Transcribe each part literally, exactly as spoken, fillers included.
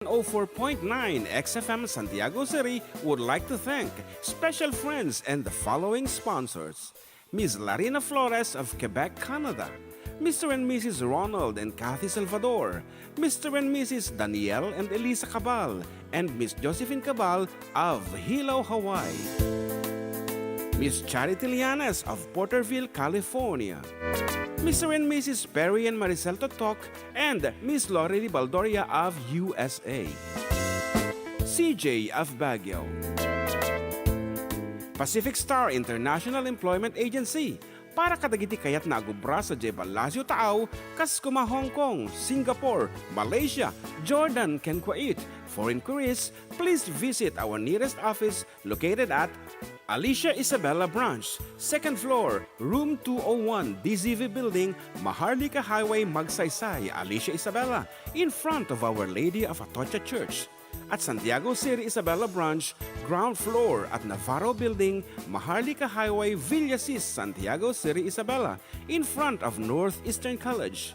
oh four point nine X F M Santiago City would like to thank special friends and the following sponsors: Miss Larina Flores of Quebec, Canada, Mister and Missus Ronald and Kathy Salvador, Mister and Missus Daniel and Elisa Cabal, and Miss Josephine Cabal of Hilo, Hawaii. Miss Charity Lianes of Porterville, California. Mister and Missus Perry and Maricel Totok and Miss Lorely Baldoria of U S A. C J of Baguio. Pacific Star International Employment Agency, para kadagiti kayatna a agubra sadiay ballasiw taaw, kas koma Hong Kong, Singapore, Malaysia, Jordan, ken Kuwait. For inquiries, please visit our nearest office located at Alicia Isabela Branch, second floor, room two oh one, D Z V Building, Maharlika Highway, Magsaysay, Alicia Isabela, in front of Our Lady of Atocha Church. At Santiago City Isabela Branch, ground floor at Navarro Building, Maharlika Highway, Villasis, Santiago City Isabela, in front of Northeastern College.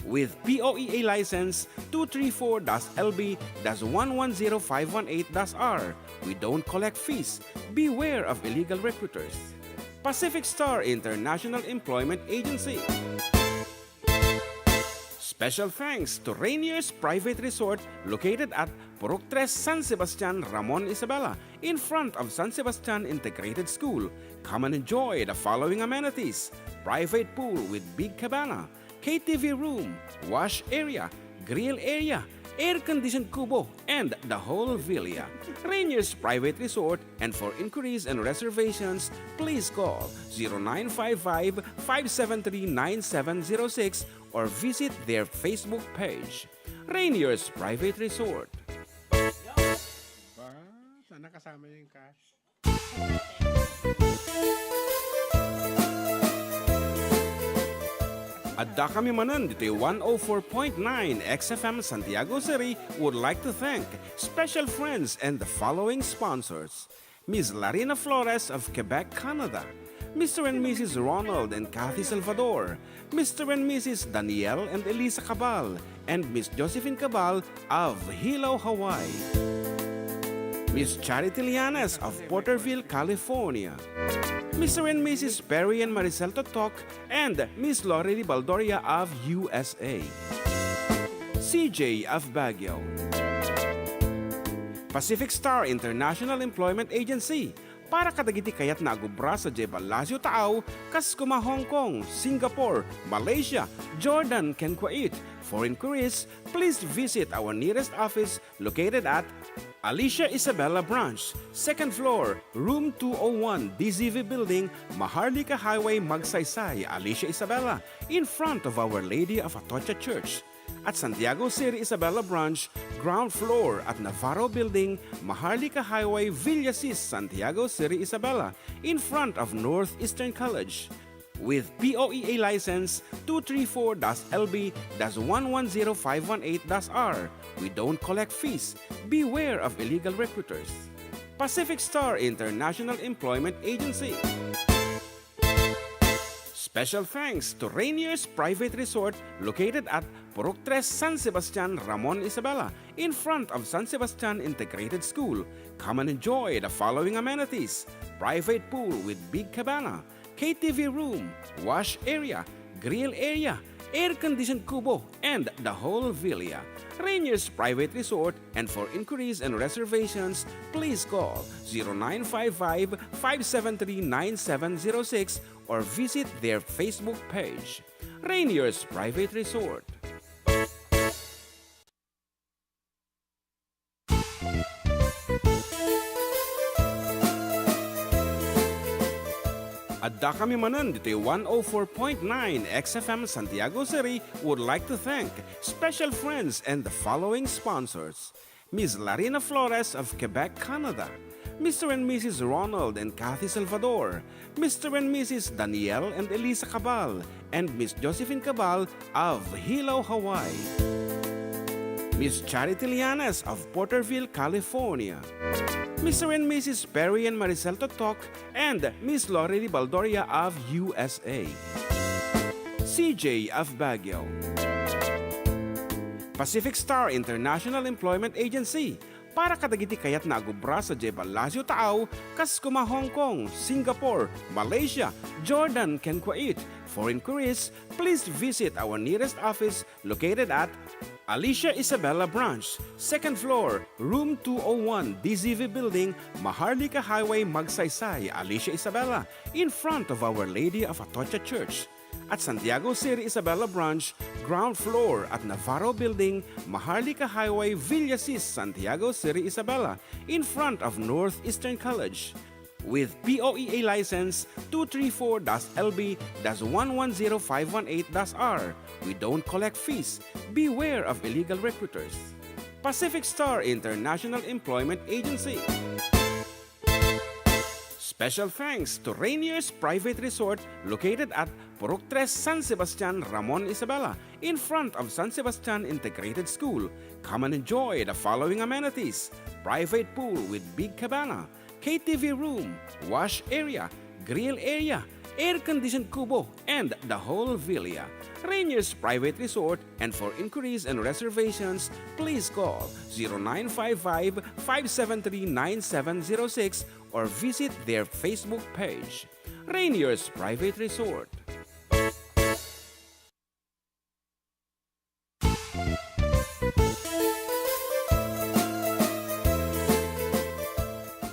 With P O E A license two three four dash L B dash one one zero five one eight dash R. We don't collect fees. Beware of illegal recruiters. Pacific Star International Employment Agency. Special thanks to Rainier's Private Resort, located at Purok Tres, San Sebastian, Ramon Isabela, in front of San Sebastian Integrated School. Come and enjoy the following amenities: private pool with big cabana, K T V room, wash area, grill area, air-conditioned kubo, and the whole villa. Rainier's Private Resort, and for inquiries and reservations, please call zero nine five five, five seven three, nine seven zero six or visit their Facebook page. Rainier's Private Resort. Ba, sana kasama yung cash. Adda kami manen ditoy one oh four point nine X F M Santiago City would like to thank special friends and the following sponsors: Miss Larina Flores of Quebec, Canada, Mister and Missus Ronald and Kathy Salvador, Mister and Missus Daniel and Elisa Cabal, and Miss Josephine Cabal of Hilo, Hawaii. Miss Charity Lianes of Porterville, California. Mister and Missus Perry and Maricel Totok and Miss Lorely Baldoria of U S A. C J of Baguio. Pacific Star International Employment Agency, para kadagiti kayatna a agubra sadiay ballasiw taaw, kas koma Hong Kong, Singapore, Malaysia, Jordan, ken Kuwait. For inquiries, please visit our nearest office located at Alicia Isabela Branch, second floor, room two oh one, D Z V Building, Maharlika Highway, Magsaysay, Alicia Isabela, in front of Our Lady of Atocha Church. At Santiago City Isabela Branch, ground floor at Navarro Building, Maharlika Highway, Villasis, Santiago City Isabela, in front of Northeastern College. With P O E A license two three four dash L B dash one one zero five one eight dash R. We don't collect fees. Beware of illegal recruiters. Pacific Star International Employment Agency. Special thanks to Rainier's Private Resort, located at Purok Tres, San Sebastian, Ramon Isabela, in front of San Sebastian Integrated School. Come and enjoy the following amenities: private pool with big cabana, K T V room, wash area, grill area, air-conditioned kubo, and the whole villa. Rainier's Private Resort, and for inquiries and reservations, please call zero nine five five, five seven three, nine seven zero six or visit their Facebook page. Rainier's Private Resort. Adda kami manen ditoy one oh four point nine X F M Santiago City would like to thank special friends and the following sponsors: Miss Larina Flores of Quebec, Canada, Mister and Missus Ronald and Kathy Salvador, Mister and Missus Daniel and Elisa Cabal, and Miss Josephine Cabal of Hilo, Hawaii. Miss Charity Lianes of Porterville, California. Mister and Missus Perry and Maricel Totok and Miss Lorely Baldoria of U S A. C J of Baguio. Pacific Star International Employment Agency para kadagiti kayatna a gubra sadiay Palacio Taaw, kas koma Hong Kong, Singapore, Malaysia, Jordan, ken Kuwait. For inquiries, please visit our nearest office located at Alicia Isabela Branch, second floor, room two oh one, D Z V Building, Maharlika Highway, Magsaysay, Alicia Isabela, in front of Our Lady of Atocha Church. At Santiago Seri Isabela Branch, ground floor at Navarro Building, Maharlika Highway, Villasis, Santiago Seri Isabela, in front of Northeastern College. With P O E A license two three four dash L B dash one one zero five one eight dash R, we don't collect fees. Beware of illegal recruiters. Pacific Star International Employment Agency. Special thanks to Rainier's Private Resort located at Purok Tres, San Sebastian, Ramon Isabela, in front of San Sebastian Integrated School. Come and enjoy the following amenities: private pool with big cabana, K T V room, wash area, grill area, air-conditioned kubo, and the whole villa. Rainier's Private Resort, and for inquiries and reservations, please call zero nine five five, five seven three, nine seven zero six or visit their Facebook page. Rainier's Private Resort.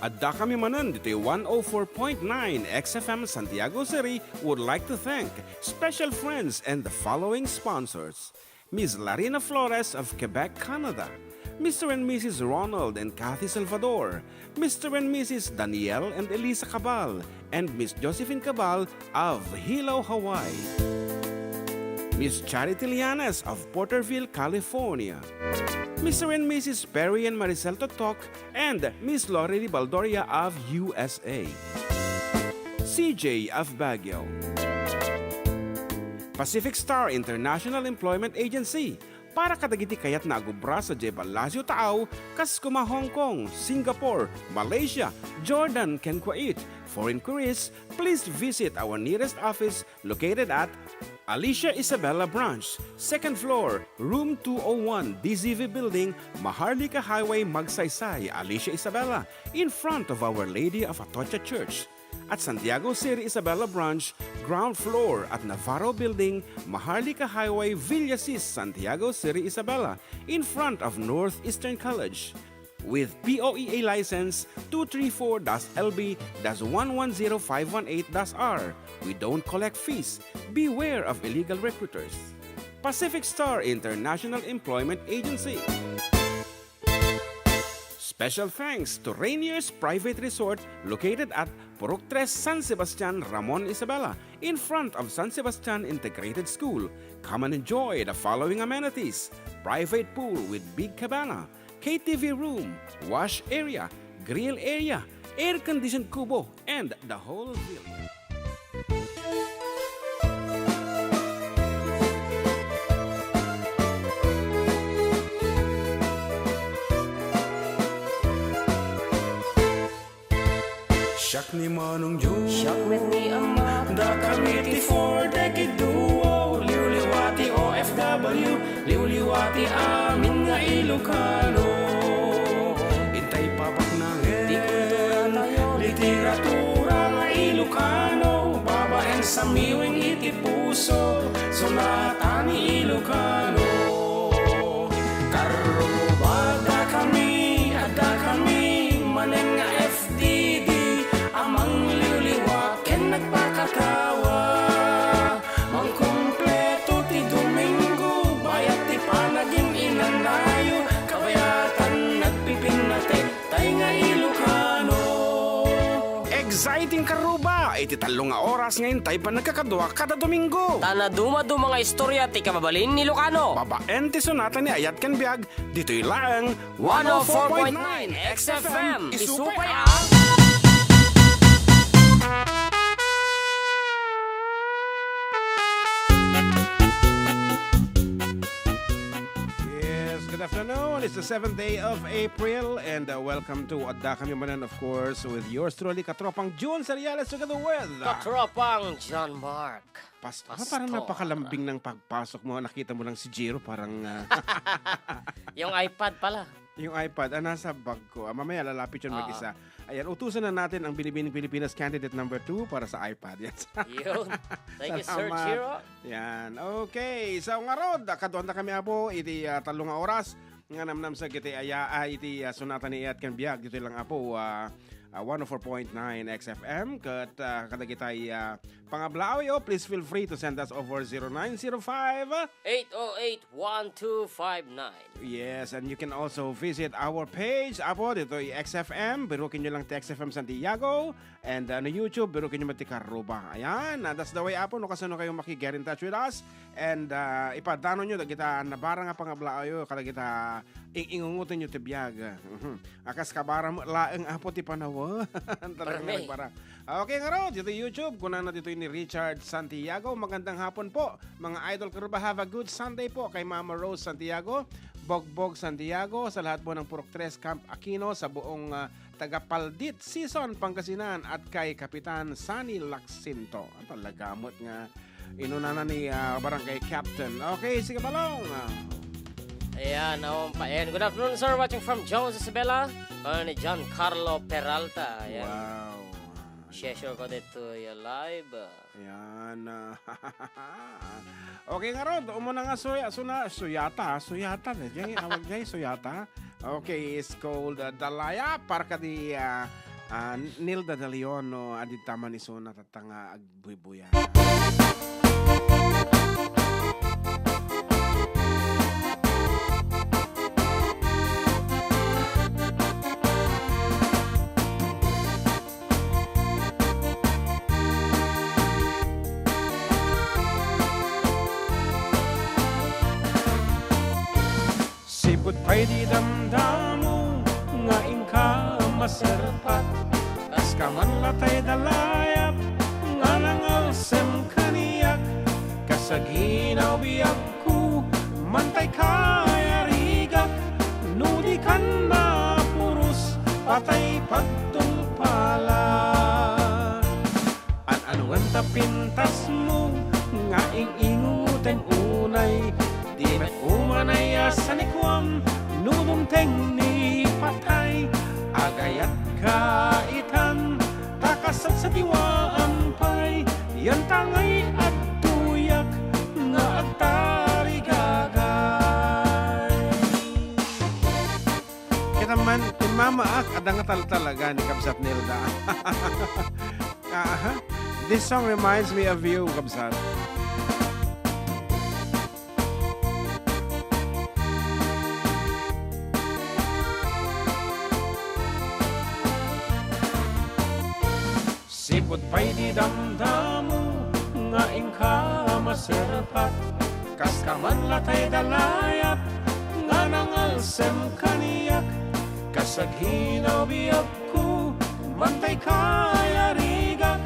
Adda kami manen ditoy one oh four point nine X F M Santiago Seri would like to thank special friends and the following sponsors: Miss Larina Flores of Quebec, Canada, Mister and Missus Ronald and Kathy Salvador, Mister and Missus Daniel and Elisa Cabal, and Miss Josephine Cabal of Hilo, Hawaii. Miss Charity Lianes of Porterville, California. Mister and Missus Perry and Maricel Totok and Miss Lori Baldoria of U S A. C J of Baguio. Pacific Star International Employment Agency para kadagiti kayatna a gubra sadiay Palacio Taaw, kas koma Hong Kong, Singapore, Malaysia, Jordan, ken Kuwait. For inquiries, please visit our nearest office located at Alicia Isabela Branch, second floor, room two oh one, D Z V Building, Maharlika Highway, Magsaysay, Alicia Isabela, in front of Our Lady of Atocha Church. At Santiago Seri Isabela Branch, ground floor at Navarro Building, Maharlika Highway, Villasis, Santiago Seri Isabela, in front of Northeastern College. With P O E A license two three four dash L B dash one one zero five one eight dash R, we don't collect fees. Beware of illegal recruiters. Pacific Star International Employment Agency. Special thanks to Rainier's Private Resort located at Purok Tres, San Sebastian, Ramon Isabela, in front of San Sebastian Integrated School. Come and enjoy the following amenities: private pool with big cabana, K T V room, wash area, grill area, air-conditioned kubo, and the whole villa. Siak ni Manong Joe. Siak met ni Ama. Dakami ti Four Decade Duo. Liwliwa ti O F W. Liwliwa ti amin nga Ilocano. Intay papaknangen ti kultura tayo. Literatura nga Ilocano. Babaen samiweng iti puso. Sonata ni Ilocano. Karruba, dakami, adda kami manen nga F D D a mangliwliwa ken nagpakatawa. Mangkumpleto ti Domingo, bayat ti panagin-inanayo, kabayatan nagpipinnatek, tay nga Ilocano. Exciting, karruba! Iti tallo nga oras nga intay panagkakadua kada Domingo. Ta naduma-duma nga istorya ti kababalin ni Ilocano. Babaen ti sonata ni Ayat ken Biag, ditoy laeng one oh four point nine X F M. Isupay a. Yes, good afternoon. It's the seventh day of April, and, uh, welcome to Adda Kami Manen, of course, with yours truly, Katropang Jun Seriales, together with, uh, Katropang John Mark. Pas-, ah, parang Pastor. Napakalambing ng pagpasok mo. Nakita mo lang si Jiro, parang, ah, Yung iPad pala. Yung iPad, ah, nasa bag ko. Ah, mamaya lalapit yun Oo. Mag-isa. Ayan, utusan na natin ang Binibining Pilipinas candidate number two para sa iPad. Yan. Yun. Thank you, Sir Salamat. Jiro. Yan. Okay. So, ngarud, kaduan na kami, Apo, iti, ah, tallo nga oras. Nga namnamsag iti aya-, ah, iti, ah, sonata ni Iyat ken Biag. Ditoy lang, Apo, ah, ah, one oh four point nine X F M. Ket, ah, kadagitay, ah, pangablaawyo, please feel free to send us over zero nine zero five, eight oh eight, one two five nine. Yes, and you can also visit our page, Apo, ditoy X F M. Birukin nyo lang ti X F M Santiago. And, uh, no YouTube, birukin nyo man ti Karuba. Ayan, uh, that's the way, Apo, no, kasano kayo maki-get in touch with us. And, uh, ipadano nyo, dagita nabara nga pangablaawyo, kadagita ing-ingungoten nyo ti biag. Mhm. Akas kabara mo laeng, Apo, ti panawen. Talagang Permi. Nagbara. Okay, ngarud, dito YouTube, kunana dito ni Richard Santiago. Magandang hapon po, mga idol Karuba. Have a good Sunday po kay Mama Rose Santiago, Bogbog Santiago, sa lahat po ng Purok Tres Camp Aquino, sa buong, ah, taga Paldit, Sison, Pangasinan, at kay Kapitan Sunny Lacsinto. Ah, talaga, amot nga inunana ni, ah, Barangay Captain. Okay, sige, Balong. Ah. Ayan, oh, pa-, ayan. Good afternoon, sir. Watching from Jones, Isabela. Ano ni John Carlo Peralta. Ayan. Wow. Share, share ko dito yung live. Ayan, ah. Okay, ngarud, umuna nga suya-, suna-, suyata, suyata na, jay, awag jay, suyata. Okay, it's called, uh, Dalaya, para kadi, ah, ah, Nilda De Leon, no, adi taman isuna, tatta nga agbuybuya. Sipud pay di damdamo nga inka maserpat, kas ka man latay da layap nga nangalsem kaniak, kas aginaw biag ku, mantay kayarigak, no di kan mapuros, patay pagtungpalak. An-ano ngata pintasmo nga ing-ingutem unay, di met umanay a sanikuam, no dumteng ni patay, agayat ka itan, ta kasadsadiwaam pay, yan ta ngay adtoyak nga agtarigagay. Kita man, imamaak, adda nga taltalaga ni Kabsat Nilda. Aha. This song reminds me of you, Kabsat. Sipud pay di damdamo nga inka maserpat, kas ka man latay da layap nga nangalsem kaniak, kas aghinaw biag ku, mantay kayarigak,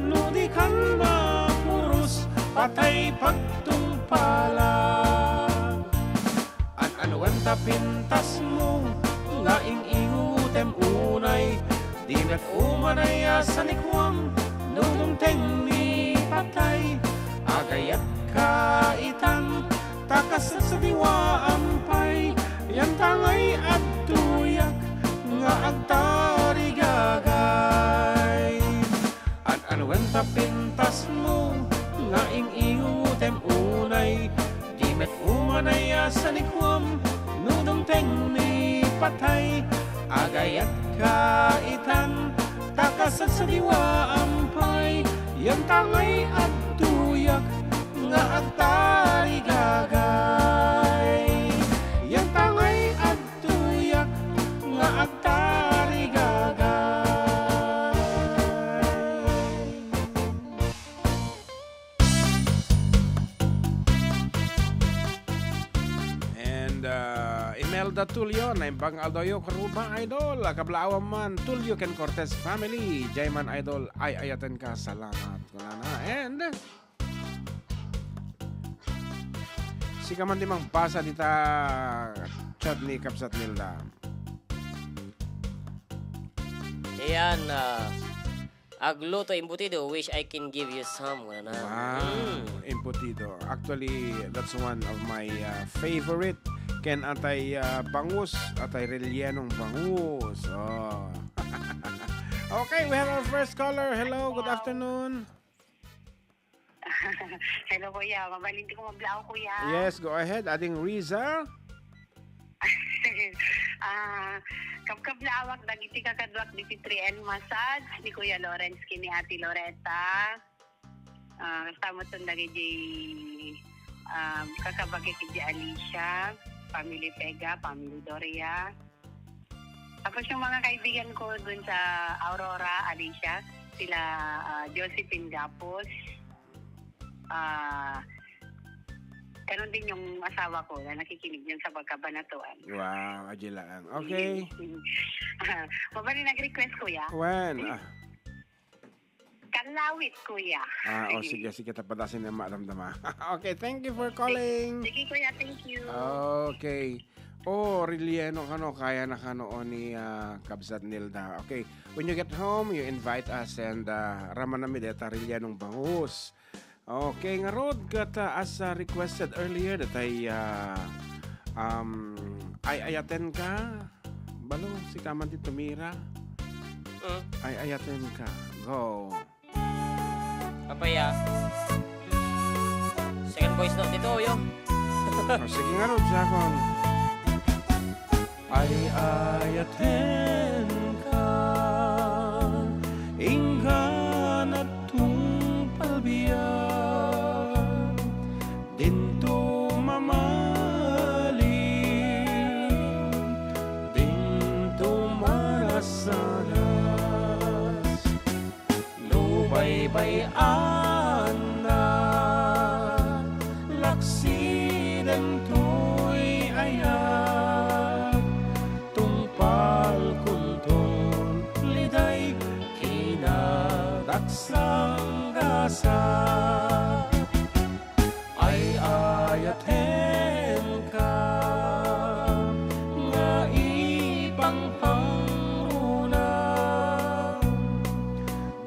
no di kan mapuros, patay pagtungpalak. An-ano ngata pintasmo nga ing-ingutem unay, di met umanay a sanikuam, no dumteng ni patay, agayat ka itan, ta kasadsadiwaam pay, yan ta ngay adtoyak nga agtarigagay. An-ano ngata pintasmo nga ing-ingutem unay, di met umanay a sanikuam, no dumteng ni patay, agayat ka itan, ta kasadsadiwaam pay, yan ta ngay adtoyak nga agtarigagay. Yan ta ngay adtoyak nga agtarigagay. And, uh, Imelda Tulio, naimbag nga aldawyo, Karuba Idol, kablaawan man, Tulio ken Cortez family, jay man Idol, ay-ayaten ka, salamat. Kunana, and, Sika man di mangbasa dita chat ni Kabsat Nilda. Ayan, ah, agluto embutido, wish I can give you some. Wala na. Wow, Mm. Embutido. Actually, that's one of my, uh, favorite. Ken atay, uh, bangus, atay rellenong bangus. Oh. Okay, we have our first caller. Hello, good afternoon. Hello, kuya. Mabalin ti ko mablaaw, kuya. Yes, go ahead. Ading Riza. Ah, kabkablaawak dagiti kakaduak diti three L Massage ni Kuya Lawrence ken ni Ate Loretta. Ah, kasta met dagiti, um, kakabagik iti Alicia, family Pega, family Doria. Tapos yung mga kaibigan ko dun sa Aurora, Alicia, sila, ah, Josephine Gapos, ah, ganun din yung asawa ko na nakikinig dyan sa Cabanatuan. Wow, adya laeng. Okay. Mabalin nag-request, kuya? When? Ah. Kanlawit, kuya. Ah, o, sige, sige, tapadasin na maramdama. Okay, thank you for calling. Sige, kuya, thank you. Okay. Oh, relleno kano, kayana kano ni, ah, Kabsat Nilda. Okay, when you get home, you invite us and, ah, ramanami deta rellenong bangus. Okay, ngarud, ket, ah, as, ah, requested earlier, datay, ah, um, ay-ayaten ka. Balo, sika man ti tumira. Mm. Ay-ayaten ka. Go. Apay, ah. Second voice note dito, yo. O, sige ngarud, Jakon. Ay-ayatenka, inggana tungpal biag, dinto mamaliw, dinto manasanas. No baybay-annak, laksi dentoy ayat, tungpalkonton liday kinadaksang gasat. Ay-ayatenka nga ipangpangruna,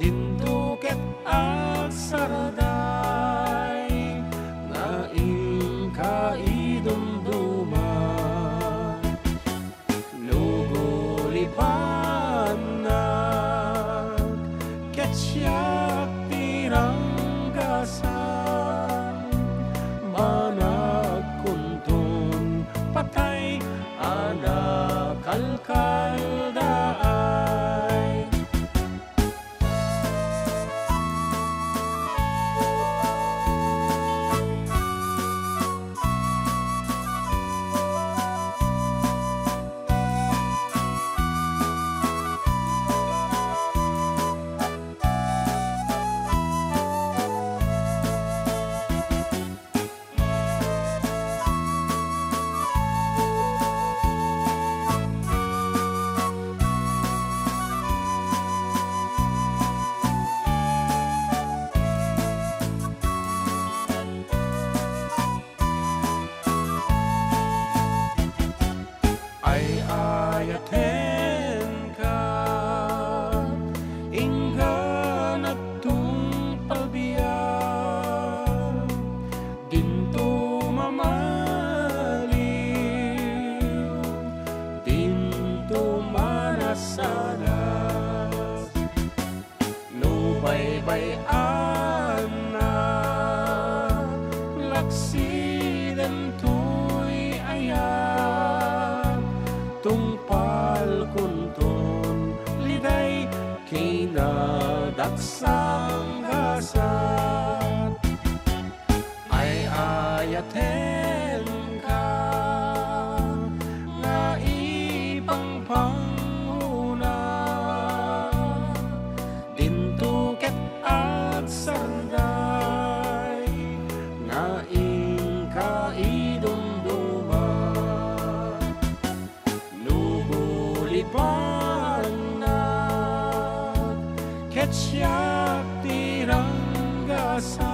dinto ket agsarday nga inka idumduma. No gulipannak ket siak ti ranggasan, banagkonton patay a nakalkaldaay. Ay-ayatenka, inggana tungpal biag, dinto mamaliw, dinto manasanas. No baybay-annak, laksi dentoy ayat, tungpalkonton liday kinadaksang gasat. Ay-ayatenka nga ipangpangruna, dinto ket agsarday nga inka idumduma. No gulipannak ket siak ti ranggasan,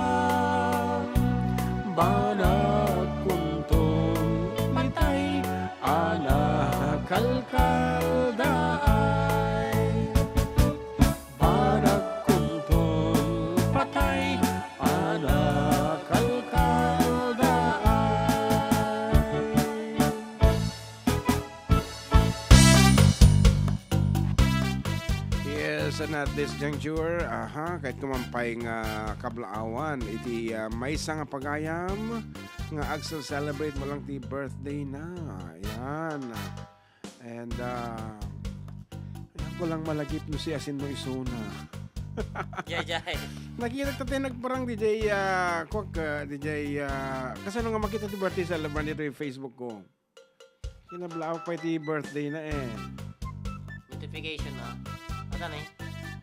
banagkonton matay a Daay, banag kunton patay, a nakalkaldaay. Yes, and at this juncture, aha, ket kumampay nga kablaawan iti, ah, maysa nga pagayam nga agse-celebrate mo lang ti birthday na. Yan. And, ah, ayan ko lang malagip no si asin no isuna. Jay, jay. Nakita ta tayo nagparang D J, ah, Kwak, ah, D J, ah, kasano nga makita ti birthday celebrant dito yung Facebook ko? Kinablaaw pa iti birthday na eh. Notification na. Ata na eh.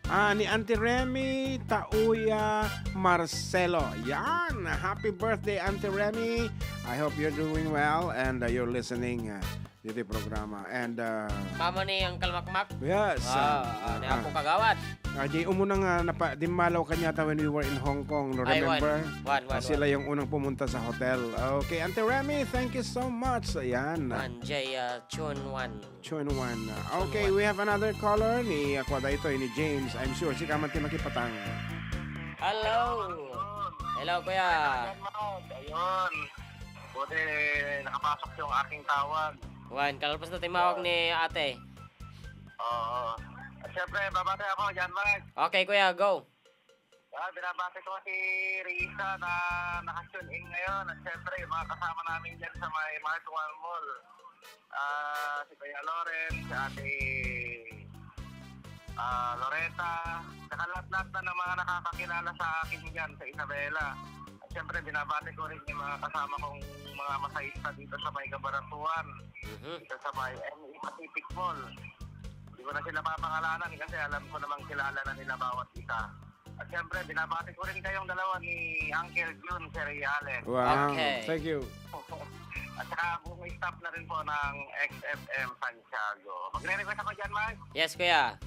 Ah, ni Auntie Remy Tauya Marcelo. Yan! Happy birthday, Auntie Remy! I hope you're doing well and, uh, you're listening, uh, dito programa. And, uh, Mama ni Uncle Makmak? Yes, Ah, uh, ah, ni Apo ah. Kagawad. Ah, di umuna nga napa-, dimmalaw kanyata when we were in Hong Kong, no? Ay, wan. Remember? Wan, wan, Ah, sila wan. yung unang pumunta sa hotel. Okay, Auntie Remy, thank you so much. Ayan. Wan, Jay, ah, Chun Wan. Chun Wan. Chun Okay, Wan. we have another caller ni, ah, kuwan daytoy, ni James. I'm sure, sika man ti makipatang. Hello. Hello, kuya. Ayun. Buti nakapasok yung aking tawag. Wan, kalpas na timawag Oo. ni ate. Oo. At syempre, babati ako, John Mark. Okay, kuya, go. Ah, binabati ko si Risa na naka-tune in ngayon. At syempre, yung mga kasama namin dyan sa may Mark One Mall. Ah, si Kuya Lawrence, si Ate, ah, Loretta, saka lahat-lahat na ng mga nakakakilala sa akin dyan sa Isabela. At syempre, binabati ko rin yung mga kasama kong mga masahista dito sa may Cabaratuan, Mhm. dito sa may M E Pacific Mall. Hindi ko na sila papangalanan kasi alam ko namang kilala na nila bawat isa. At syempre, binabati ko rin kayong dalawa ni Uncle Jun Seriales. Wow. Okay. Thank you. At saka buong staff na rin po ng X F M Santiago. Magre-request ako dyan, Mike. Yes, kuya.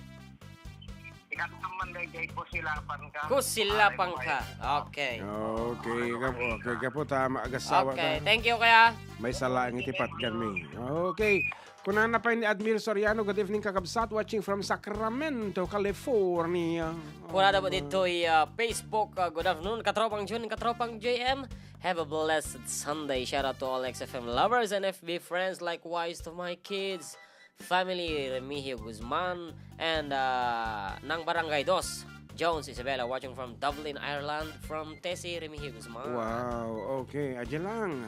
Ikaw naman, D J, Kusilapan Ka. Kusilapan Ay, Ka. Okay. Okay, kapo, okay, kapo, tama, agasawa Okay, ka. thank you, kuya. May sala ang itipat kami. Okay. Kunana pa ni Admir Soriano, "Good evening, kakabsat, watching from Sacramento, California." Kunana po ditoy, ah, Facebook, ah, "Good afternoon, Katropang Jun, Katropang J M. Have a blessed Sunday. Shout out to all X F M lovers and F B friends. Likewise to my kids, family, Remigio Guzman, and, ah, ng Barangay Dos, Jones Isabela, watching from Dublin, Ireland, from Tessie Remigio Guzman." Wow, okay. Adya lang.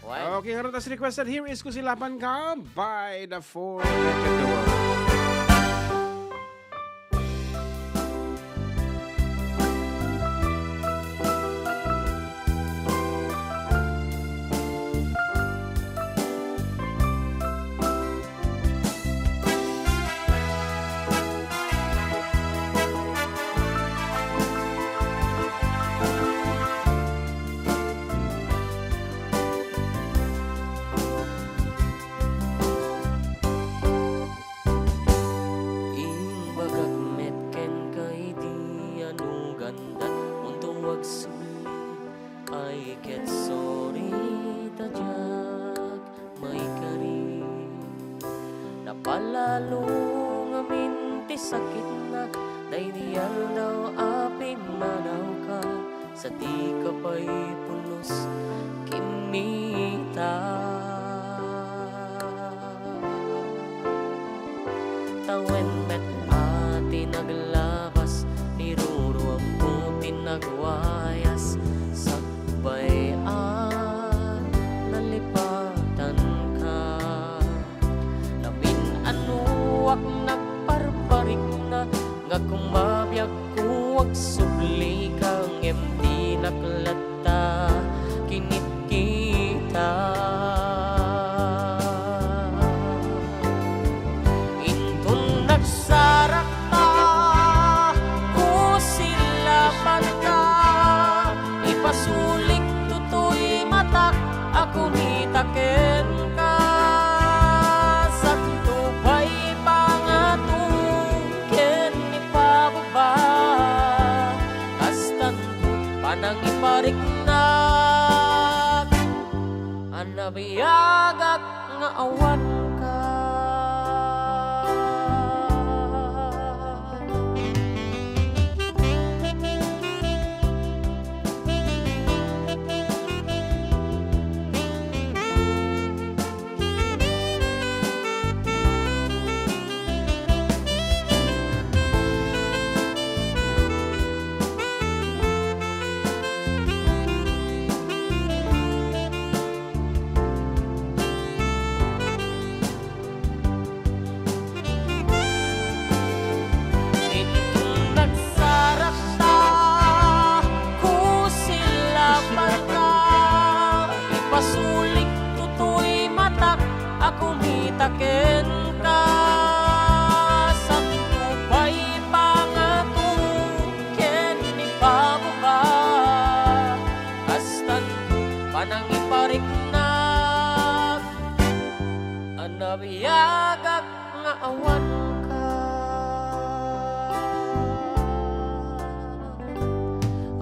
Why? Okay, ngarud as requested, here is Kusilapan Ka by the Four Naked Duo. Imbagak met kenka idi anugandan, unto agsubli ay ket sorry ta diak maikari. Napalalo ngamin ti sakitna, daydi aldaw a pimmanawka, sa dika pay pulos kimmita. Tawen met a ti naglabas, iruruamko ti nagwayas, sakbay a nalipatanka. Napin-anoak nagparparikna, nga kumabiagko agsublika, ngem dinak latta kinitkita. Inton nagsarakta, kusilapanka, ipasulik toy matak a kumita kenka. Santo pay pangato ken ipababa, kastan panangipariknak a nabiagak nga awanka.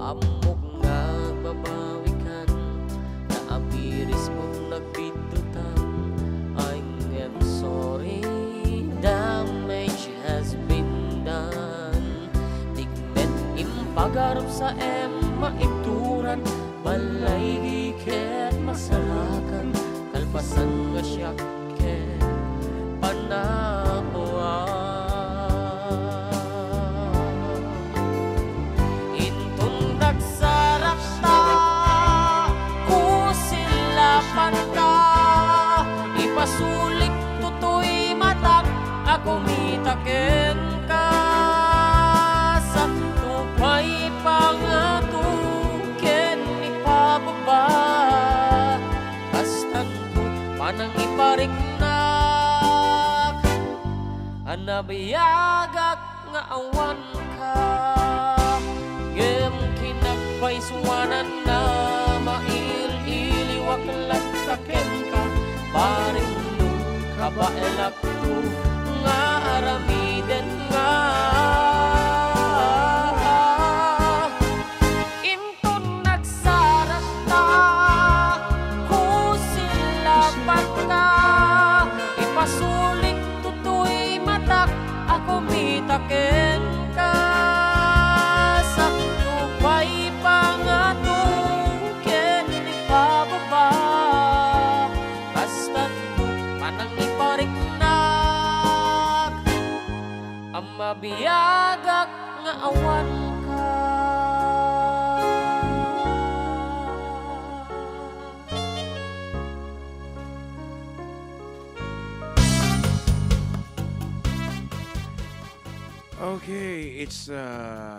Ammok nga agbabawikan, naabirismok nagbiddutan. I am sorry, damage has been done. Dikmet impagarup sa em maibturan, balay ket masarakan, kalpasan nga siak ket panawa. Inton nagsarakta, kusilapanka, ipasulik toy matak a kumita kenka. Sakto pay pangato ken ipababa. Kastan panangipariknak a nabiagak nga awanka. Ngem kinagpaysuananna, mail-iliwak latta kenka. Bareng no kabaelakto nga aramiden nga Inton nagsarasta, kusilapanka, ipasulik toy matak a kumita kenka. Sakto pay pangato ken ipababa, kastan panangipariknak a mabiagak nga awanka. Okay, it's uh,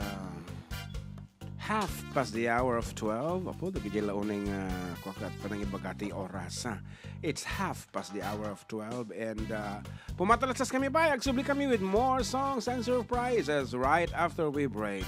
half past the hour of twelve. Apo, dagiti launay nga kuakat panangibaga ti oras. It's half past the hour of twelve, and uh, pumatalasas kami pa, agsubli kami with more songs and surprises right after we break.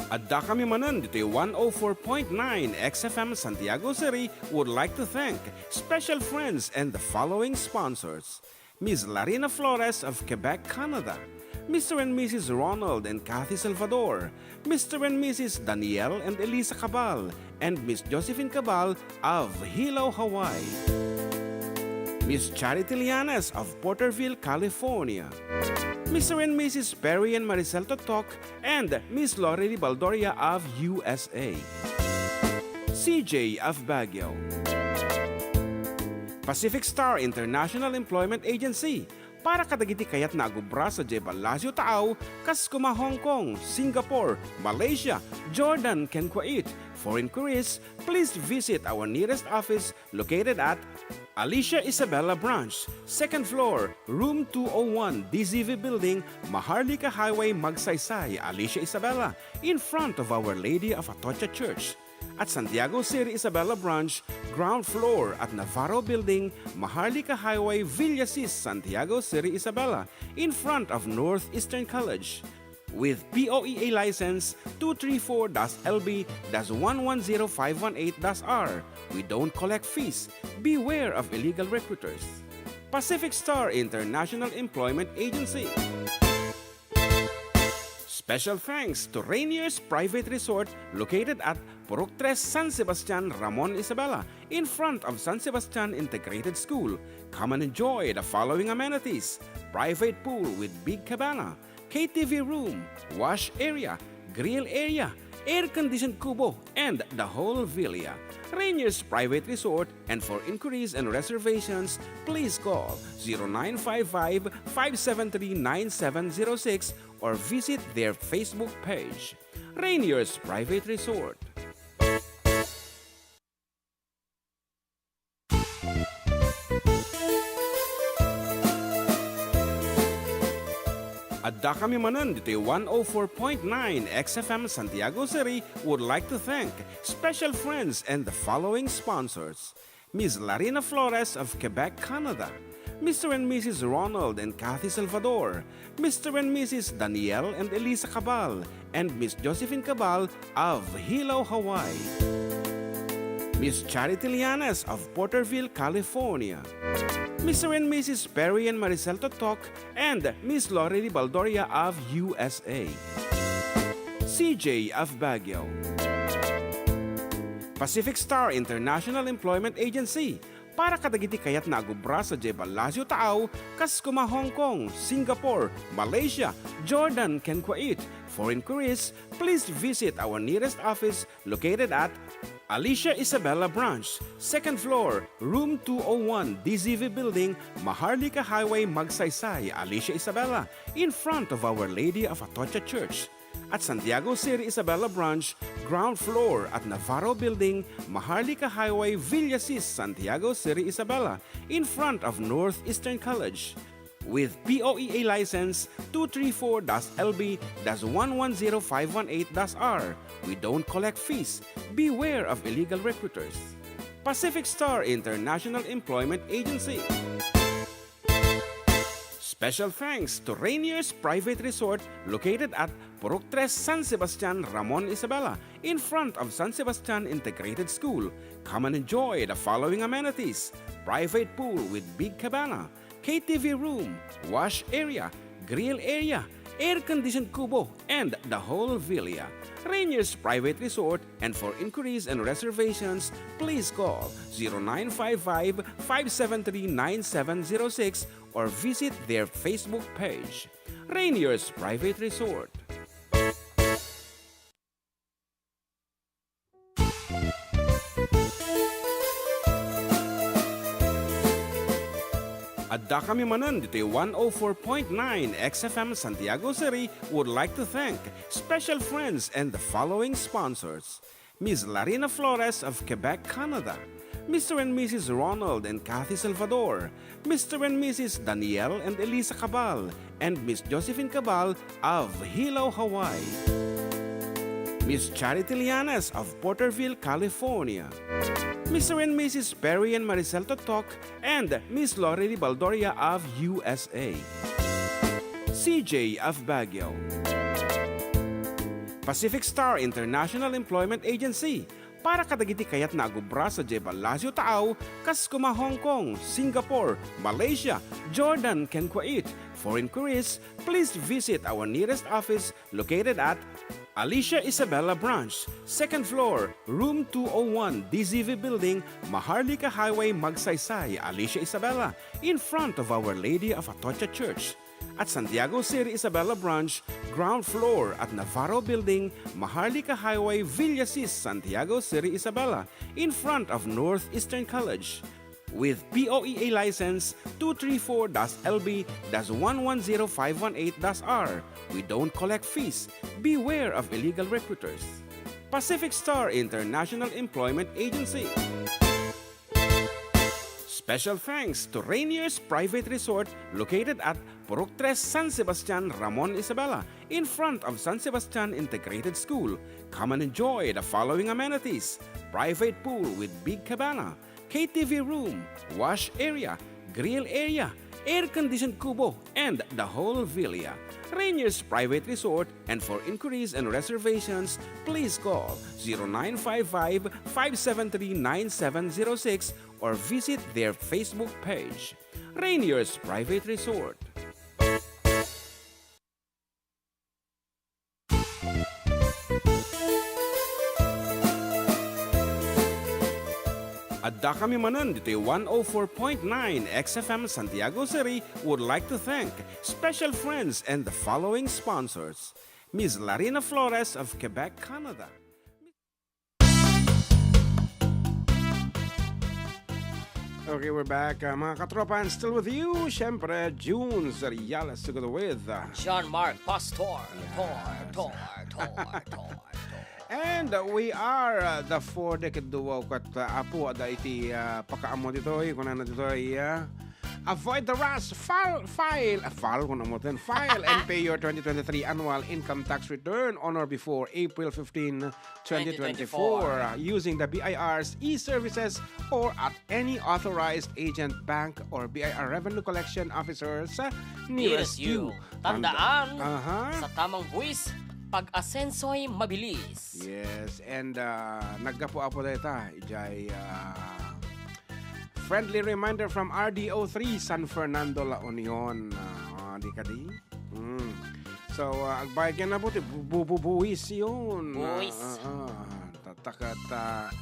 Adda kami manen ditoy one oh four point nine X F M Santiago City would like to thank special friends and the following sponsors. Miss Larina Flores of Quebec, Canada, Mister and Missus Ronald and Kathy Salvador, Mister and Missus Daniel and Elisa Cabal, and Miss Josephine Cabal of Hilo, Hawaii. Miss Charity Lianes of Porterville, California. Mister and Missus Perry and Maricel Totok and Miss Lorely Baldoria of U S A. C J of Baguio. Pacific Star International Employment Agency, para kadagiti kayatna a agubra sadiay Palacio Taau, kas koma Hong Kong, Singapore, Malaysia, Jordan, ken Kuwait. For inquiries, please visit our nearest office located at Alicia Isabela Branch, second floor, room two oh one, D Z V Building, Maharlika Highway, Magsaysay, Alicia Isabela, in front of Our Lady of Atocha Church. At Santiago City Isabela Branch, ground floor at Navarro Building, Maharlika Highway, Villasis, Santiago City Isabela, in front of Northeastern College. With P O E A license two three four dash L B dash one one zero five one eight dash R, we don't collect fees. Beware of illegal recruiters. Pacific Star International Employment Agency. Special thanks to Rainier's Private Resort located at Purok Tres, San Sebastian, Ramon Isabela, in front of San Sebastian Integrated School. Come and enjoy the following amenities: private pool with big cabana, K T V room, wash area, grill area, air-conditioned kubo, and the whole villa. Rainier's Private Resort, and for inquiries and reservations, please call zero nine five five, five seven three, nine seven zero six or visit their Facebook page. Rainier's Private Resort. Adda kami manen ditoy one oh four point nine X F M Santiago City would like to thank special friends and the following sponsors: Miss Larina Flores of Quebec, Canada, Mister and Missus Ronald and Kathy Salvador, Mister and Missus Daniel and Elisa Cabal, and Miss Josephine Cabal of Hilo, Hawaii. Miss Charity Llanes of Porterville, California. Mister and Missus Perry and Maricel Totok and Miss Lorely Baldoria of U S A. C J of Baguio. Pacific Star International Employment Agency, para kadagiti kayatna a agubra sadiay ballasiw taaw, kas koma Hong Kong, Singapore, Malaysia, Jordan, ken Kuwait. For inquiries, please visit our nearest office located at Alicia Isabela Branch, second floor, room two oh one, D Z V Building, Maharlika Highway, Magsaysay, Alicia Isabela, in front of Our Lady of Atocha Church. At Santiago Seri Isabela Branch, ground floor at Navarro Building, Maharlika Highway, Villasis, Santiago Seri Isabela, in front of Northeastern College. With P O E A license two three four dash L B dash one one zero five one eight dash R. We don't collect fees. Beware of illegal recruiters. Pacific Star International Employment Agency. Special thanks to Rainier's Private Resort located at Purok Tres, San Sebastian, Ramon Isabela, in front of San Sebastian Integrated School. Come and enjoy the following amenities: private pool with big cabana, K T V room, wash area, grill area, air-conditioned kubo, and the whole villa. Rainier's Private Resort, and for inquiries and reservations, please call zero nine five five, five seven three, nine seven zero six or visit their Facebook page. Rainier's Private Resort. Addakami manen ditoy one oh four point nine X F M Santiago Seri would like to thank special friends and the following sponsors: Miss Larina Flores of Quebec, Canada, Mister and Missus Ronald and Kathy Salvador, Mister and Missus Daniel and Elisa Cabal, and Miss Josephine Cabal of Hilo, Hawaii, Miss Charity Llanes of Porterville, California, Mister and Missus Perry and Maricel Totok, and Miss Lorely Baldoria of U S A, C J of Baguio, Pacific Star International Employment Agency, para kadagiti kayatna a agubra sadiay ballasiw taaw, kas koma Hong Kong, Singapore, Malaysia, Jordan, ken Kuwait. For inquiries, please visit our nearest office located at Alicia Isabela Branch, second floor, room two oh one, D Z V Building, Maharlika Highway, Magsaysay, Alicia Isabela, in front of Our Lady of Atocha Church. At Santiago Seri Isabela Branch, ground floor at Navarro Building, Maharlika Highway, Villasis, Santiago Seri Isabela, in front of Northeastern College. With P O E A license two three four dash L B dash one one zero five one eight dash R. We don't collect fees. Beware of illegal recruiters. Pacific Star International Employment Agency. Special thanks to Rainier's Private Resort located at Purok Tres, San Sebastian, Ramon Isabela, in front of San Sebastian Integrated School. Come and enjoy the following amenities: private pool with big cabana, K T V room, wash area, grill area, air-conditioned kubo, and the whole villa. Rainier's Private Resort, and for inquiries and reservations, please call zero nine five five, five seven three, nine seven zero six or visit their Facebook page. Rainier's Private Resort. Addakami manen ditoy one oh four point nine X F M Santiago Seri would like to thank special friends and the following sponsors: Miss Larina Flores of Quebec, Canada. Okay, we're back, uh, mga katropa, and still with you, syempre, June Zariales, together with, uh, John Mark Pastor. Yes. Tor, tor, tor, tor, tor. And, uh, we are, uh, the four decade duo ket, uh, apo, ada iti, uh, pakaammo ditoy, kunana ditoy, uh, Avoid the rush. File, file, uh, file, kuno mo ten. File and pay your twenty twenty-three annual income tax return on or before April fifteen, twenty twenty-four, uh, using the B I R's e-services or at any authorized agent, bank, or B I R revenue collection officers, uh, nearest you. Tandaan, aha, sa tamang buwis, pag-asenso'y mabilis. Yes, and, uh, naggapu-apo dayta, ijay, uh, friendly reminder from R D O three San Fernando, La Union. Ah, di kadi? Mm. So, ah, agbayag yan na po, ti bu-, bu-, bu-, buwis yun. Buwis. Ah, ah, ah. Tattakat, ah,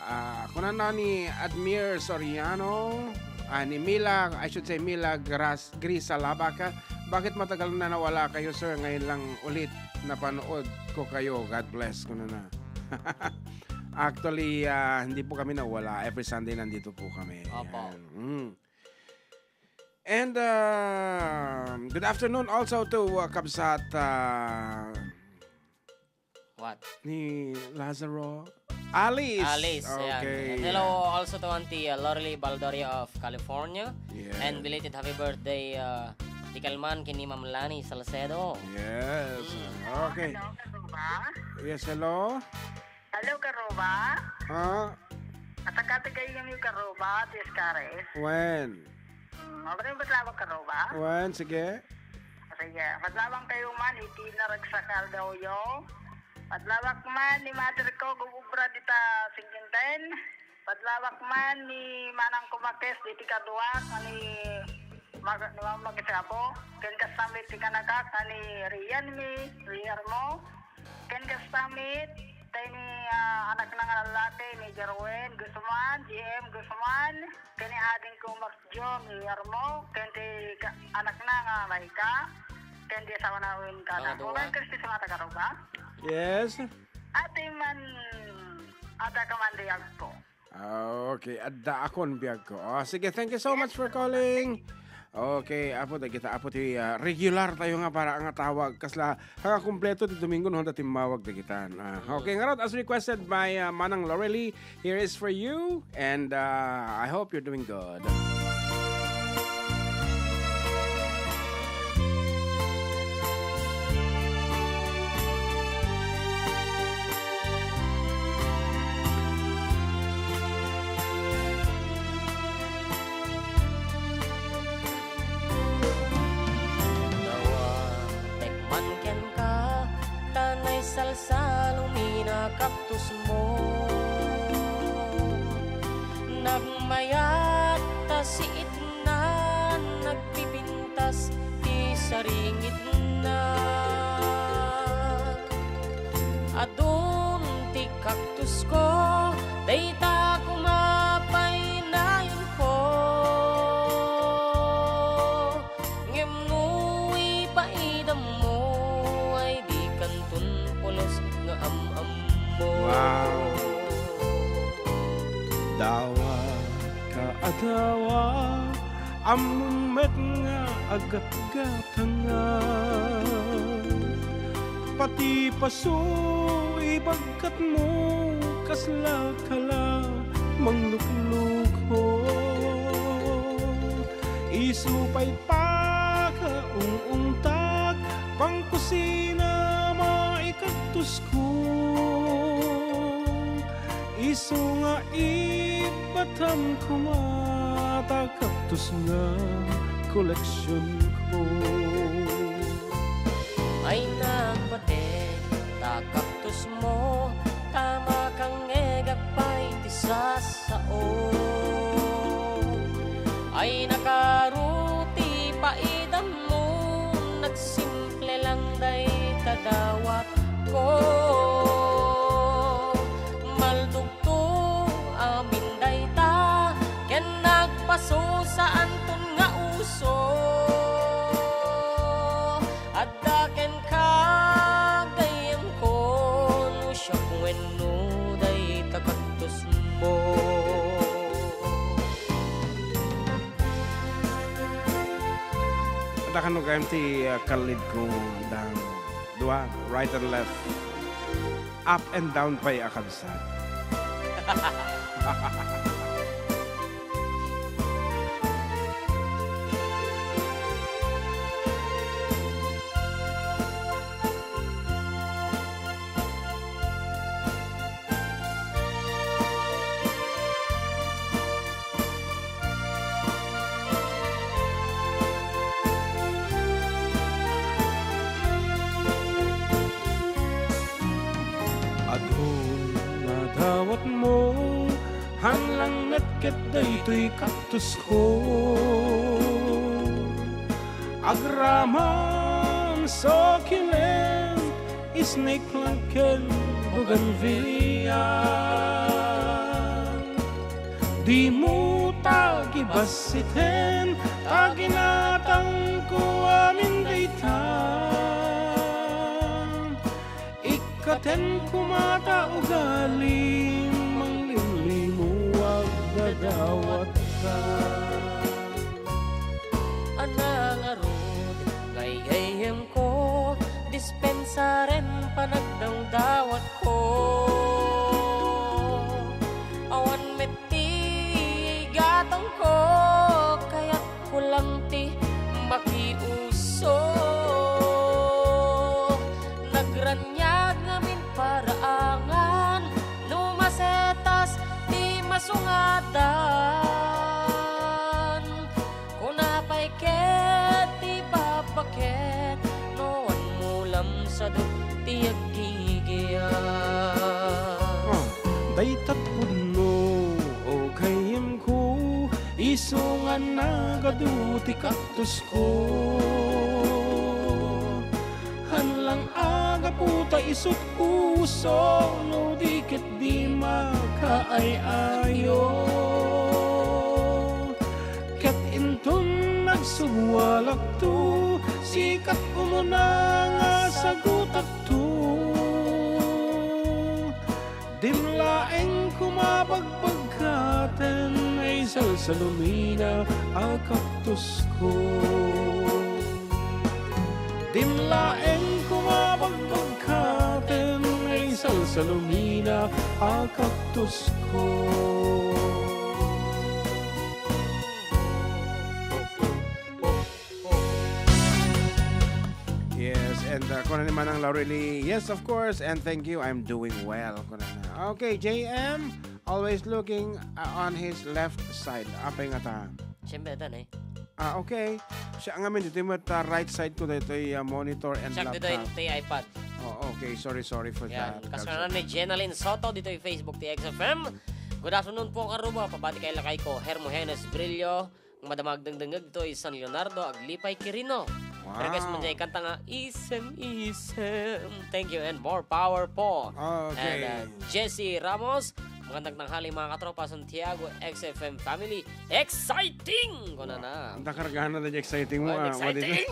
ah, kunan na ni Admir Soriano, ah, ni Mila, I should say Mila Gras-, Grisa Labak, ah, bakit matagal na nawala kayo, sir? Ngayon lang ulit napanood ko kayo. God bless, kunan na. Actually, ah, hindi po kami nawala. Every Sunday nandito po kami. Opo. Ayan. Mm. And, um, good afternoon also to, uh, Kabsat, uh, What? Ni Lazaro. Alice. Alice, ayan. Okay. And hello also to Auntie, uh, Lorely Baldoria of California. Yes. And belated happy birthday, uh, ti kalman ken ni Ma'am Lani Salcedo. Yes. Mm. Okay. Hello, Karuba. Yes, hello. Hello, Karuba. Ah? Asakati kayo yung Karuba, Tiscares. When? Hmm, okay, ba't lawag, Karuba? When? Sige. Sige, madlawang kayo man, iti naragsakal daw yo. Madlawak man, ni mother ko, gugubra dita singkinten. Padlawak man ni manang kumakes diti kaduak, ni mag-, ni Mama Gisabo. Ken kasta met ti kanakak, ni Rian mi, Guillermo. Ken kasta met, tay ni, ah, anakna nga lalaki, ni Jerwin Guzman, G M Guzman. Ken ni ading ko, Max John, Guillermo. Ken ti ka-, anakna nga Laika. Ken ti asawana, Win Kana. Pangadua. Ken Christy sa mga taga Aruba. Yes. Ati man, adda ka man di agko. Ah, okay, adda akon biag ko. Ah, sige, thank you so much for calling. Okay, apo, dagita, apo, ti, ah, regular tayo nga para nga tawag. Kasla, hanga kumpleto ti Domingo, no, handa timmawag dagita. Ah, okay, ngarud, as requested by, ah, Manang Lorely, here is for you, and, ah, I hope you're doing good. Nawatek man kenka, ta naisalsal umin a kaktusmo. Nagmayat ta siitnan, nagpipintas ti saringitna. Adun ti kaktusko, dayta koma pay nayanko. Ngem no ipaidammo, ay dikanton pulos nga am-ammo. Wow. Dawa ka adawa, ammom met nga agatgatanga. Pati paso, ibagkatmo, kasla kala manglukluko. Isu pay pakaung-ungtak, pangkusina maikaktusko. Isu nga ibatam koma ta kaktus nga koleksionko. Ay nagbatek ta kaktusmo, ta makangngegak pay ti sasao. Ay nakaro ti paidammo, nagsimple lang dayta dawatko. Maldugto amin dayta, ken nagpaso saanton nga uso. Adda kenka gayyemko, no siak wenno dayta kaktusmo. Adda kano gayyem ti, ah, kallidko, dang dua, right and left. Up and down pay a kabsat. Hanlang met ket daytoy cactus ko. Agraman, succulent, snake plant ken bougainvillea. Dimo ta gibassiten, ta ginatangko amin dayta. Ikkaten koma ta ugalim manglimlimuag dadawatka. Anna ngarud nga igayemko, dispensaren panagdawdawatko. Awan met ti gatongko, kayatko lang ti makiuso. Nagraniag ngamin paraangan, no masetas ti masungatan. Kuna pay ket ti babaket, no awan mulam sadut ti aggigia. Ah, daytat pudno, o gayyemko, isu nga nagadu ti cactus ko. Hanlang a gapu ta isut uso, no di ket di makaay-ayo. Ket inton nagsubualakto, sikat umuna nga sagutakto. Dim laeng koma bagbagkaten, ay salsalumina a cactus ko. Dim laeng koma bagbagkaten, ay salsalumina a cactus ko. Yes, and, uh, kuna ni Manang Laureli, "Yes, of course, and thank you, I'm doing well," kuna na. Okay, J M, always looking, uh, on his left side. Apay nga ta? Siyempre, ito na eh. Ah, okay. Siya ngamin, dito yung, uh, right side ko, dito yung, uh, monitor and laptop. Siya dito yung, ito yung iPad. Oh, okay. Sorry, sorry for that. Yan. Kasunod ni Jenalyn Soto, dito yung Facebook, T X F M. Good afternoon po, Karuba. Pabati kay lakay ko, Hermogenes Brillo. Madama agdengdengngeg ditoy San Leonardo, Aglipay, Quirino. Wow. Request man dyan, kanta nga, "Isem, isem." Thank you and more power po. Okay. And, uh, Jesse Ramos, magandang tanghali, mga katropa, Santiago, X F M family. Exciting! Kuna na. Ang kakargahan na din exciting mo, oh, ah, exciting!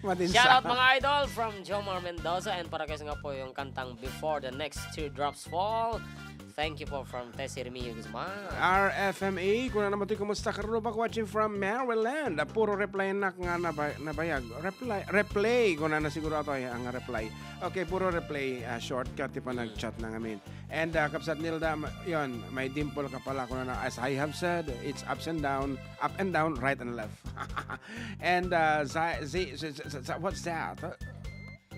Madin-, madinsa. Shout out, mga idol, from Jomar Mendoza, and para kayo nga po yung kantang Before the Next Teardrops Fall. Thank you po from Tessie Remigio Guzman. R F M A, kuna naman ito'y kumusta, Karubak, watching from Maryland. Ah, puro reply nak nga naba-, nabayag. Reply, replay, kuna na siguro ito ay ang reply. Okay, puro replay, ah, shortcut, ti pa nag-chat na ngamin. And, ah, Kapsat Nilda, ma-, yun, may dimple ka pala, kuna na, as I have said, it's ups and down, up and down, right and left. And, ah, Zai-, Zi-, Zi-, Zi-, Zi-, what's that?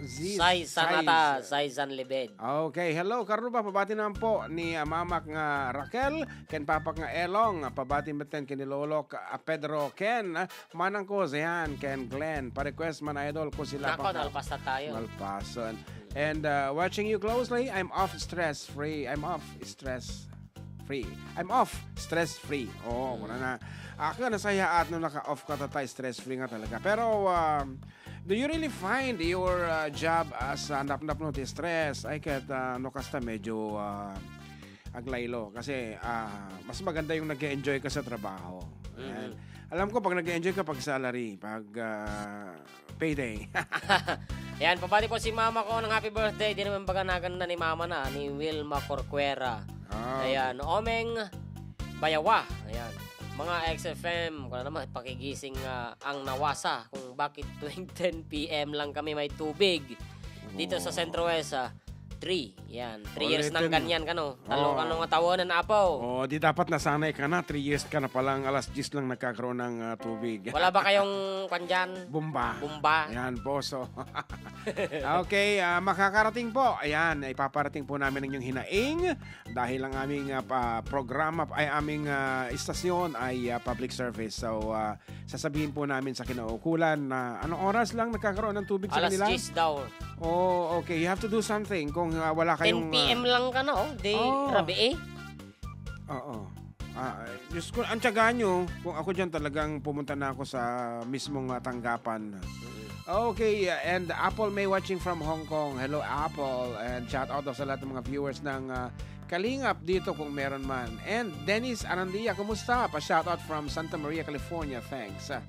Zis-, Sai Sanata, Sai San-, Sai San Libed. Okay, hello, Karuba. Pabati naman po ni, ah, mamak nga Raquel, ken papak nga Elong. Ah, pabati metten ken ni lolok, ah, Pedro, ken, ah, manang ko, Zean, ken Glenn. Pa-request man, idol, ko sila. Nako, pagka-, nalpas na tayo. Nalpasan. And, uh, watching you closely, I'm off stress free. I'm off stress free. I'm off stress free. Oo, kuna na. Ako, nasayaat no naka-off ka, tatay, stress free nga talaga. Pero, um, do you really find your, uh, job as, uh, napnapno ti stress? Ay, ket, uh, no kasta medyo, uh, aglaylo. Kasi, uh, mas maganda yung nag-enjoy ka sa trabaho. Ayan. Mm. Alam ko, pag nag-enjoy ka, pag salary, pag, uh, payday. Ayan, pabati po si mama ko ng happy birthday. Di naman baga naganda ni mama na, ni Wilma Corcuera. Ah. Ayan, Omeng Bayawa. Ayan. Mga X F M, kung ano naman, pakigising nga ang nawasa kung bakit tuwing ten P M lang kami may tubig dito sa Oo. Centro West, ah, three. Yan. Three years nang Ulitin. Ganyan, kano? Talo Oo. Kano nga tawanan, apaw? Oo, di dapat nasanay ka na. Three years ka na palang alas diyes lang nagkakaroon ng, ah, tubig. Wala ba kayong kwan dyan? Bomba. Bomba? Yan, poso. Okay, ah, makakarating po. Ayan, ipaparating po namin ang inyong hinaing dahil ang aming, ah, pa-, programa, ay, aming, ah, istasyon ay, ah, public service. So, ah, sasabihin po namin sa kinauukulan na anong oras lang nagkakaroon ng tubig sa kanila. Alas diyes daw. Oh, okay. You have to do something kung, ah, wala kayong, ten P M ah, lang ka na, oh. Di, oh. Rabi eh. Oo. Ah, Diyos ko, ang tiyaga nyo, kung ako dyan talagang pumunta na ako sa mismong, ah, tanggapan. Mm. Okay, ah, and Apple May watching from Hong Kong. Hello, Apple. And shout out sa lahat ng mga viewers ng, ah, Kalingap dito kung meron man. And Dennis Arandia, kumusta? Pa-shout out from Santa Maria, California. Thanks. Ah,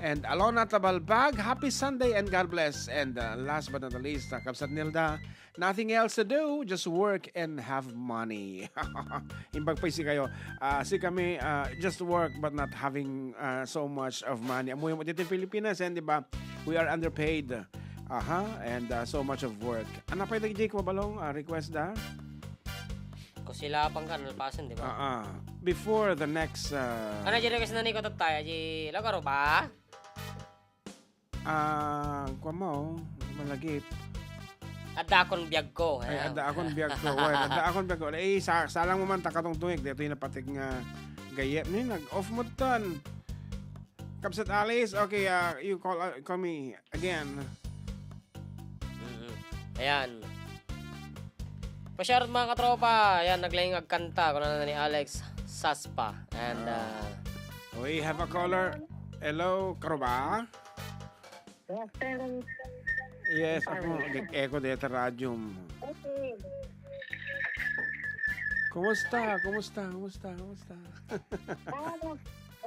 and Alona Tabalbag, happy Sunday and God bless. And, ah, last but not the least, ah, Kabsat Nilda, nothing else to do, just work and have money. Imbag pa si kayo. Ah, si kami, ah, just work but not having, ah, so much of money. Amuyo mo dito Pilipinas, eh, di ba? We are underpaid. Aha, and, ah, so much of work. Ano pa yung Jake Mabalong, ah, request da? Kusilapan ka, nalpasan, di ba? Ah, ah. Before the next, ah, Ano, di request na ni Kotot tayo, di, lo, karo ba? Ah, kuwan mo, malagip. Adda akon biag ko. Ay, ayan. Adda akon biag ko. Well, adda akon biag ko. Eh, sa, salang mo man, takatungtungik. Dito yung napatig nga gayet. Ni, nag-off mo ton. Kabsat Alice, okay, ah, you call, ah, call me again. Mm-mm. Ayan. Pa-shoutout, mga katropa. Ayan, naglaing agkanta. Kung ano na ni Alex Saspa. And, ah, ah, we have a caller. Hello, karuba? Yes, ako. Nag-echo dito radyo mo. Okay. Kumusta? Kumusta? Kumusta? Kumusta? Ah,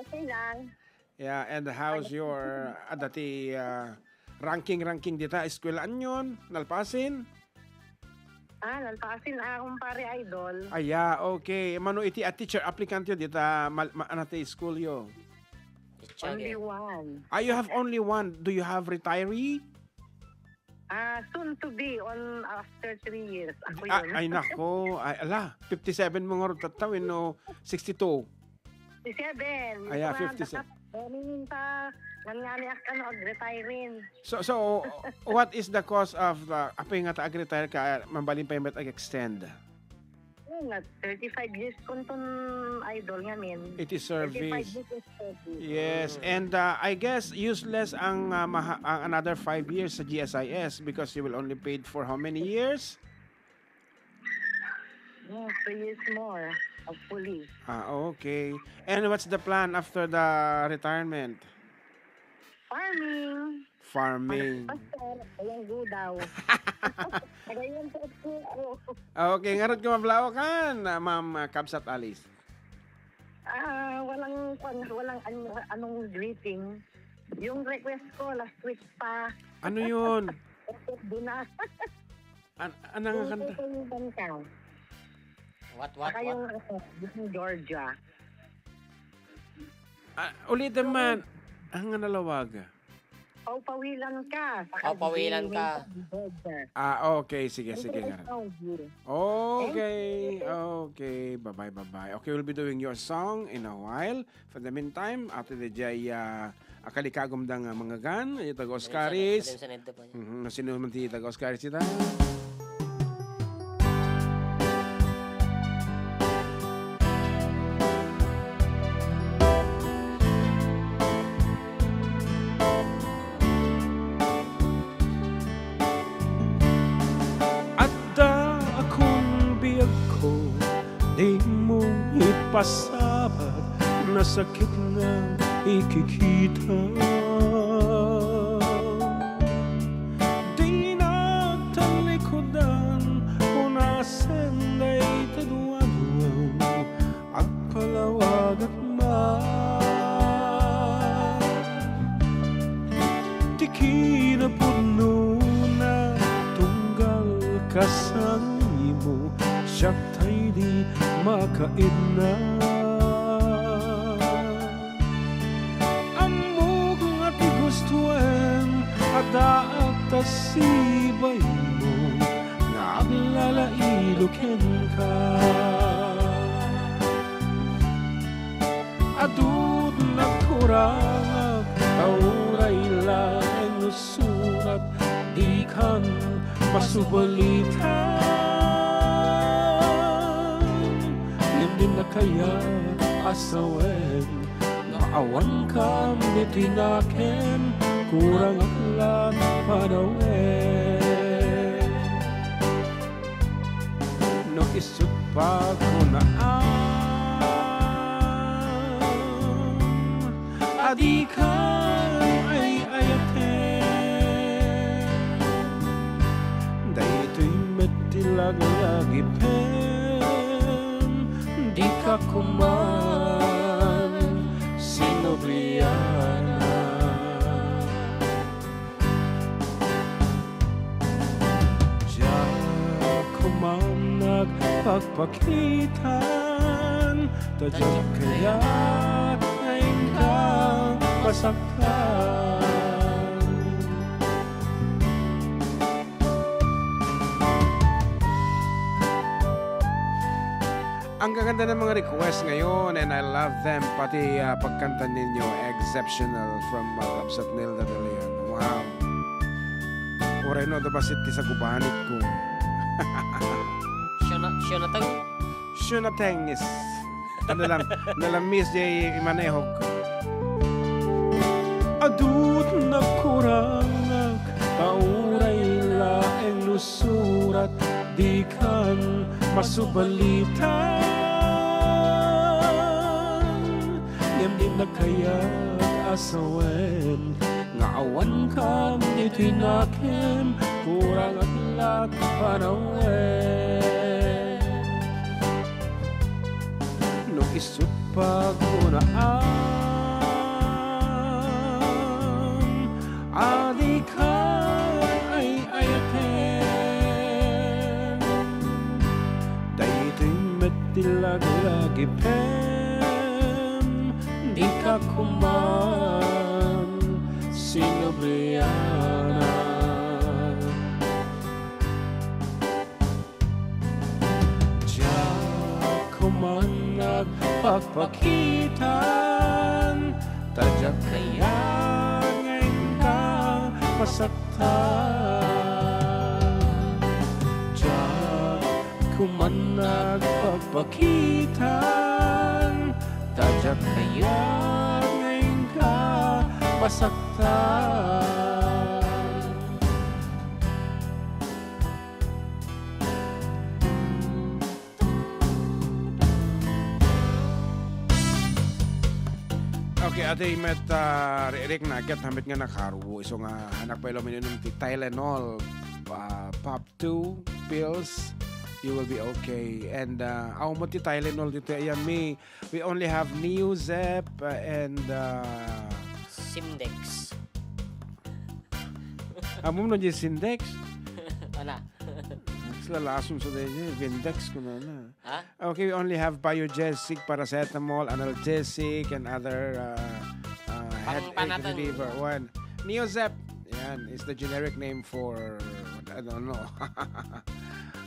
okay lang. Yeah, and how's your, ah, dati, ah, ranking, ranking dita, eskwelaanyon, nalpasin? Ah, nalpasin, ah, kumpare, idol. Aya, okay. Mano iti a teacher applicant yo dita, mal-, ma-, ano ti school yo? Teacher, only eh. One. Ah, you have only one. Do you have retiree? Ah, soon to be on after three years. Ako Ah, yun. Ay, nako. Ay, ala, fifty-seven mo nga ron tattawin, no? Sixty-two. Fifty-seven. Ay, ah, Ito nga, fifty-seven. Baka, eh, minsan, ngan nga ni Akano, ag-retiring. So, so, what is the cause of the, apay nga ta ag-retire ka, mabalin pa yung met ag-extend? Yun nga, thirty-five years ko ton idol nga min. It is service. Thirty-five years is service. Yes, Mm. and, uh, I guess useless ang, uh, maha-, ang another five years sa G S I S because you will only paid for how many years? Mm, three years more, hopefully. Ah, okay. And what's the plan after the retirement? Farming. Farming. Pastor, walang gudaw. Kagayan sa puso. Okay, ngarud ka mablaokan, Ma'am, ah, Kabsat Alice. Ah, walang, kwan, walang an-, anong greeting. Yung request ko last week pa. Ano yun? Doon na. An-, anong Yung kanta? Yung kanta. What, what, Saka what? Yung, ano, yung Georgia. Ah, ulitin man. Ang nalawag. Paupawilan ka. Saka Paupawilan Jimmy ka. Georgia. Ah, okay. Sige, Ang sige nga. Thank you. Okay, Thank you. Okay. Bye-bye, bye-bye. Okay, we'll be doing your song in a while. For the meantime, ato di jay, ah, akalikagom da nga mga gan, yung taga Oscaris. Madam Saned, madam Saned pa niya. Mhm, sino man ti taga Oscaris ita? Adda akon biagko, dimo ipasabak, nasakit nga ikikita. Di nagtalikudan, punasen dayta duadua, agpalawagak man. Ti kinapudnona, tunggal kasano imo, siak tay di makaidna. Ammok nga ti gustoem, addaak ta sibaymo, nga aglalaido kenka. Adun nagkurangak, ta uray laeng no surat, dikan masubalitan. Ngem dinnak kayat a sawen, nga awankam ditoy nakem, kurangak la panawen. Isut' pagunaan a dikay ay-ayaten. Daytoy met ti laglagipem, dika koman sinublianan. Diak koman nagpakpakitan, ta diak kayat nga inka masaktan. Ang gaganda ng mga request ngayon, and I love them. Pati, ah, pagkanta ninyo, exceptional from, ah, Kabsat Nilda Delian. Wow. Uray no, da basit ti sagubanit ko. Siya na, siya na tang. Siya na tengis. Ano lang, nalam-, miss jay imanehog. Adut nagkurangak, ta uray laeng no surat, dikan masubalitan. Ngem di nakayat a sawen, nga awan kam ditoy nakem, kurangak la't panawen. No isut' pagunaan a dika ay-ayaten, daytoy met ti laglagipem, dika koman sinublianan. Diak koman nagpakpakitan, ta diak kayat nga inka masaktan. Diak koman nagpakpakitan, ta diak kayat nga inka masaktan. Okay, adi met, ah, ri-, rik na, ket hamet nga nakarubo. Isu nga, anak pay luminum ti Tylenol, ah, pop two pills, you will be okay. And, ah, awan met ti Tylenol ditoy. Ayan, mi, we only have Neozep, ah, and, ah, Simdex. Ammom no, di Sindex? Wala. Mas lalason sa daydi, Vindex ko na na. Ha? Okay, we only have Biogesic, paracetamol, analgesic, and other, uh, uh, headache reliever. One. Neozep. Yan, is the generic name for, I don't know.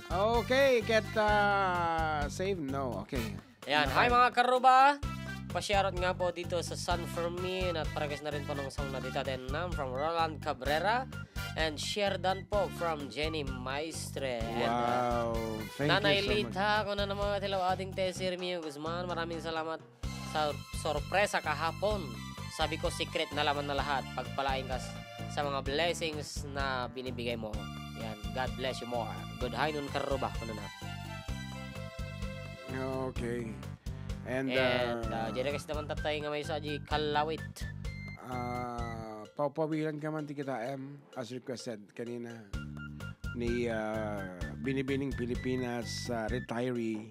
Okay, get, uh, save? No, okay. Ayan, hi, mga karuba. Pasiarot nga po dito sa San Fermin at para guys na rin po ng song na dito. Then, um, from Roland Cabrera and Sheridan po from Jenny Maestre. And, uh, wow. Thank you so much. Nanay Lita, kung ano naman, hello, ating Tessie Remio Guzman. Maraming salamat sa sorpresa kahapon. Sabi ko, secret na laman na lahat. Pagpalain ka s-, sa mga blessings na binibigay mo. Yan. God bless you more. Good high nun, karuba. Ano na? Okay. And, and, uh, uh, di request naman tatay nga may sa di kalawit. Ah, papawilan ka man ti kita, M, as requested kanina ni, ah, Binibining Pilipinas, ah, retiree.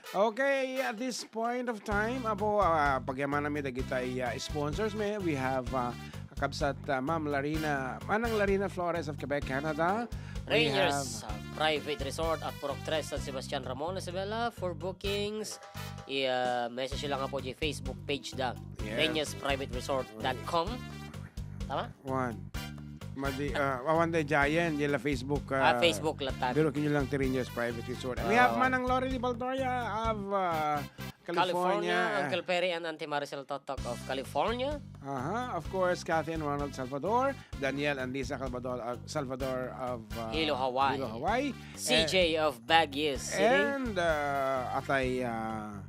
Okay, at this point of time, apo, ah, pagyamanami dagitay, ah, sponsors, may, we have, ah, Kabsat, ah, Ma'am Larina, Manang Larina Flores of Quebec, Canada. We Rangers, have, ah, Private Resort at Purok Tres, San Sebastian, Ramon, Isabela. For bookings, i-, ah, message lang po di Facebook page da. Yes. Rangers Private Resort dot com. Tama? One. Madi, ah, awan da Giant, yun la Facebook, ah, Facebook latan. Pero kinyo lang ti Rangers Private Resort. We have Manang Lorely Baldoria of, ah, California. California, Uncle Perry and Auntie Maricel Totok of California. Aha, of course, Kathy and Ronald Salvador, Daniel and Lisa Salvador, uh, Salvador of, uh, Hilo, Hawaii. Hilo, Hawaii. C J of Baguio City. And, uh, atay, uh,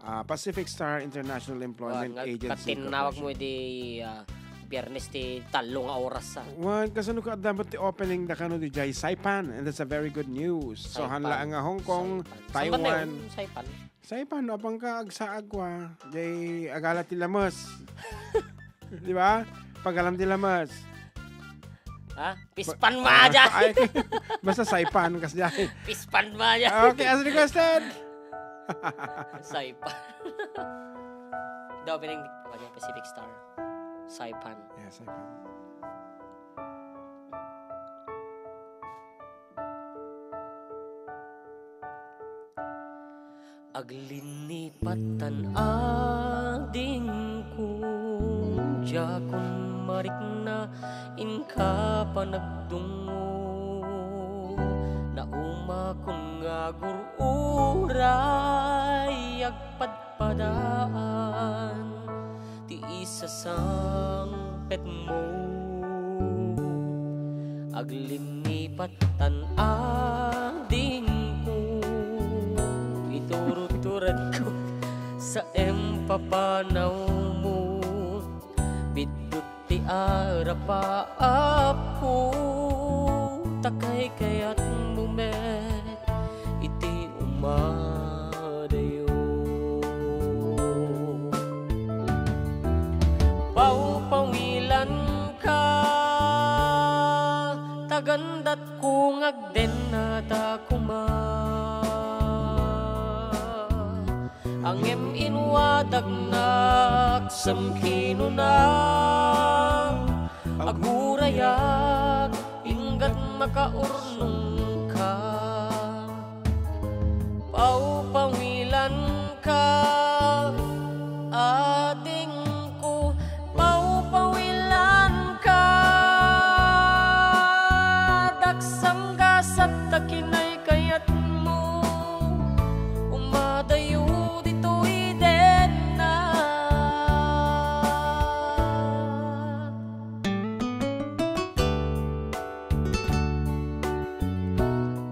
uh, Pacific Star International Employment Agency Corporation. Katinawag mo di, uh, Biyernes ti tallo nga oras, ah. Wen, kasano ka adda met ti opening da kano diay Saipan? And that's a very good news. So, Saipan. Haan laeng nga Hong Kong, Saipan. Saan ba Taiwan. Saipan? Saipan, no, apang ka agsaag wa. Diay agala ti lames. Di ba? Pagalam ti lames. Ha? Pispan Ba-, mo ah, aja. Ay, basta Saipan, kas diay. Pispan mo aja. Okay, as requested. Saipan. The opening, ano, Pacific Star. Saipan. Yeah, Saipan. Aglinnipat tan adingko, diakon marikna inka panagdungngo. Naumakon nga agur-uray agpadpadaan ti isasangpetmo. Aglinnipat tan adingko, ituruturedko sa impapanawmo. Biddut ti arapaapko, ta kaykayatmo met iti umadayo. Pawpawilanka, tagandatko nga agdennata koma. Ngem inwadagnak, sam kinuna, agurayak, inggat makaurnongka. Pawpawilanka, adingko, pawpawilanka. Daksam gasat ta kinaykayatmo, umadayo ditoy denna.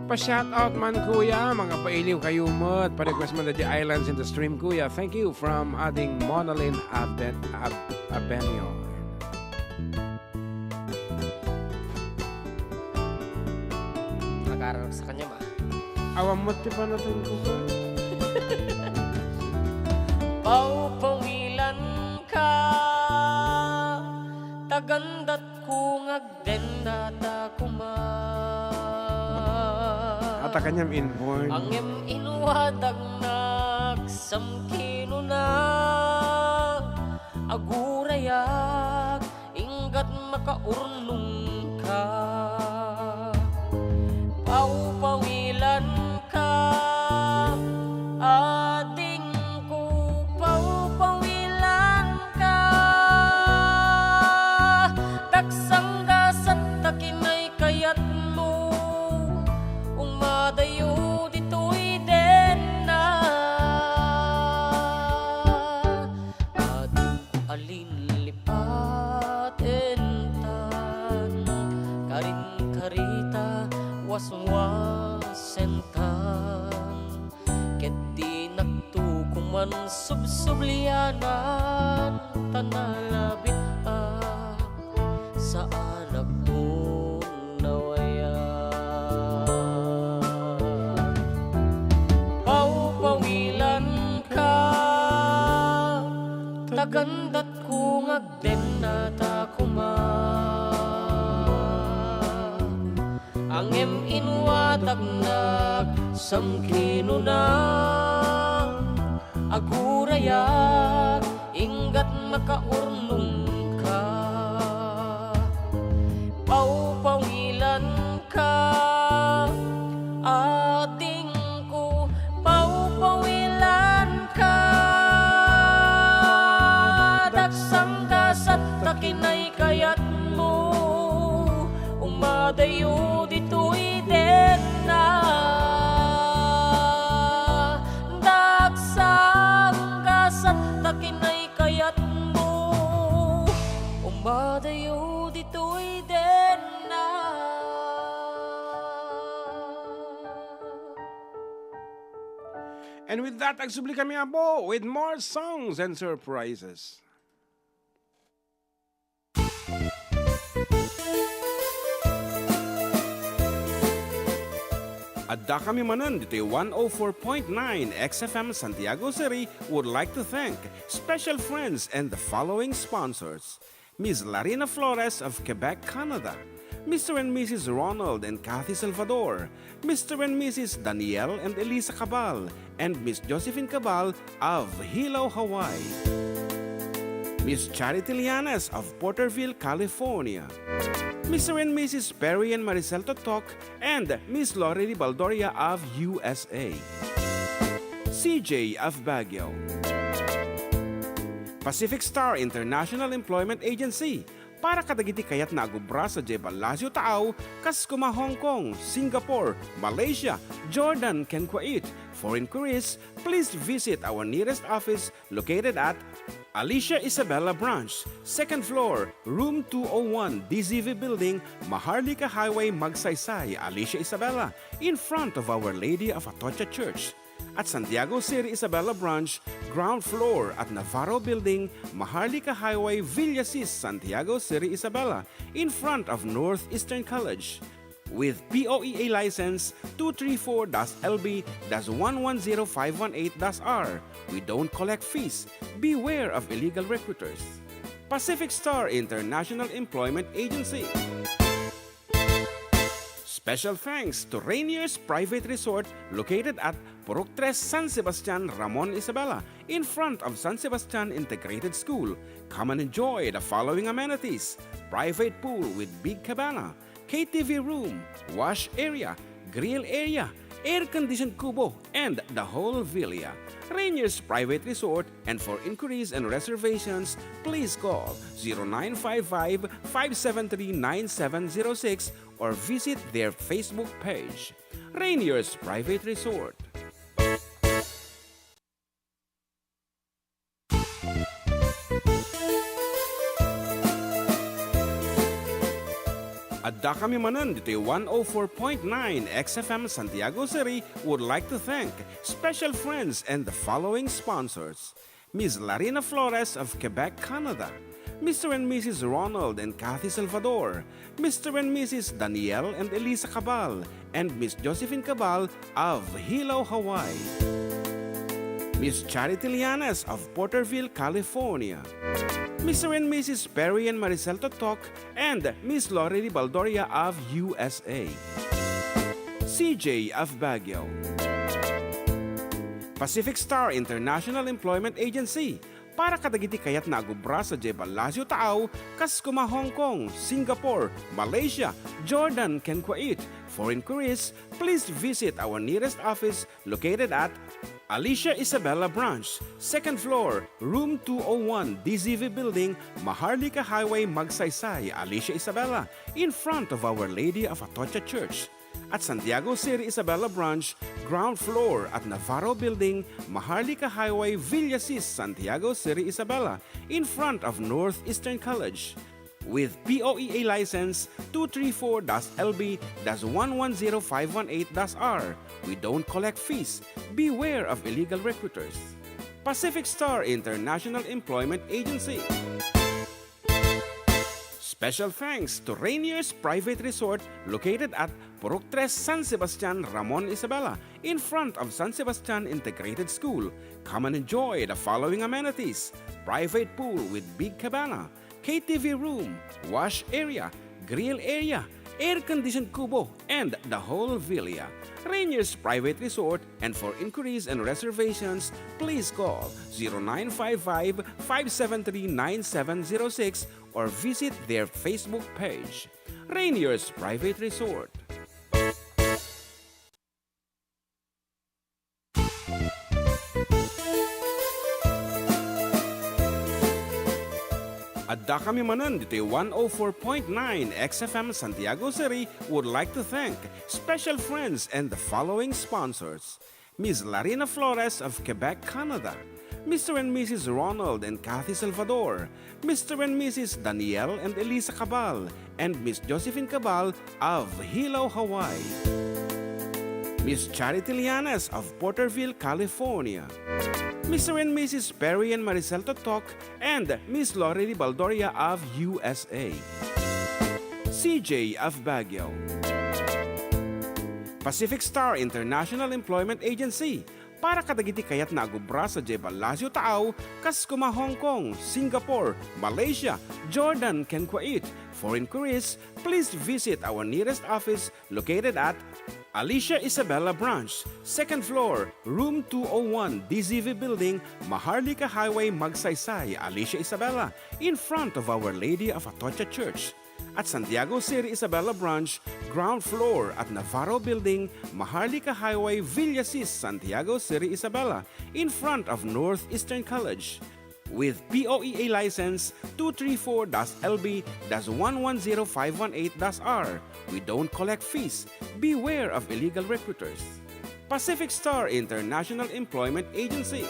Pa-shout out man, kuya, mga pailiw kayo met. Pa-request man the Islands in the Stream, kuya. Thank you from ading Monalyn Aben-, Ab-, Abenio. Nag-aaral sa kanya, ma. Awan mo ti panatun ko ka. Pawpawilanka, tagandatko nga agdendata koma. Ata kanyam inborn. Ngem inwadagnak, sam kinuna, agurayak, inggat makaurnongka. Pawpawilanka, adingko, pawpawilanka. Daksam gasat ta kinaykayatmo, umadayo ditoy denna. Adu a linlipatentan, karin-karita waswasentan, ket dinakto koman subsublianan, ta nalabit a saanakton nawayan. Pawpawilanka, tagandatko nga agdennata koma. Ngem inwadagnak, sam kinuna, agurayak, inggat makaurnongka. Pawpawilanka, adingko, pawpawilanka. Daksam gasat ta kinaykayatmo, umadayo ditoy denna. Daksam gasat ta kinaykayatmo, umadayo ditoy denna. And with that, agsubli kami, Apo, with more songs and surprises. Adda kami manen ditoy one oh four point nine X F M Santiago City would like to thank special friends and the following sponsors: Miss Larina Flores of Quebec, Canada, Mister and Missus Ronald and Kathy Salvador, Mister and Missus Daniel and Elisa Cabal, and Miss Josephine Cabal of Hilo, Hawaii, Miss Charity Lianes of Porterville, California, Mister and Missus Perry and Maricel Totok, and Miss Lorely Baldoria of U S A, C J of Baguio, Pacific Star International Employment Agency, para kadagiti kayatna a agubra sadiay Palacio Taaw, kas kuma Hong Kong, Singapore, Malaysia, Jordan, ken Kuwait. For inquiries, please visit our nearest office located at Alicia Isabela Branch, second floor, room two oh one, D Z V Building, Maharlika Highway, Magsaysay, Alicia Isabela, in front of Our Lady of Atocha Church. At Santiago City Isabela Branch, ground floor at Navarro Building, Maharlika Highway, Villasis, Santiago City Isabela, in front of Northeastern College. With P O E A license two three four dash L B dash one one zero five one eight dash R, we don't collect fees. Beware of illegal recruiters. Pacific Star International Employment Agency. Special thanks to Rainier's Private Resort, located at Purok Tres, San Sebastian, Ramon Isabela, in front of San Sebastian Integrated School. Come and enjoy the following amenities: private pool with big cabana, K T V room, wash area, grill area, air-conditioned kubo, and the whole villa. Rainier's Private Resort, and for inquiries and reservations, please call zero nine five five, five seven three, nine seven zero six or visit their Facebook page, Rainier's Private Resort. Adda kami manen ditoy one oh four point nine X F M Santiago City would like to thank special friends and the following sponsors: Miss Larina Flores of Quebec, Canada, Mister and Missus Ronald and Kathy Salvador, Mister and Missus Daniel and Elisa Cabal, and Miss Josephine Cabal of Hilo, Hawaii, Miss Charity Lianes of Porterville, California, Mister and Missus Perry and Maricel Totok, and Miss Lorely Baldoria of U S A, C J of Baguio, Pacific Star International Employment Agency, para kadagiti kayatna a agubra sadiay Palacio Taaw, kas kuma Hong Kong, Singapore, Malaysia, Jordan, ken Kuwait. For inquiries, please visit our nearest office located at Alicia Isabela Branch, second floor, room two oh one, D Z V Building, Maharlika Highway, Magsaysay, Alicia Isabela, in front of Our Lady of Atocha Church. At Santiago City Isabela Branch, ground floor at Navarro Building, Maharlika Highway, Villasis, Santiago City Isabela, in front of Northeastern College. With P O E A license two three four dash L B dash one one zero five one eight dash R, we don't collect fees. Beware of illegal recruiters. Pacific Star International Employment Agency. Special thanks to Rainier's Private Resort, located at Purok Tres, San Sebastian, Ramon Isabela, in front of San Sebastian Integrated School. Come and enjoy the following amenities: private pool with big cabana, K T V room, wash area, grill area, air-conditioned kubo, and the whole villa. Rainier's Private Resort, and for inquiries and reservations, please call zero nine five five, five seven three, nine seven zero six or visit their Facebook page, Rainier's Private Resort. Adda kami manen ditoy one oh four point nine X F M Santiago City would like to thank special friends and the following sponsors: Miss Larina Flores of Quebec, Canada, Mister and Missus Ronald and Kathy Salvador, Mister and Missus Daniel and Elisa Cabal, and Miss Josephine Cabal of Hilo, Hawaii, Miss Charity Lianes of Porterville, California, Mister and Missus Perry and Maricel Totok, and Miss Lorely Baldoria of U S A, C J of Baguio, Pacific Star International Employment Agency para kadagiti kayatna a gubra sadiay Palacio Taaw, kas kuma Hong Kong, Singapore, Malaysia, Jordan, ken Kuwait. For inquiries, please visit our nearest office located at Alicia Isabela Branch, second floor, room two oh one, D Z V Building, Maharlika Highway, Magsaysay, Alicia Isabela, in front of Our Lady of Atocha Church. At Santiago Seri Isabela Branch, ground floor at Navarro Building, Maharlika Highway, Villasis, Santiago Seri Isabela, in front of Northeastern College. With P O E A license two three four dash L B dash one one zero five one eight dash R, we don't collect fees. Beware of illegal recruiters. Pacific Star International Employment Agency.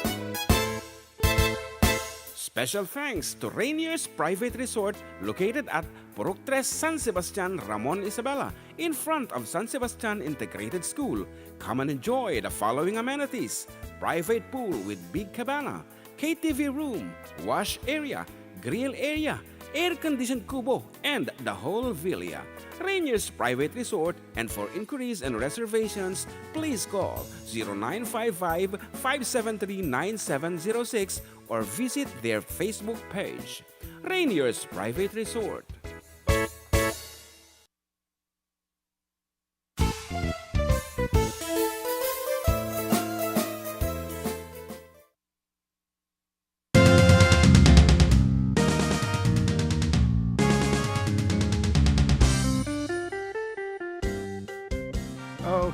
Special thanks to Rainier's Private Resort located at Purok Tres, San Sebastian, Ramon Isabela, in front of San Sebastian Integrated School. Come and enjoy the following amenities: private pool with big cabana, K T V room, wash area, grill area, air-conditioned kubo, and the whole villa. Rainier's Private Resort, and for inquiries and reservations, please call zero nine five five, five seven three, nine seven zero six or visit their Facebook page. Rainier's Private Resort.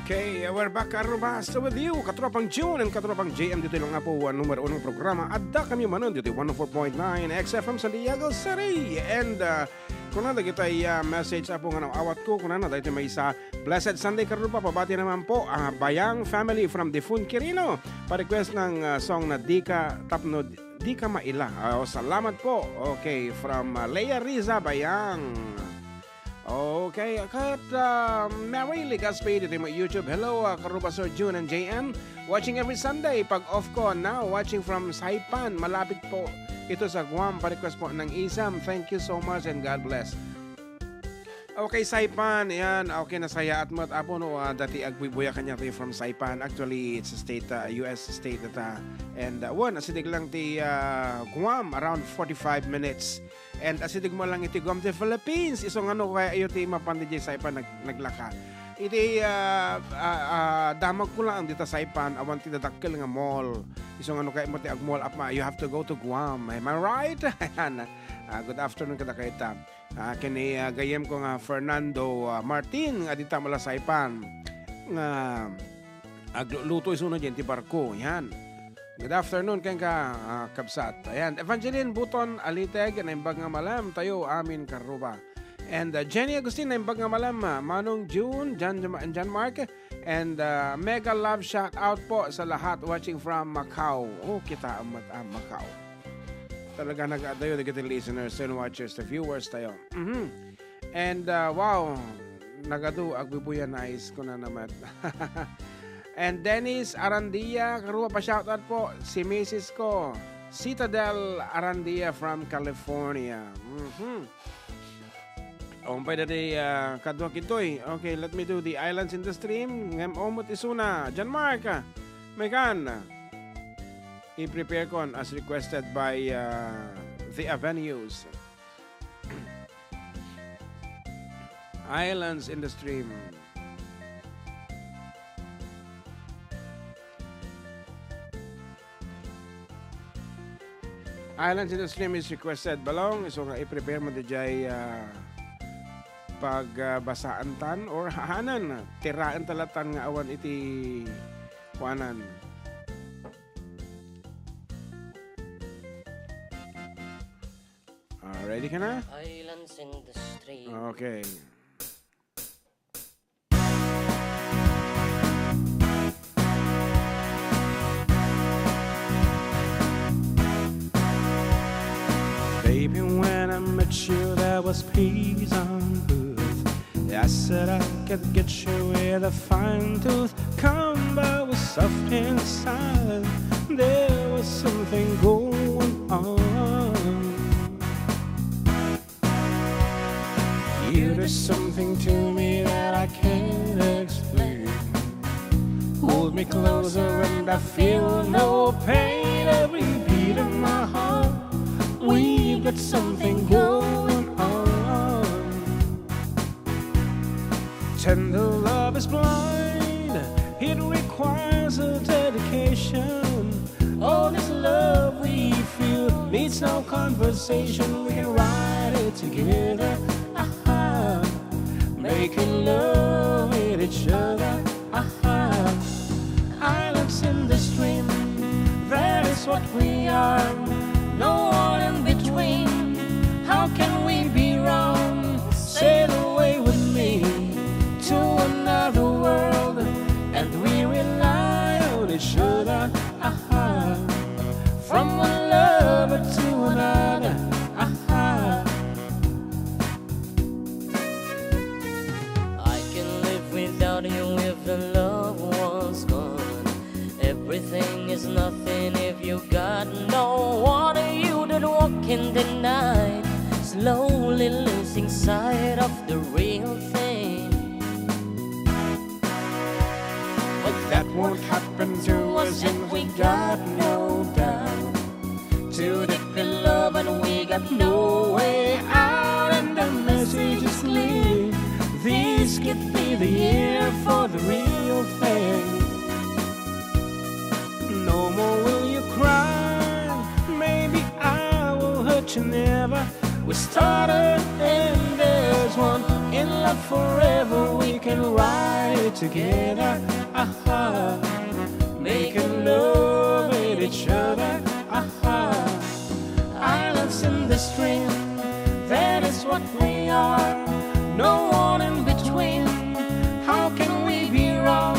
Okay, we're back, Karubas, with you, Katropang June and Katropang J M, dito lang nga po, uh, numero unong programa. Adda kami manen dito, one oh four point nine X F M San Diego City. And, uh, kuna dagiti, uh, message, apo, nga naawat ko, kuna na dagiti maysa, "Blessed Sunday, Karuba, pabati naman po, ah, Bayang family from Defun Quirino. Pa-request ng, ah, song na Di Ka Tapno, Di Ka Maila." Oh, salamat po. Okay, from, ah, Lea Riza Bayang. Okay, kat, ah, Mary Legaspi dito mo YouTube. "Hello, ah, Karuba, Sir June and J M. Watching every Sunday, pag off ko. Now, watching from Saipan. Malapit po ito sa Guam. Pa-request po ng Isam. Thank you so much and God bless." Okay, Saipan, yan. Okay, nasayaat met, apo, no, ah, dati agbuybuya kaniak from Saipan. Actually, it's a state, ah, U S state data. And, ah, wen, asideg lang ti, ah, Guam, around forty-five minutes. And asideg mo lang iti Guam ti Philippines. Isu nga no kaya iyo ti mapan diay Saipan nag-, naglaka. Iti, ah, ah, ah, damag ko lang dita Saipan, awan ti dadakkel nga mall. Isu nga no kaya mo ti ag-mall up, ma-, you have to go to Guam. Am I right? Ayan. Ah, good afternoon kadakayta. Ah, ken ni, ah, gayyem ko nga Fernando, ah, Martin nga dita Malasaipan nga agluluto isuna diay ti barko. Yan. Good afternoon kenka, ah, kabsat. Ayan, Evangeline Buton Aliteg, naimbag nga malem tayo amin, Karuba. And, ah, Jenny Agustin, naimbag nga malem, ah, Manong June, John, John Mark, and, ah, mega love shout out po sa lahat watching from Macau. Oh, kita amat, ah, Macau. Talaga nag-adayo dagiti listeners and watchers, the viewers tayo. Mhm. And, uh, wow, nagadu, agbuybuya, nice, kuna naman. And Dennis Arandia, Karuba, pa-shoutout po, si misis ko, Citadel Arandia from California. Mhm. Umpay dati, ah, kadua kitoy. Okay, let me do the Islands in the Stream. Ngem umot isuna. John Mark, ah, Megan. I-prepare kon as requested by, ah, the Avenues. Islands in the Stream. Islands in the Stream is requested. Balong, isu nga i-prepare mo diay, ah, pag, ah, basaantan or hanan, tiraen talatan nga awan iti kuanan. Ah, ready ka na? Islands in the Stream. Okay. Baby, when I met you, there was peace on earth. I said I could get you with a fine tooth comb, but was soft inside. There was something going on. You do something to me that I can't explain. I feel no pain every beat of my heart. We've got something going on. Tender love is blind, it requires a dedication. All this love we feel needs no conversation, we can write it together. Aha, making love with each other. Aha, islands in the stream, that is what we are. No one in between, how can we be wrong? Sail away with me to another world, and we rely on each other. Aha, from one lover to another. Aha. I can live without you if the love was gone. Everything is nothing if you got no one. You that walk in the night, slowly losing sight of the real thing. But that won't happen to us if we got no doubt. Too deep in love and we got no way out, and the message is clear. This could be the year for the real thing. No more will you cry. Maybe I will hurt you never. We started and there's one in love forever. We can ride together. Aha. Making love with each other. Aha. Islands in the stream. That is what we are. No one in between. How can we be wrong?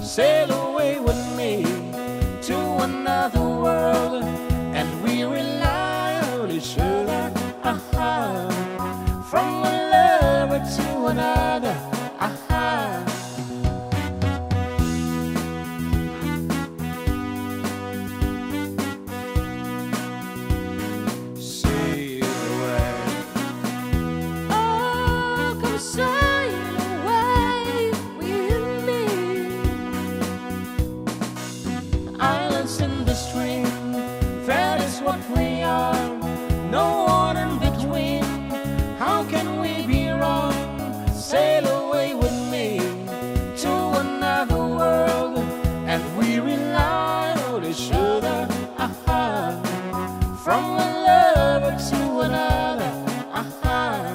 Sail away with me to another world, and we rely on each other. Aha. From one lover to another. Aha. Sail away. Oh, come sail away with me. Islands in the stream, that is what we are. No one in between. How can we be wrong? Sail away with me to another world, and we rely on each other. Aha. From one lover to another. Aha.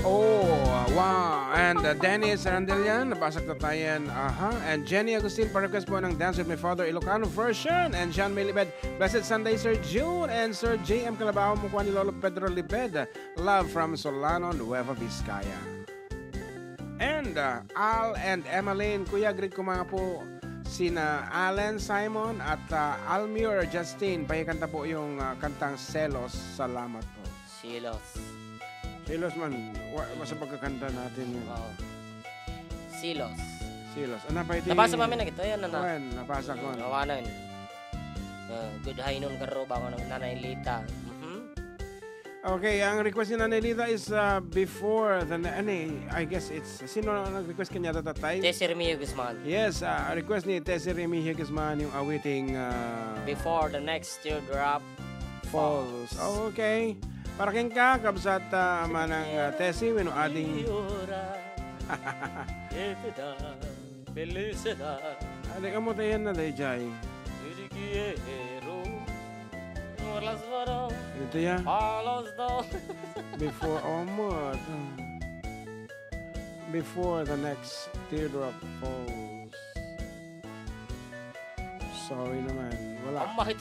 Oh, wow. And, uh, Dennis Randelian, nabasa ko tayan. Aha. And Jenny Agustin, pa-request po ng Dance with My Father Ilocano version. And John May Libed, Blessed Sunday, Sir June. And Sir J M Calabaho, mukha ni Lolo Pedro Libed. Love from Solano, Nueva Vizcaya. And, uh, Al and Emmeline, Kuya, greet ko mga po sina Allen, Simon, at, uh, Almir, Justin. Pakikanta po yung, uh, kantang Selos. Salamat po. Selos. Selos man. Wa-, basta pagkakanta natin yun. Oo. Selos. Selos. Ano pa ito? Nabasa mo amin na ito. Ayan na na. Ayan, nabasa ko. Hmm, awanan. Uh, good high noon, karo, baka ng Nanay Lita. Mhm. Okay, ang request ni Nanay Lita is, uh, before the ne-, ano eh, I guess it's, sino ang nag-request kanya, Tatay? Tessie Remigio Guzman. Yes, uh, request ni Tessie Remigio Guzman yung awiting, uh, Before the Next Teardrop Falls. Falls. Okay. Para kenka, kabsat, uh, manang, uh, Tessie, wenno ading Felicidad. Adi, kamu tayo na, Day Jai. Te quiero. Por las manos. Ito ya. A los dos. Before, oh, mo, ito. Before the next teardrop falls. Sorry naman. Wala. Ang mahit.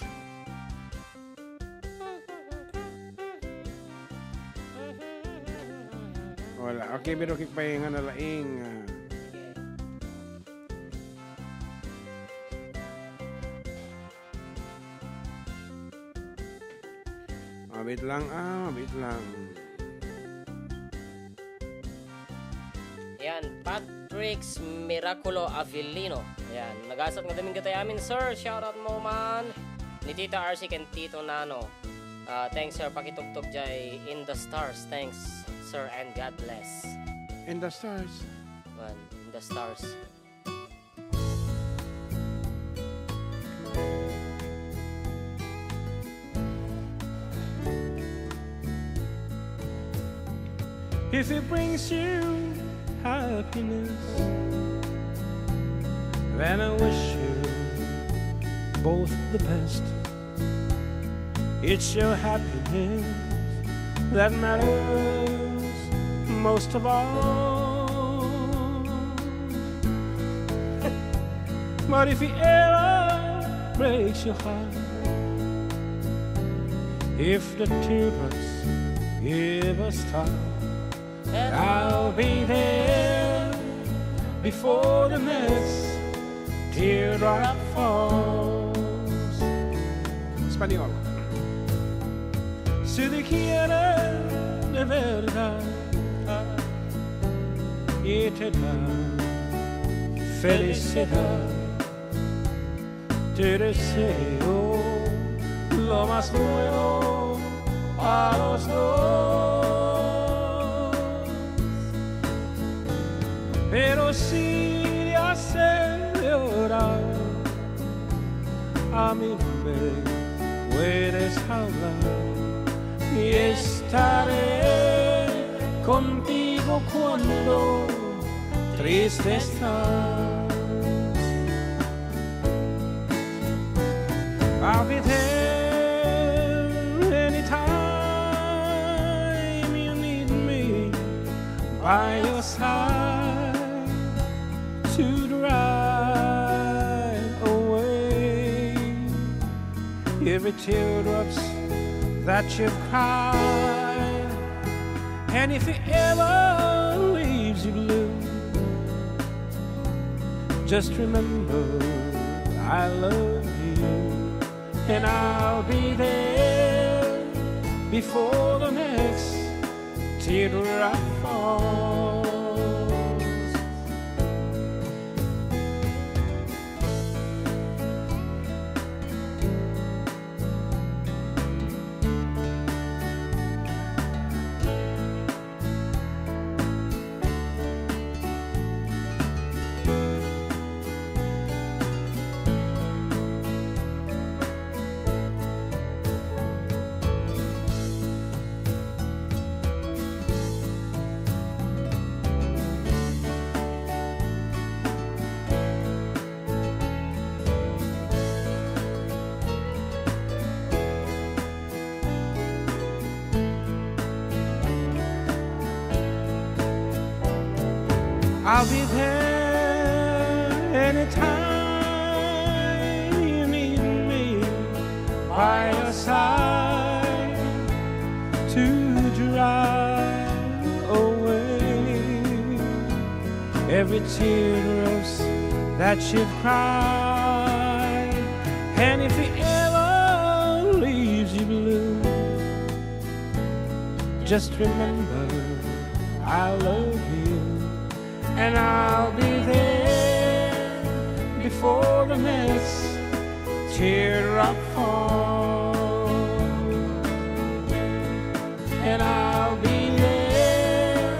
Wala. Okay, pero kikpahinga na laing. Mabit lang, ah, mabit lang. Yan, Patrick's Miraculo Avellino. Yan, nagasat nga Domingo tayo amin, sir. Shoutout mo man ni Tita R C ken Tito Nano. Ah, thanks, sir. Pakitugtog jay In the Stars. Thanks, sir, and God bless. In the Stars. Well, In the Stars. If it brings you happiness, then I wish you both the best. It's your happiness that matters most of all. But if it ever breaks your heart, if the teardrops ever start, I'll be there before the next teardrop falls. Espanyol. Si dijera de verdad y te da felicidad. Te deseo lo más bueno a los dos. Pero si te hace llorar, a mí me puedes hablar y estaré contigo cuando triste estás. I'll be there anytime you need me by your side to dry away every teardrops that you've cried. And if it ever leaves you blue, just remember I love you, and I'll be there before the next teardrop falls. I'll be there anytime you need me by your side to dry away every teardrops that you've cried. And if it ever leaves you blue, just remember I love you, and I'll be there before the next teardrop falls. And I'll be there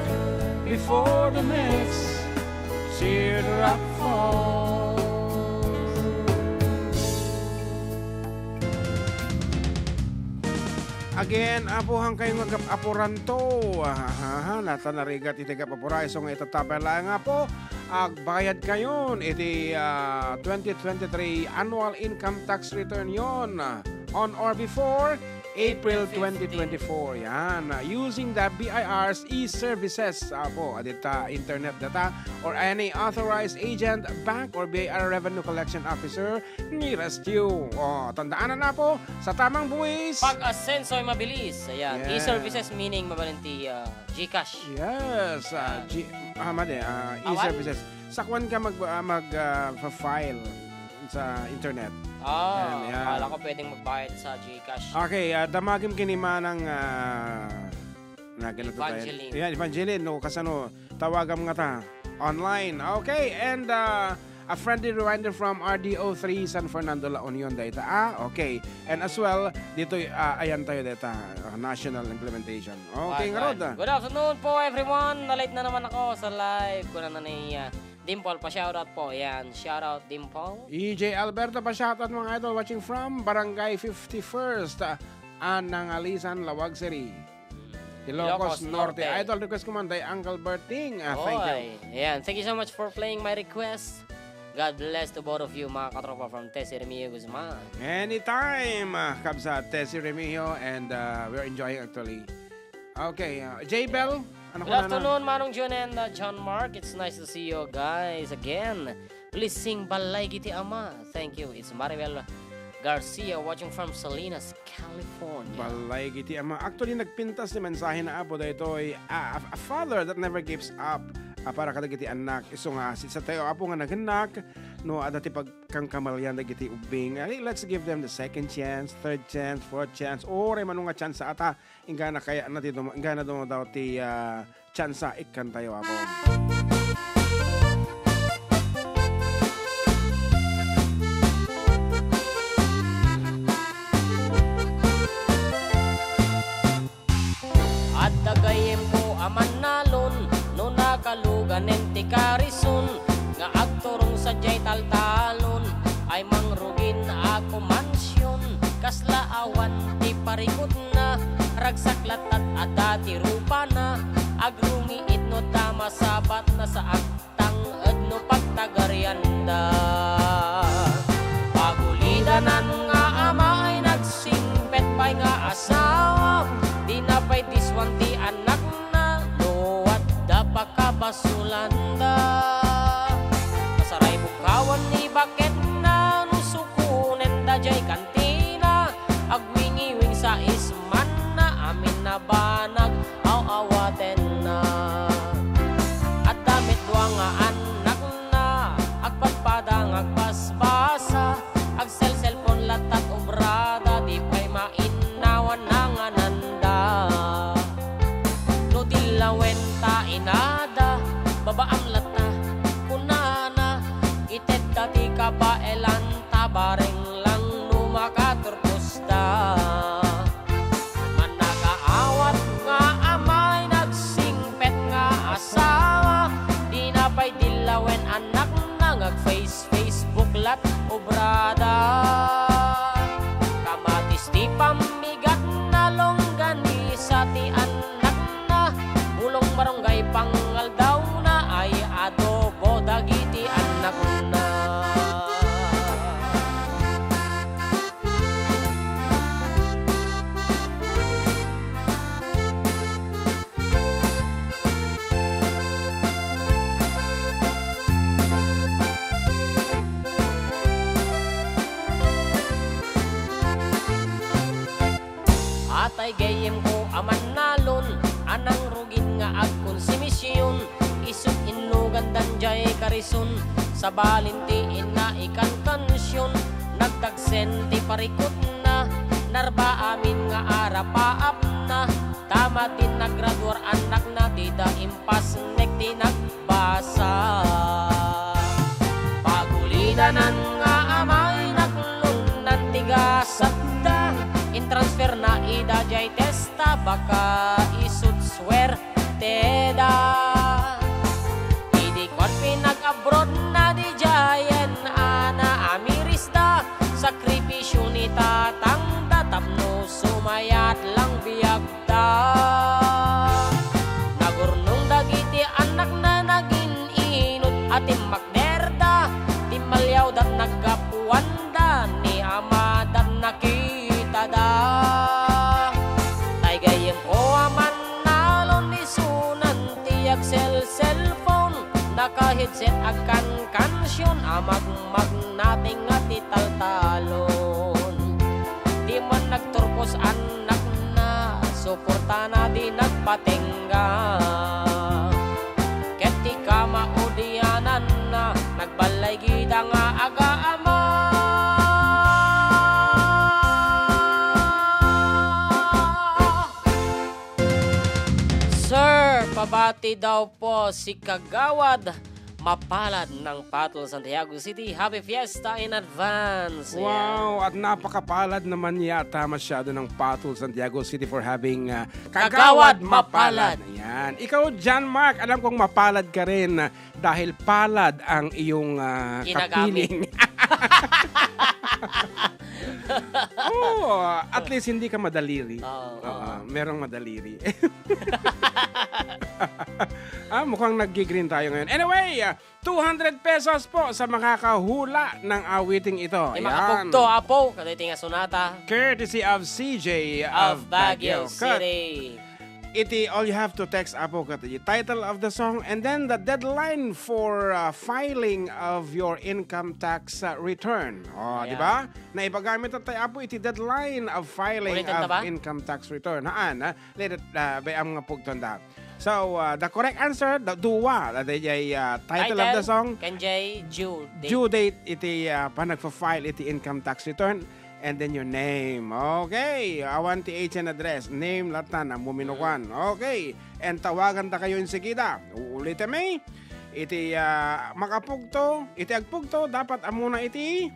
before the next teardrop falls. Again, Apo, han kayo nga gap-apuranto. Ahaha, nata narigat iti gap-apura, isu nga itatta pay laeng, Apo. Agbayad kayon iti, ah, twenty twenty-three annual income tax return yon, ah, on or before April twenty twenty-four. Yan, ah, using the B I R's e-services, Apo, adita internet data, or any authorized agent, bank, or B I R revenue collection officer nearest you. O, tandaan na, Apo, sa tamang buwis. Pag-asenso'y mabilis. Ayan. Yes. E-services meaning mabalin ti, ah, GCash. Yes, ah, Ayan. G-, ah, madi, ah, Awan? E-services. Sa kuan ka mag-, ah, mag, ah, fa-file sa internet. Ah, Ayan, ayan. Akala ko pwedeng magbayad sa GCash. Okay, ah, damagim ken ni Manang, ah, na ganito tayo. Evangeline. Ayan, Evangeline, no, kasano, tawagam ngata online. Okay, and, ah, A friendly reminder from R D O three San Fernando, La Union, dayta. Ah, okay. And as well, ditoy, ah, ayan tayo dayta, ah, national implementation. Okay, Fine, ngarud, fine. ah. Good afternoon po, everyone. Na-late na naman ako sa live. Kuna na ni, ah, Dimple, pa-shoutout po. Yan, shoutout, Dimple. E J Alberto, pa-shoutout, mga idol, watching from Barangay fifty-first, ah, Anangalisan, Laoag City. Ilocos Ilocos Norte. Norte. Idol, request ko man, day Uncle Berting. Ah, thank you. Oy, ayan. Thank you so much for playing my request. God bless to both of you, mga katropa from Tessie Remio Guzman. Anytime, ah, kabsa Tessie Remio, and, ah, we're enjoying actually. Okay, ah, J Bell, ano Good ka na na? afternoon, Manong Jun and, uh, John Mark. It's nice to see you guys again. Please sing Balay Giti Ama. Thank you. It's Maribel Garcia watching from Salinas, California. Balay Giti Ama. Actually, nagpintas ti mensahe na Apo daytoy, a, a, a father that never gives up, ah, para kadagiti annak. Isu nga, si sa tayo Apo nga naghennak, no, adda ti pagkangkamalian dagiti ubbing. Ay, let's give them the second chance, third chance, fourth chance. Uray mano nga chance ata, inggana kayatna ti dum-, inggana dumadaw ti, ah, tsansa ikkantayo, Apo. Adda gayyemko a mannalon no nakaluganen ti karison nga agturong sadiay taltalon ay mangrugin a kumansion. Kasla awan ti parikutna, ragsak latta adda ti rupana, agrungiit no ta masabatna sa agtang no pagtagarianda. Pagulidanan nga ama ay nagsingpet pay nga asawa, di na pay diswan ti annakna no adda pakabasolanda. Masaray bukkawan ni baketna no sukonenda jay kantina, agwingiwing sa ismanna, amin a banag aw-awatenna. Adda met dua nga annakna, agpadpada nga agbasbasa, agselselpon lattat obrada, di pay mainnawan nangananda. No dillawen ta inada, babaam latta, kunana, itedda ti kabaelanta, bareng lang no makaturposta. Mannakaawat nga amay nagsingpet nga asawa, di na pay dillawen annakna nga agface Facebook lat obrada. Kamatis ti pammigatna, longganisa ti annakna, bulong marunggay pangaldawna ay adobo dagiti annakna. Atay gayyemko a mannalon a nangrugin nga agkonsumision, isut' innugandan jay karison, sabalin ti inna ikankansion, nagdagsen ti parikutna, narba amin nga arapaapna, ta madin nagraduar annakna, dida impasnek ti nagbasa. Pagulidanan nga amay naklungnan ti gasatda, intransferna ida jay testa, baka isut' suerteda. Idi kuan pinag-abroadna, di jayen ana amirisda, sakripisio ni tatangda tapno sumayat lang biag da. Nagurnong dagiti annakna, nagin-inut a timmakderda, timmaliawda naggapuanda, ni amadan nakitada. Tay gayyemko a mannalon isunan ti agselselpon, naka-headset agkankansion a magmagnating nga ti taltalon. Di man nagturpos annakna, suportana di nagpatengga. Ket ti kamaudiananna, nagballay gida nga agaama. Sir, pabati daw po si Kagawad mapalad ng Patol Santiago City. Happy Fiesta in advance. Wow, ayan. At napakapalad naman yata masyado ng Patol Santiago City for having, ah, Kagawad Kagawad Mapalad. Mapalad. Ayan. Ikaw, John Mark, alam kong mapalad ka rin, ah, dahil palad ang iyong, ah, Ginagamit. Kapiling. Oo, at least hindi ka madaliri. Oo, Oo, oo. Merong madaliri. Ah, mukhang nag-green tayo ngayon. Anyway, ah, two hundred pesos po sa makakahula ng awiting ito. Di Ayan. Makapugto, apo. Kadoy ti nga sonata. Courtesy of C J of Of Baguio Baguio. Cut. City. Iti, all you have to text, apo, kat iti title of the song and then the deadline for, uh, filing of your income tax, uh, return. Oh, Ayan. Di ba? Naipagamit tayo, apo, iti deadline of filing Ulitin ta of ba? Income tax return. Haan, ha? Let it, uh, bay-am nga pugtonda. So, uh, the correct answer, the duwa, that is a, uh, title of the Title, song, Ken J, due date. Due date, iti, uh, panagpa-file iti income tax return. And then your name. Okay. Awan ti H and address. Name latan, ammo minukuan. Mm. Okay. And tawagan ta kayo insigida. Uulitemi. Iti, ah, makapugto, iti agpugto, dapat ammona iti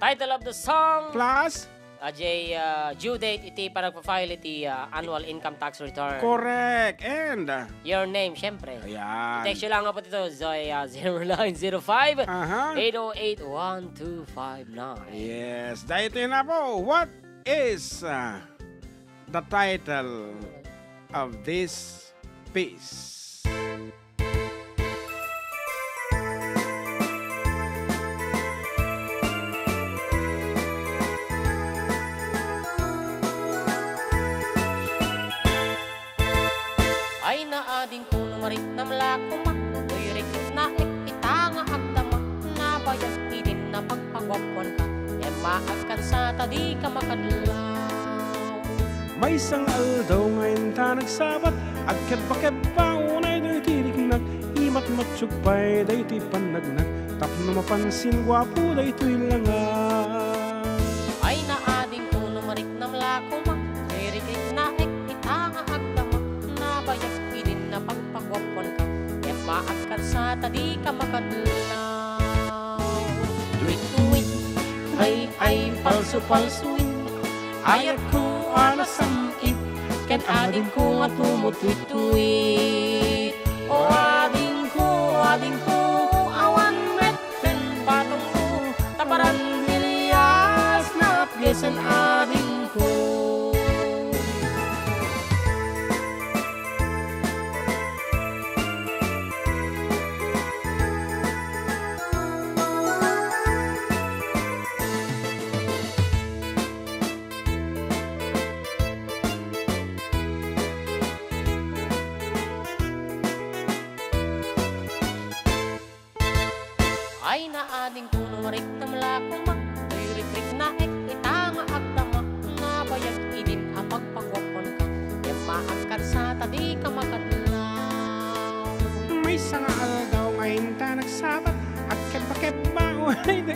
Title of the song. Plus? Ajay, ah, due date iti panagpa-file iti, ah, annual income tax return. Correct. And, ah, Your name, syempre. Ayan. I-text nyo lang nga po dito, Zoya, zero nine zero five, Aha. eight oh eight, one two five nine. Yes. Dahil ito yun na po. What is, ah, the title of this piece? Ay naadingko no mariknam la koma, toy riknam ek ita nga agdama, nabayag idin napagpaguapuanka, Emma, agkansa ta dika makadlaw. Maysa nga aldaw nga inta nagsabat, agkebba-kebba unay daytoy riknak, imatmatug pay daytoy pannagnak, tapno mapansin guapo daytoy langa. Ay naadingko no mariknam la koma, toy riknak ek ita nga agdama, nabayag idin napagpaguapuanka, Emma, agkansa ta dika makadlaw. Tuwit-tuwit, ay, ay, palso-palsoin, ayatko a nasam-it, ken adingko a tumutwit-tuwit. O adingko, adingko, awan met ken patongko, ta barandilias napgesen adingko. Ay naadingko no mariknam la koma, toy rikriknak ek ita nga agdama, nabayag idin a pagpaguapuanka, Emma, agkansa ta dika makadlaw. Maysa nga aldaw nga inta nagsabat, agkebba-kebba, ay,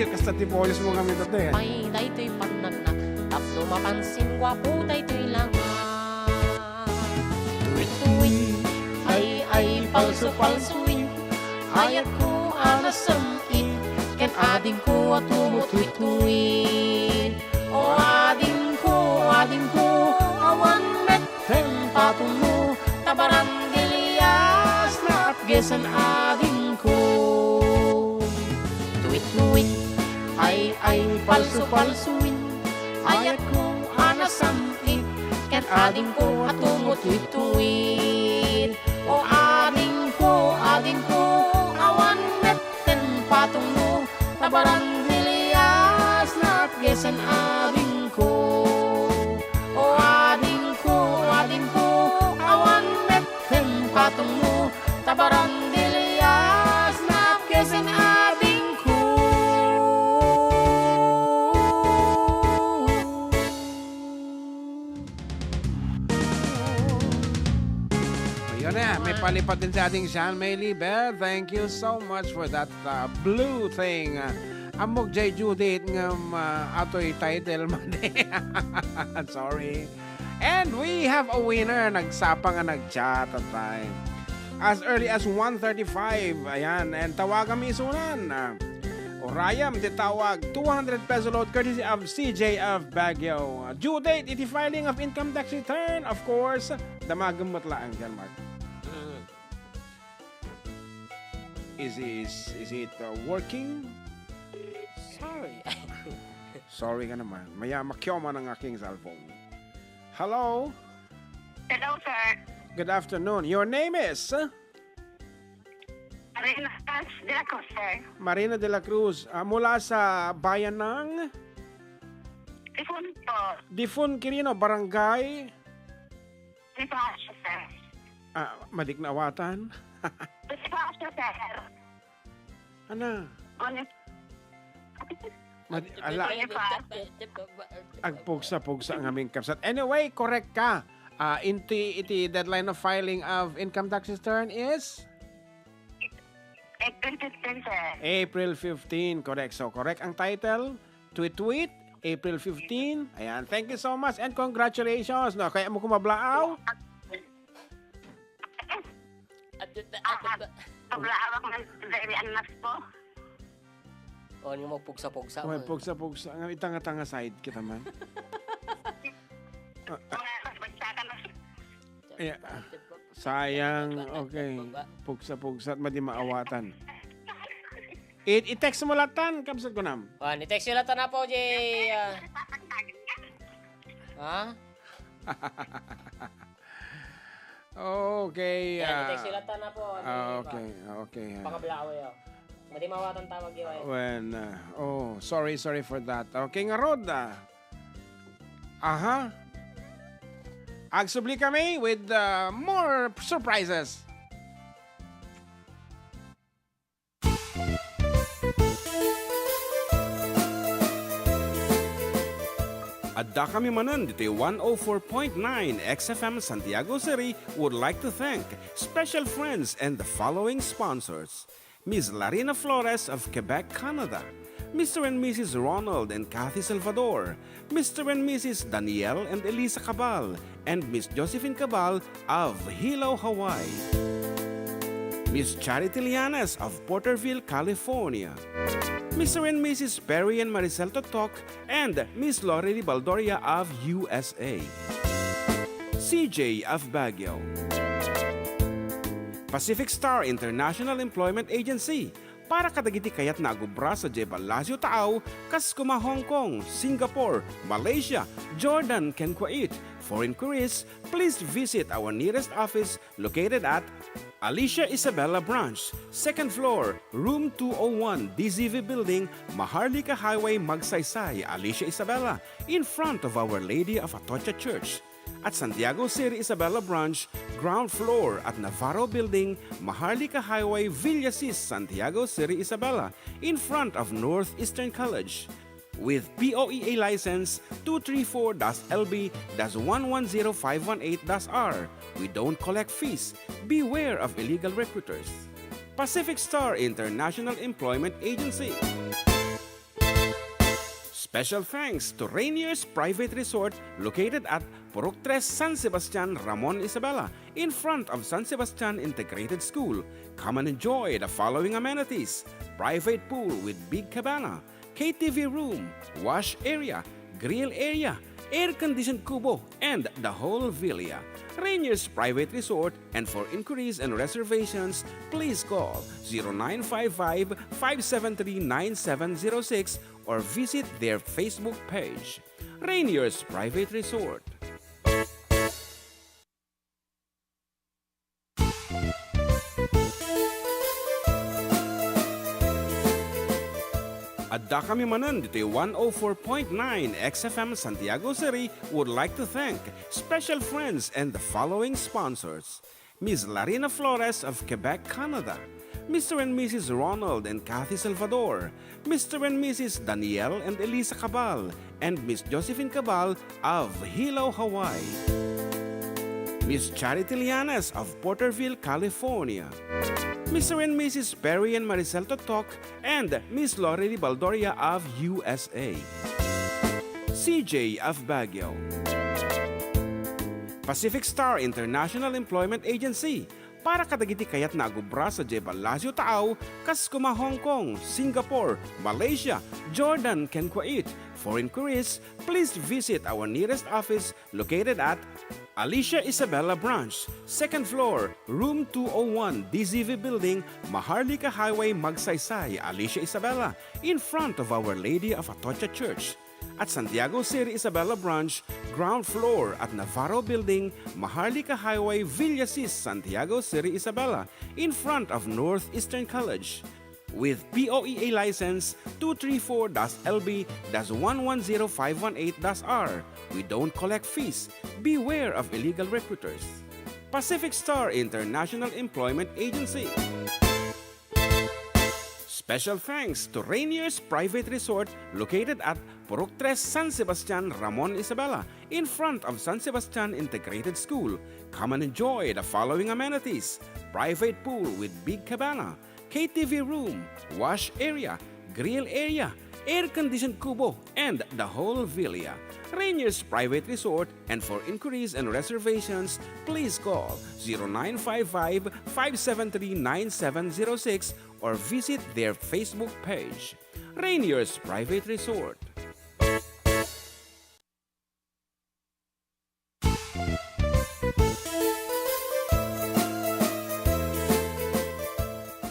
kasta ti boses mo ngamin, ate. Ay, daytoy pannagnak, tapno mapansin guapo daytoy langa. Tuwit-tuwit, ay, ay, palso-palsoin, ayatko a nasam-it, ken adingko a tumutwit-twit. O adingko, adingko, awan met ken patongmo, ta barandilias napgesen adingko. Tuwit-tuwit, ay, ay, palso-palsoin, ayatko a nasam-it, ken adingko a tumutwit-tuwit. O adingko, adingko, awan met ken patongmo, ta barandilias napgesen adingko. O adingko, adingko, awan met ken patongmo, ta barandilias napgesen adingko. Ayun na, may palipad din si ating Sean May Liber. Thank you so much for that, uh, blue thing. Uh, ammok jay Judith ngem, uh, atoy title madi. Sorry. And we have a winner. Nagsapa nga nag-chat at time. As early as one thirty-five. Ayan, and tawagan mi isunan. Ah, urayem ti tawag, two hundred peso load courtesy of C J of Baguio. Due date iti filing of income tax return, of course. Damagem met laeng, Jan Mark. Mm. Is, is, is it, uh, working? Sorry. Sorry ka naman. Maya makioma ng aking cellphone. Hello? Hello, sir. Good afternoon. Your name is? Marina de la Cruz, sir. Marina de la Cruz. Ah, mula sa bayan ng? Defunto. Defunto Quirino, barangay? Bonifacio, sir. Ah, madik na awatan? Bonifacio, sir. Ana? Bonif- Madi-, ala. Agpugsa-pugsa ang aming kabsat. Anyway, correct ka. Ah, inti, iti deadline of filing of income tax return is? April fifteen, sir. April fifteen, correct. So, correct ang title. Tweet, tweet, April fifteen. Ayan, thank you so much and congratulations. No, kaya mo kumablaaw? At, at, at, Pablaawak man, very anas po. O, ano mo, pugsa-pugsa Well, mo. Pugsa-pugsa. Nga, itanga-tanga side kita man. Mga kasbagsakan na. Yeah. Sayang, okay. Pugsa-pugsa at madi maawatan. I-, i-text mo latan, kabsat ko nam. Wan, i-text mo latan na po, Jay, ah. Ha? Okay, Yan, ah, i-text mo latan na po, ah, Jay, okay, okay, ah. Pangablao, yo. Madi maawatan tawag, yo, eh. When, ah, oh, sorry, sorry for that. Okay, nga, Rod, ah. Aha. Agsubli kami with, uh, more surprises. Adda kami manen ditoy one oh four point nine X F M Santiago City would like to thank special friends and the following sponsors. Miss Larina Flores of Quebec, Canada, Mister and Missus Ronald and Kathy Salvador, Mister and Missus Daniel and Elisa Cabal, and Miss Josephine Cabal of Hilo, Hawaii. Miss Charity Lianes of Porterville, California. Mister and Missus Perry and Maricel Totok and Miss Lorely Baldoria of U S A. C J of Baguio. Pacific Star International Employment Agency para kadagiti kayatna a agubra sadiay Palacio Taaw, kas kuma Hong Kong, Singapore, Malaysia, Jordan, ken Kuwait. For inquiries, please visit our nearest office located at Alicia Isabela Branch, second floor, room two oh one, D Z V Building, Maharlika Highway, Magsaysay, Alicia Isabela, in front of Our Lady of Atocha Church. At Santiago City Isabela Branch, ground floor at Navarro Building, Maharlika Highway, Villasis, Santiago City Isabela, in front of Northeastern College. With P O E A license two three four dash L B dash one one zero five one eight dash R, we don't collect fees. Beware of illegal recruiters. Pacific Star International Employment Agency. Special thanks to Rainier's Private Resort located at Purok Tres, San Sebastian, Ramon Isabela, in front of San Sebastian Integrated School. Come and enjoy the following amenities: private pool with big cabana, K T V room, wash area, grill area, air-conditioned kubo, and the whole villa. Rainier's Private Resort, and for inquiries and reservations, please call zero nine five five, five seven three, nine seven zero six or visit their Facebook page. Rainier's Private Resort. Adda kami manen ditoy one oh four point nine X F M Santiago City would like to thank special friends and the following sponsors: Miss Larina Flores of Quebec, Canada, Mister and Missus Ronald and Kathy Salvador, Mister and Missus Daniel and Elisa Cabal, and Miss Josephine Cabal of Hilo, Hawaii, Miss Charity Lianes of Porterville, California, Mister and Missus Perry and Maricel Totok, and Miss Lorely Baldoria of U S A, C J of Baguio, Pacific Star International Employment Agency, para kadagiti kayatna a gubra sadiay Palacio Taaw, kas koma Hong Kong, Singapore, Malaysia, Jordan, ken Kuwait. For inquiries, please visit our nearest office located at Alicia Isabela Branch, second floor, room two oh one, D Z V Building, Maharlika Highway, Magsaysay, Alicia Isabela, in front of Our Lady of Atocha Church. At Santiago Seri Isabela Branch, ground floor at Navarro Building, Maharlika Highway, Villasis, Santiago Seri Isabela, in front of Northeastern College. With P O E A license two three four dash L B dash one one zero five one eight dash R, we don't collect fees. Beware of illegal recruiters. Pacific Star International Employment Agency. Special thanks to Rainier's Private Resort located at Purok Tres, San Sebastian, Ramon Isabela, in front of San Sebastian Integrated School. Come and enjoy the following amenities: private pool with big cabana, K T V room, wash area, grill area, air-conditioned kubo, and the whole villa. Rainier's Private Resort, and for inquiries and reservations, please call zero nine five five, five seven three, nine seven zero six or visit their Facebook page. Rainier's Private Resort.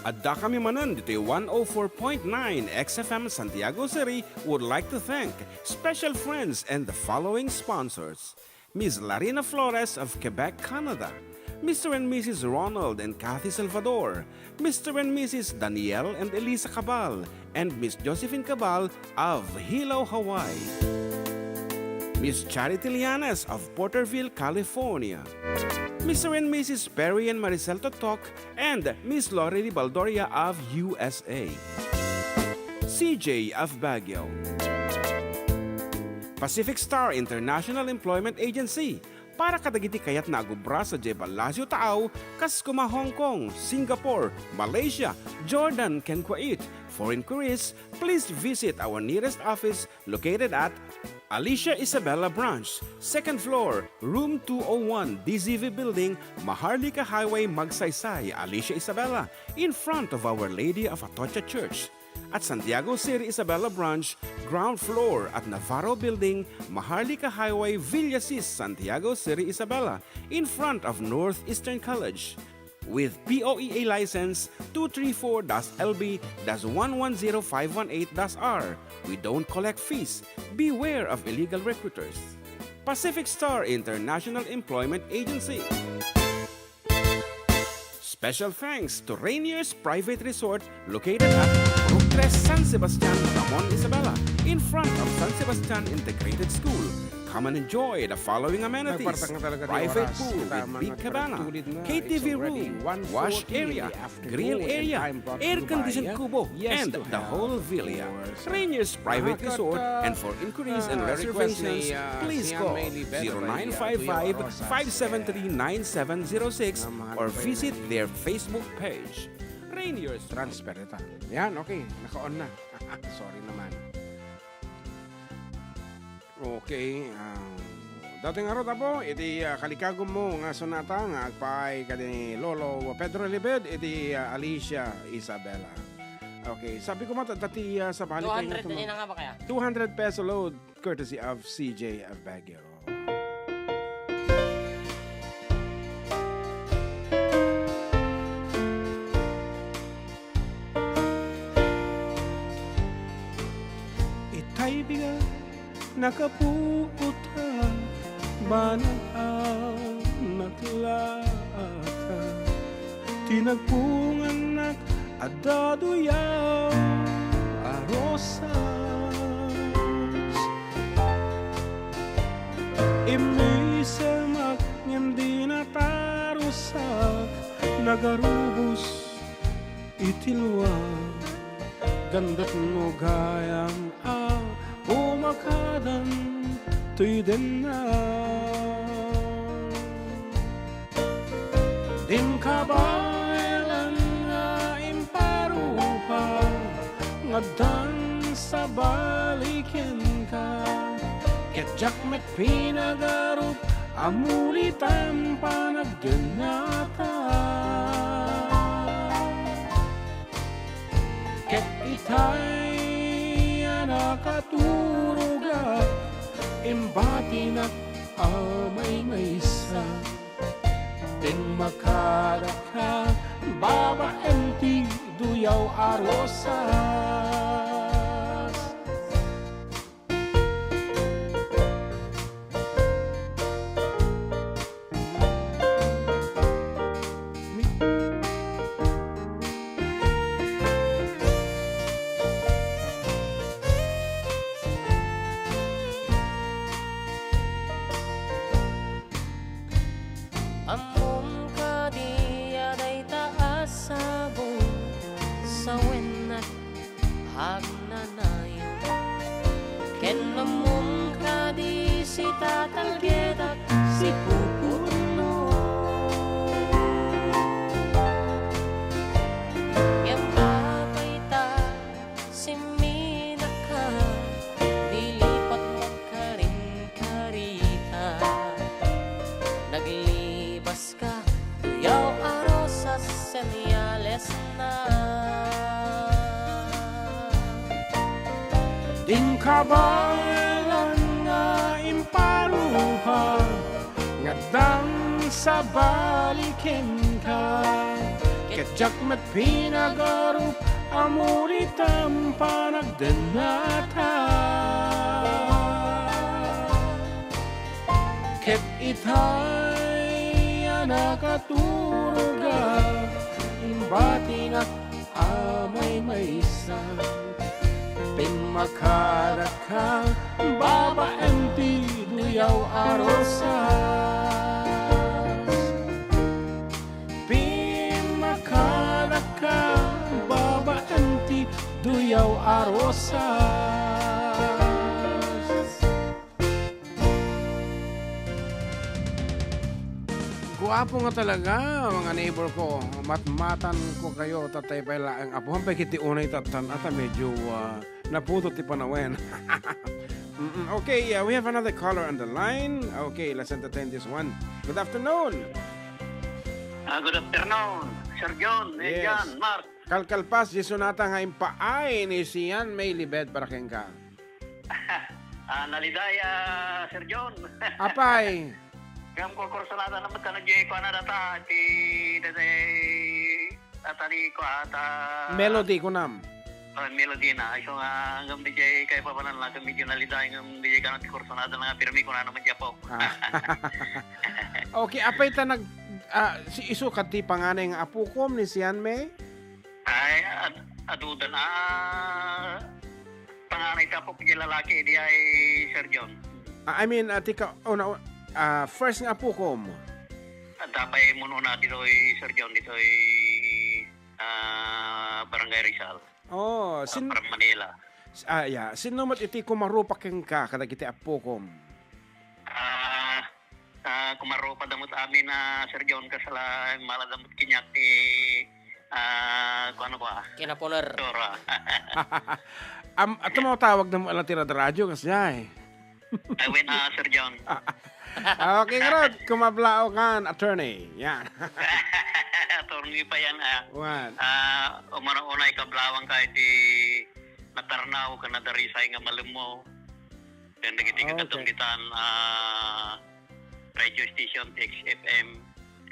Addakami manen ditoy one oh four point nine X F M Santiago Seri would like to thank special friends and the following sponsors: Miss Larina Flores of Quebec, Canada, Mister and Missus Ronald and Kathy Salvador, Mister and Missus Daniel and Elisa Cabal, and Miss Josephine Cabal of Hilo, Hawaii, Miss Charity Lianes of Porterville, California, Mister and Missus Perry and Maricel Totok, and Miss Lori Ribaldoria of U S A, C J of Baguio, Pacific Star International Employment Agency, para kadagiti kayatna a gubra sadiay Palacio Taaw, kas koma Hong Kong, Singapore, Malaysia, Jordan, ken Kuwait. For inquiries, please visit our nearest office located at Alicia Isabela Branch, second floor, room two oh one, D Z V Building, Maharlika Highway, Magsaysay, Alicia Isabela, in front of Our Lady of Atocha Church. At Santiago Seri Isabela Branch, ground floor at Navarro Building, Maharlika Highway, Villasis, Santiago Seri Isabela, in front of Northeastern College. With P O E A license two three four dash L B dash one one zero five one eight dash R, we don't collect fees. Beware of illegal recruiters. Pacific Star International Employment Agency. Special thanks to Rainier's Private Resort located at Purok Tres, San Sebastian, Ramon Isabela, in front of San Sebastian Integrated School. Come and enjoy the following amenities: private pool with big cabana, K T V room, wash area, grill area, air-conditioned kubo, and the whole villa. Rainier's Private Resort, and for inquiries and reservations, please call zero nine five five, five seven three, nine seven zero six or visit their Facebook page. Rainier's Transfer ita. Yan, okay. Naka-on na. Sorry naman. Okay, ah, daytoy ngarud, Apo, iti, ah, kalikagummo nga sonata nga agpaay ken ni Lolo Pedro Libed iti, ah, Alicia Isabela. Okay, sabi ko mata, dati, ah, sa balik two hundred na ina nga ba kaya? Two hundred peso load, courtesy of C J of Baguio. Itay bigat, nakapuotak, banag a naklaatak. Ti nagpungannak, adda duyaw a rosas. Immisemak ngem di natarusak, nagarubos iti lua. Gandat no gayam a umakadan toy denna. Din kabaelan nga imparupa, ngaddan sabali kenka. Ket diak met pinagarup a mulitan panagdennata. Imbatinak a maymaysa, ten makadaka, babaen ti duyaw a rosas. Ammom kadi a dayta a sabong, sawennak agnanayon. Ken ammom kadi si tatalgedak, si puputno. Ngem apay ta simminaka, nilipatmo karin karita. Naglibas ka, duyaw a rosas, senyales na. Din kabaelan nga imparupa, nga addan sabali kenka. Ket diak met pinagarup a mulitem panagdennata. Ket itay a nakaturogak, imbatinak a maymaysa. Pimmakadaka babaen ti duyaw a rosas. Pimmakadaka babaen ti duyaw a rosas. Guapo nga talaga, mga neighbor ko. Matmatan ko kayo, tatay pay laeng. Apuhan pay kiti unay tattan, ata medyo, ah, napudot ti panawen. Mm-mm. Okay, uh, we have another caller on the line. Okay, let's entertain this one. Good afternoon. Ah, good afternoon, Sir John, Yes. Elian, Mark. Kalkalpas, Jesu nata nga impaay ni Sian May Libed para kenka. Ah, naliday, ah, Sir John. Apay. Ngem ko kursunada naman ka na jay ko na data, ti, dati, data ni ko ata. Melody, kunam. Oh, Melody na. Ay, so nga, ngem di jay kay papanan lang, medyo naliday, ngem di jay ka na ti kursunada na nga, pirmi ko na naman jay po. Ah. Okay, apay ta nag, ah, si isu kadti panganay nga apukom ni Sian May? Ay, ad-, adudan, ah, panganay ta po, pagay lalaki, di ay Sir John. Ah, I mean, ah, tika, una, ah, first nga apukom. Adda pay mun-una ditoy, Sir John, ditoy, ah, Barangay Rizal. Oh, Ah, sin-, from Manila. S-, ah, yeah. Sinno met iti kumarupa kenka kadagiti apukom? Ah, ah, kumarupa damot amin a Sir John kasla, mala damot kaniak ti, ah, kuan ko, ah. Kinapuner. Dora. Am, ato mo tawag na mo ala ti radyo, kasjay. Ay, wen, ah, Sir John. Ah, okay, ngarud, kumablaw kan, attorney. Yan. Attorney pa yan, ah. Wan. Ah, umuna-una, ikablawang ka iti natarnaw, ken nadarisay nga malemmo. Ken dagiti Okay. kakadanggitan, ah, radio station, X F M,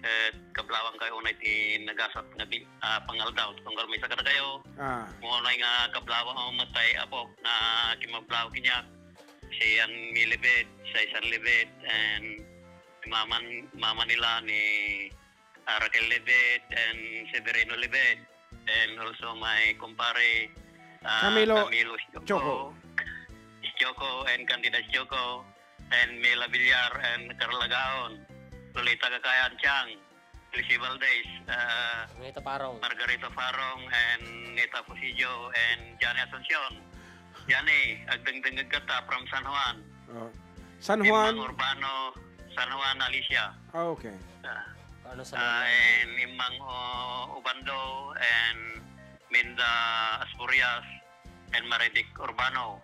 ket kablawang kayo unay ti nagasat nga bi-, ah, pangaldaw. Tunggal maysa kadakayo, Ah. mo unay nga kablawang, oh, matay, apo, nga kimablaw kaniak. Si Ann May Libed, si San Libed, and Mama, Mama nila ni, ah, Raquel Libed and Severino Libed, and also my kumpare, ah, Camilo Camilo Choco. Choco. Choco and Candida Choco, and Mela Villar and Carla Gaon, Lolita Kakayan Chang, Lucy Valdez, ah, Margarita Parong. Margarita Parong, and Neta Fusillo, and Johnny Asuncion. Johnny, agdengdengngeg kata from San Juan. Oh. San Juan? Immang Urbano, San Juan, Alicia. Ah, okay. Ah. Paano San Juan? Ah, and Immang, oh, Ubando, and Minda Asturias, and Maridic Urbano.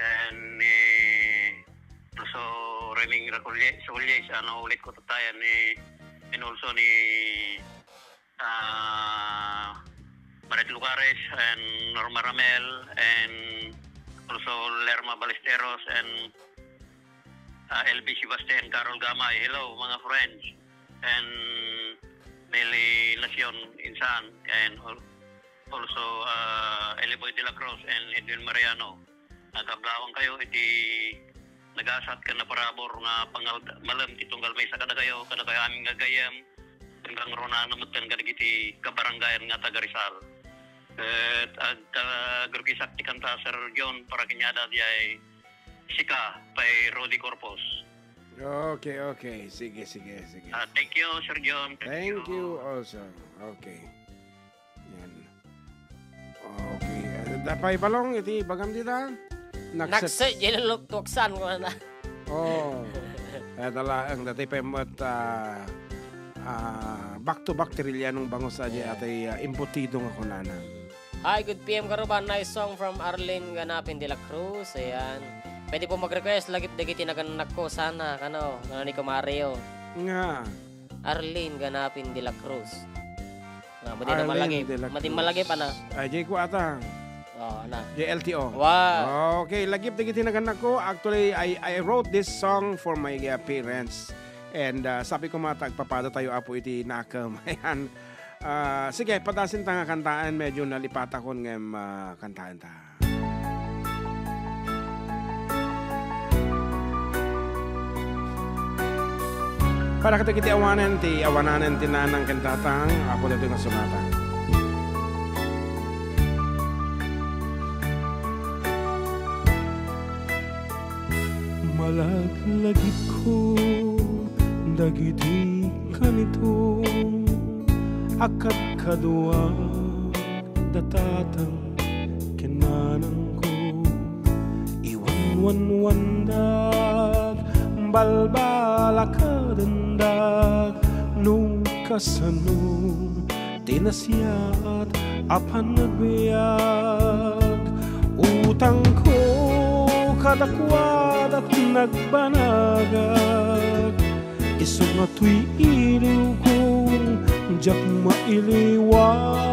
And, eh, also Reming Racolye-, Racolles, ano, ulit ko tatayan ni, and also ni, ah, Maret Lugares and Norma Ramel and also Lerma Ballesteros and Ah, L B Sebastian, Carol Gamay, hello, mga friends. And Nelly Nacion Insan, and al-, also, ah, Eliboy de la Cruz and Edwin Mariano. Nagkablawan kayo iti nagasat ken naparabur nga pangal-, malem ti tunggal maysa kadakayo, kadakayo amin nga gayyem, hanggang runana metten kadagiti kabarangayan nga taga Rizal. Ket ag-, agrugisak ti kanta, Sir John, para kaniada diay sika, pay Rudy Corpus. Okay, okay. Sige, sige, sige. Ah, thank you, Sir John. Thank Thank you. you also. Okay. Yan. Okay. Eh, da pay balong iti bagam dita? Nakset. Nakset, jay luluktuksan ko na. Oh. Kaya talagang dati pa yung mat, ah, ah, back to back ti Rillianong bangus a di Yeah. atay, ah, embutido nga kunana. Hi, good P M Karuban. Nice song from Arlene Ganapin de la Cruz. Ayan. Pwede po mag-request lagip dagiti nagannakko sana, kano, kano ni Kumario. Nga. Arlene Ganapin de la Cruz. Nga, madi na Arlene malagip. de la Madi Cruz. malagip, ana. Ay, jay ko ata. Oh, na. Jay L T O. Wow. Okay, lagip dagiti nagannakko. Actually, I, I wrote this song for my, uh, parents. And, uh, sabi ko, "Mata, agpapada tayo, Apo, iti nakem." Ayan. Ah, sige, padasin ta nga kantaen, medyo nalipatakon ngem, ah, kantaen ta. Para kadagiti awanen, ti awananen ti nanang ken tatang, Apo daytoy nga sonata. Malaglagipko dagiti kanito a kadkaduak da tatang ken nanangko. Iwanwanwandak, balbalakadendak no kasano ti nasiat a panagbiag. Utangko kadakuada ti nagbanagak, isu nga toy iliwko diak mailiwag.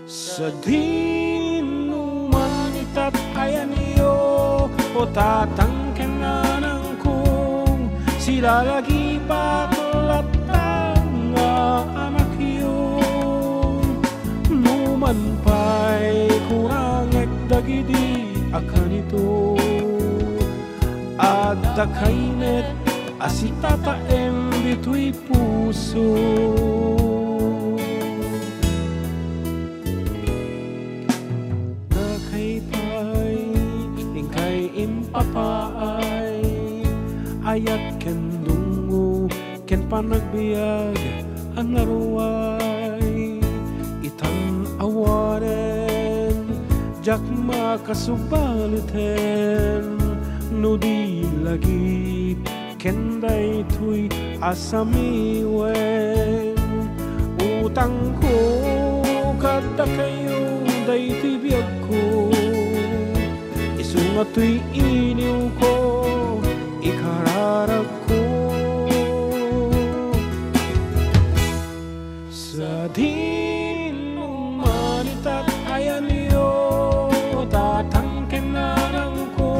Sadino man itat ayanyo, o tatang ken nanangko, silalagipak latta nga anakyo. Numan pay kurangek dagidi a kanito, adda kaymet a sitataem ditoy puso. Dakay pay, inkay impapaay, ayat ken dungngo, ken panagbiag a naruay. Itan awanen, diak makasubaliten, no di lagip ken daytoy a samiwen. Utangko kadakayo daytoy biagko, isu nga toy iliwko, ikararagko. Sadino man itat ayanyo, tatang ken nanangko,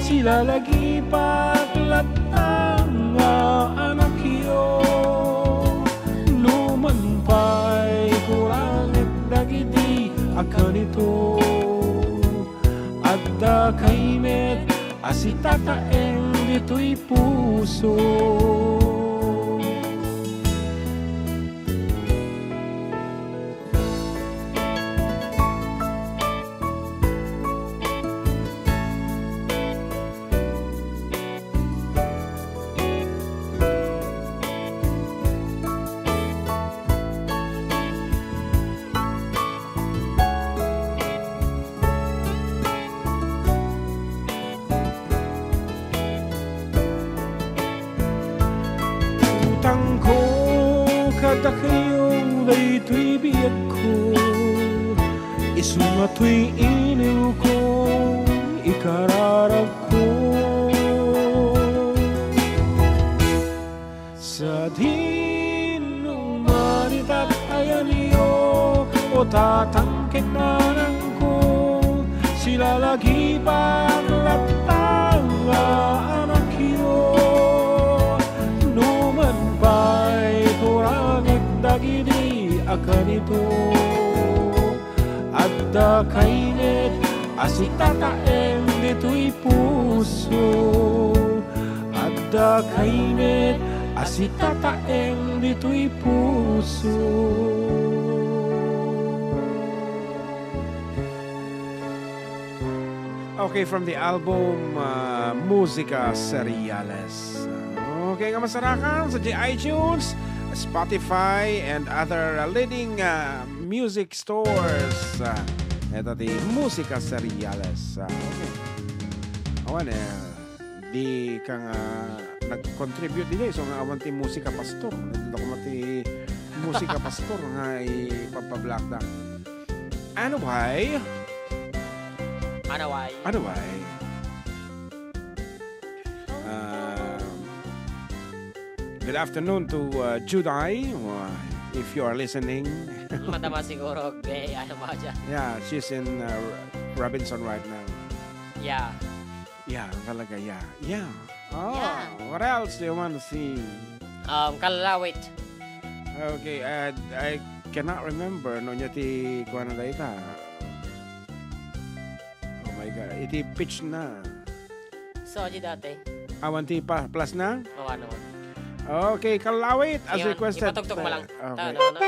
silalagipak latta nga anakyo. Numan pay kurangek dagidi a kanito, adda kaymet a sitataem ditoy puso. Utangko kadakayo daytoy biagko, isu nga toy iliwko, ikararagko. Sadino man itat ayanyo, o tatang ken nanangko, Lalagipang latta nga anakyo, numan pay turangek dagidi a kanito. Adda kaymet a sitataeng ditoy puso. Adda kaymet a sitataeng ditoy puso. Okay, from the album, uh, Musika Seriales. Okay, nga masarakan sa iTunes, Spotify, and other, uh, leading, uh, music stores. Uh, ito ti Musika Seriales. Uh, okay. Awan eh, di ka nga nag-contribute din eh. So nga awan ti musika pastor. Ito ko ti musika pastor nga ipapablock da. Anyway. Anyway. Anyway. Um, good afternoon to, uh, Juday, uh, if you are listening. Madama siguro, gay, ano ba dyan? Yeah, she's in, uh, Robinson right now. Yeah. Yeah, talaga, yeah. Yeah. Oh, yeah. What else do you want to sing? Um, Kalawit. Okay, uh, I cannot remember no nya ti kuana dayta. Oh my God, iti pitch na. So, di dati. Awan ti pa, plus na? Oo, ano. Okay, Kalawit, as requested. Ipatugtog mo lang. Okay. Tano, ano?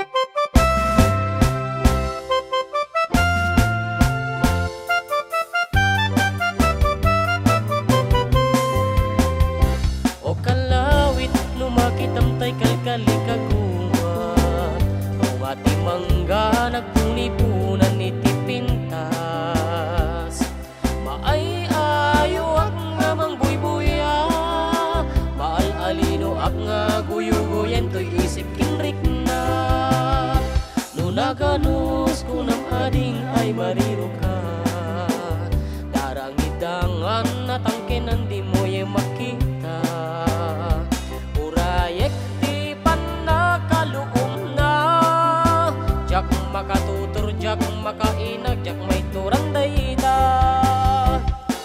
O kalawit, no makitam tay kalkali kaguma, awan ti mangga nagbunibunan iti pintas. Maay-ayoak nga mangbuybuya, maal-alinoak nga guyuguyen toy isip ken rikna. No naganus, kunam a ding ay mariroka. Darangidangan, natangkenan, dimo ye makita. Urayek ti pannakaluomna. Diak makatutur, diak makainag, diak maituran dayta.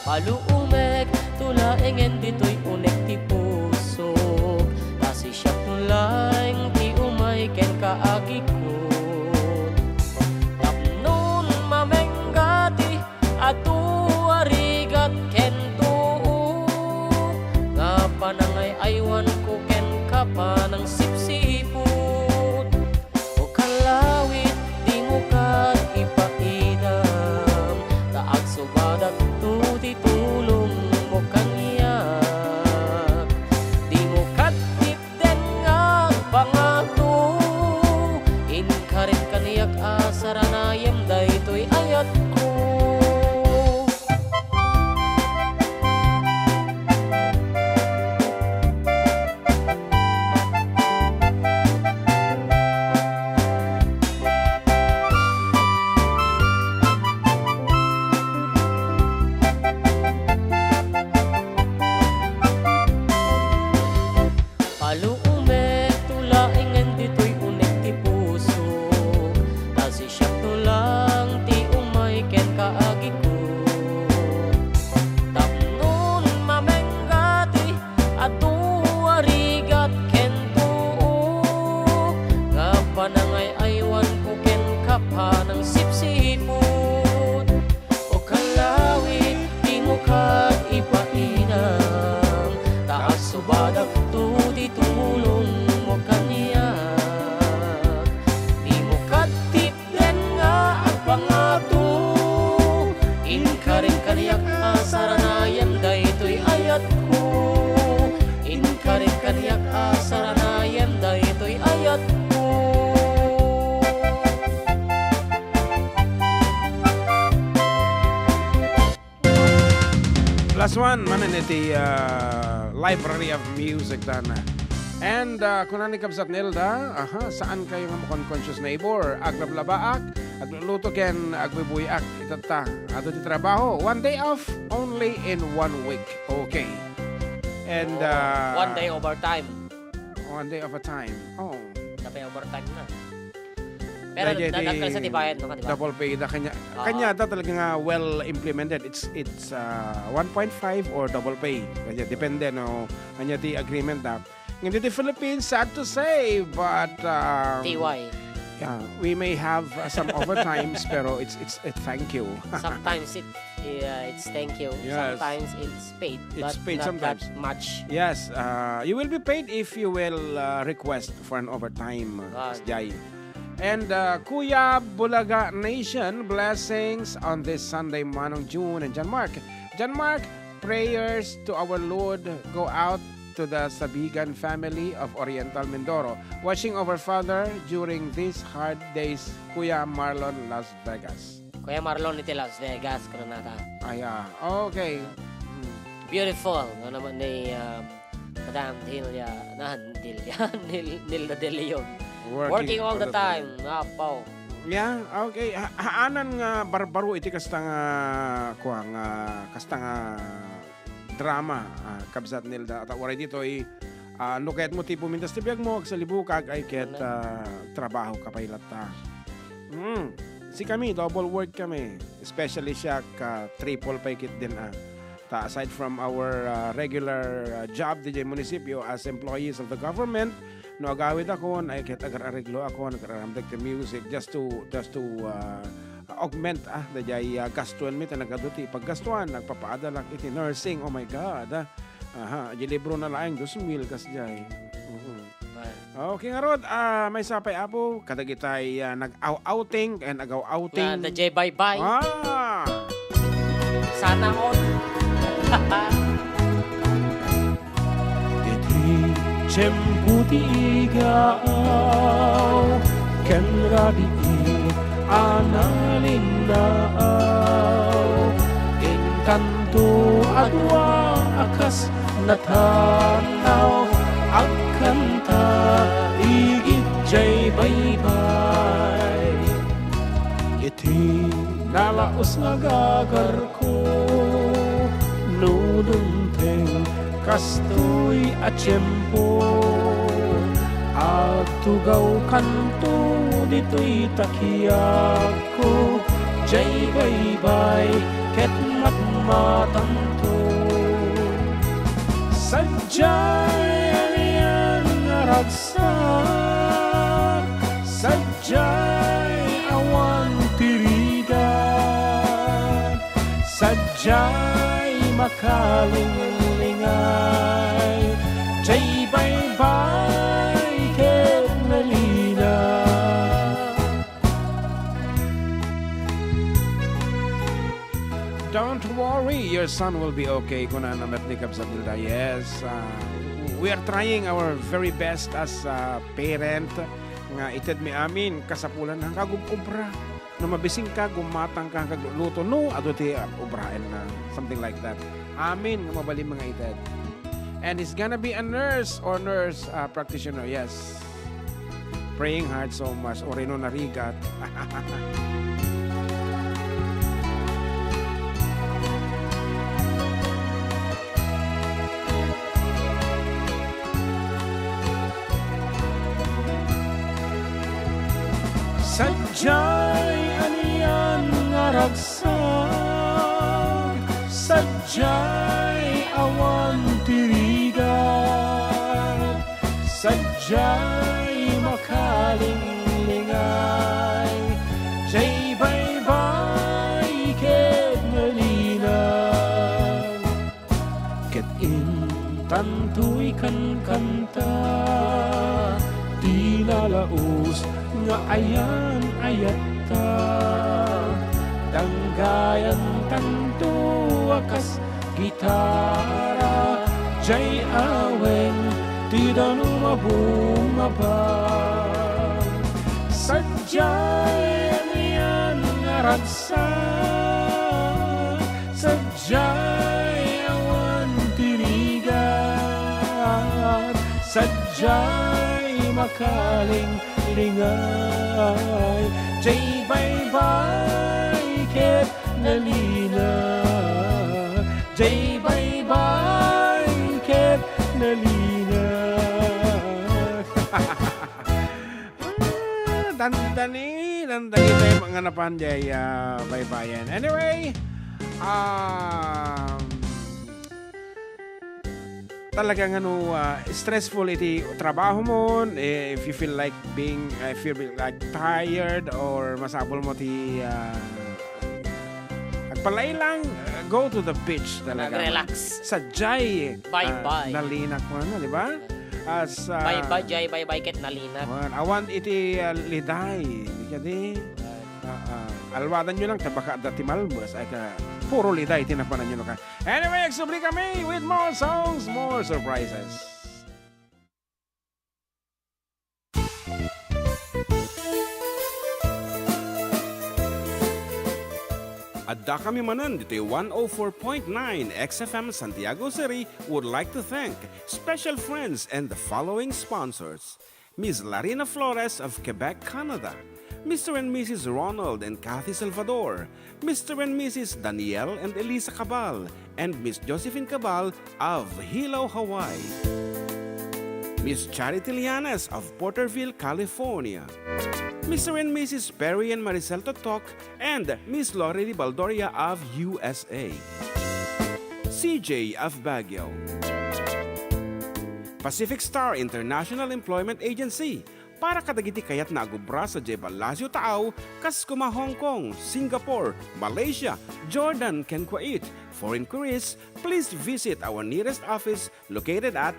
Paluomek, tulaengen ditoy unek ti pusok. Ta siak laeng ti umay kenka agikot. Tapnon mamengga ti adu a rigat ken too, nga panangay-aywanko kenka panangsipsiput. O kalawit, dimo kad ipaidam, ta agsubadakto ti tulongmo kaniak. Dimo kad den nga agpangato, inkarin kaniak a saranayem daytoy ayatko. Paluomek, tulaengen ditoy unek ti pusok, ta siakto laeng ti umay kenka agikot. Tapnon mamengga ti adu a rigat ken too, nga panangay-aywanko kenka panangsipsiput. O kalawit, dimo kad ipaidam, ta agsubadakto ti tulongmo kaniak. Dimo kad tipden nga agpangato, inkarin kaniak a saranayem daytoy ayatko. Inkarin kaniak a saranayem daytoy ayatko. Plus one, manen iti, ah, library of music, dan. And, ah, kuna ni Kabsat Nelda, aha, saan kayo nga makon-conscious neighbor? Aglablabaak, agluluto ken agbuybuyaak. Itatta, adu ti trabaho. One day off, only in one week. Okay. And, ah, one day overtime. One day of a time. Oh. Dapat overtime na. Pero Kaya na-, di nagkasatibayan, no, di ba? Double pay da kanya. Oo. Kanya da talaga nga well implemented. It's, it's, ah, one point five or double pay. Kanya depende, no? Kanya ti agreement da. Ngem ditoy Philippines, sad to say, but, um, T Y. Yeah, we may have, uh, some overtimes, pero it's, it's, it's thank you. Sometimes it, yeah, it's thank you. Yes. Sometimes it's paid, It's but paid not sometimes. that much. Yes, uh, you will be paid if you will, uh, request for an overtime, uh, Right. Jai. And, uh, Kuya Bulaga Nation, blessings on this Sunday, Manong June and John Mark. John Mark, prayers to our Lord go out to the Sabigan family of Oriental Mindoro. Watching over Father during these hard days, Kuya Marlon, Las Vegas. Kuya Marlon iti Las Vegas, kunana ta. Ay, ah, okay. Mm. Beautiful, no, naman ni, um, Madam Delia, na, Delia, Nil-, Nilda De Leon. Working Working all all the the time. time. Apaw. Yeah, okay. Ha-, haanan nga barbaro iti kasta nga, kuwan, nga kasta nga drama, ah, kabsat Nilda. Ta uray ditoy, ah, no kayatmo ti pumintas ti biagmo, agsalibukag, ay ket, Ano? ah, trabaho ka pay latta. Mm. Si kami, double work kami. Especially siak, ah, triple pay ketdin, ah. Ta aside from our, ah, regular, ah, job diay munisipyo as employees of the government, no agawid akon, ay ket agar-areglo akon, agar-aramdek ti music just to, just to, ah, augment, ah, daydiay, ah, gastuenmi ta nagadu ti paggastuan, nagpapaadalak iti nursing. Oh my God, ah. Aha, di libro na laeng dos mil kasdiay. Mhm. Right. Okay, ngarud, ah, maysa pay, Apo, kadagitay, ah, nag-aw-outing and agaw-outing. Nga, da jay baybay. Ah! Sana all. Iti tiempo ti igaaw ken rabii a nalinnaaw, intanto a dua a kas natanaw agkanta igid jay baybay. Iti nalaus nga gagarko, no dumteng kastoy a tiempo, agtugawkanto ditoy takiakko, jay baybay ket matmatanto. Sadiay a nian nga ragsak, sadiay awan ti rigat, sadiay makalinglingay, jay baybay ket nalina. Don't worry, your son will be okay, kunana met ni Kabsat Nilda. Yes, uh, we are trying our very best as a parent nga itedmi amin kasapulan nga kag-obra. No mabisingka, gumatangka, kagluluto, no, adu ti, uh, obraenna, something like that. Amin nga mabalin nga ited. And he's gonna be a nurse or nurse, uh, practitioner, yes. Praying hard so much, o rino narigat. Sadiay a nian nga ragsak, sadiay awan ti rigat, sadiay makalinglingay, jay baybay ket nalina. Ket intantoy kankanta ti nalaus nga ayan-ayatta. Danggayantanto a kas gitara, jay awen ti danum a bungabang. Sadiay a nian nga ragsak, sadiay awan ti rigat, sadiay makalinglingay, jay baybay ket nalina, jay baybay ket nalina. Ah, dandani. Dagiti nga napan jay, ah, baybayen. Anyway, um, talaga nga no, ah, stressful iti trabaho mo, eh, if you feel like being, uh, if you feel like tired or masapul mo ti, ah, agpalailang, uh, go to the beach talaga. Mag-relax. Sadiay, ah, Baybay. Nalinak mo na, di ba? As, ah, Baybay, jay baybay ket nalinak. Wan, awan iti, ah, liday. Kadi, ah, ah, alwadan nyo lang, ta baka adda ti malmes, ay ka, puro liday ti napanan nyo ka. Anyway, agsubli kami with more songs, more surprises. Adda kami manen ditoy one oh four point nine X F M Santiago City would like to thank special friends and the following sponsors: Miss Larina Flores of Quebec, Canada, Mister and Missus Ronald and Kathy Salvador, Mister and Missus Daniel and Elisa Cabal, and Miss Josephine Cabal of Hilo, Hawaii. Miss Charity Lianes of Porterville, California. Mister and Missus Perry and Maricel Totok and Miss Lorely Baldoria of U S A. C J of Baguio. Pacific Star International Employment Agency, para kadagiti kayatna agubra sadiay Palacio Taaw, kas kuma Hong Kong, Singapore, Malaysia, Jordan, ken Kuwait. For inquiries, please visit our nearest office located at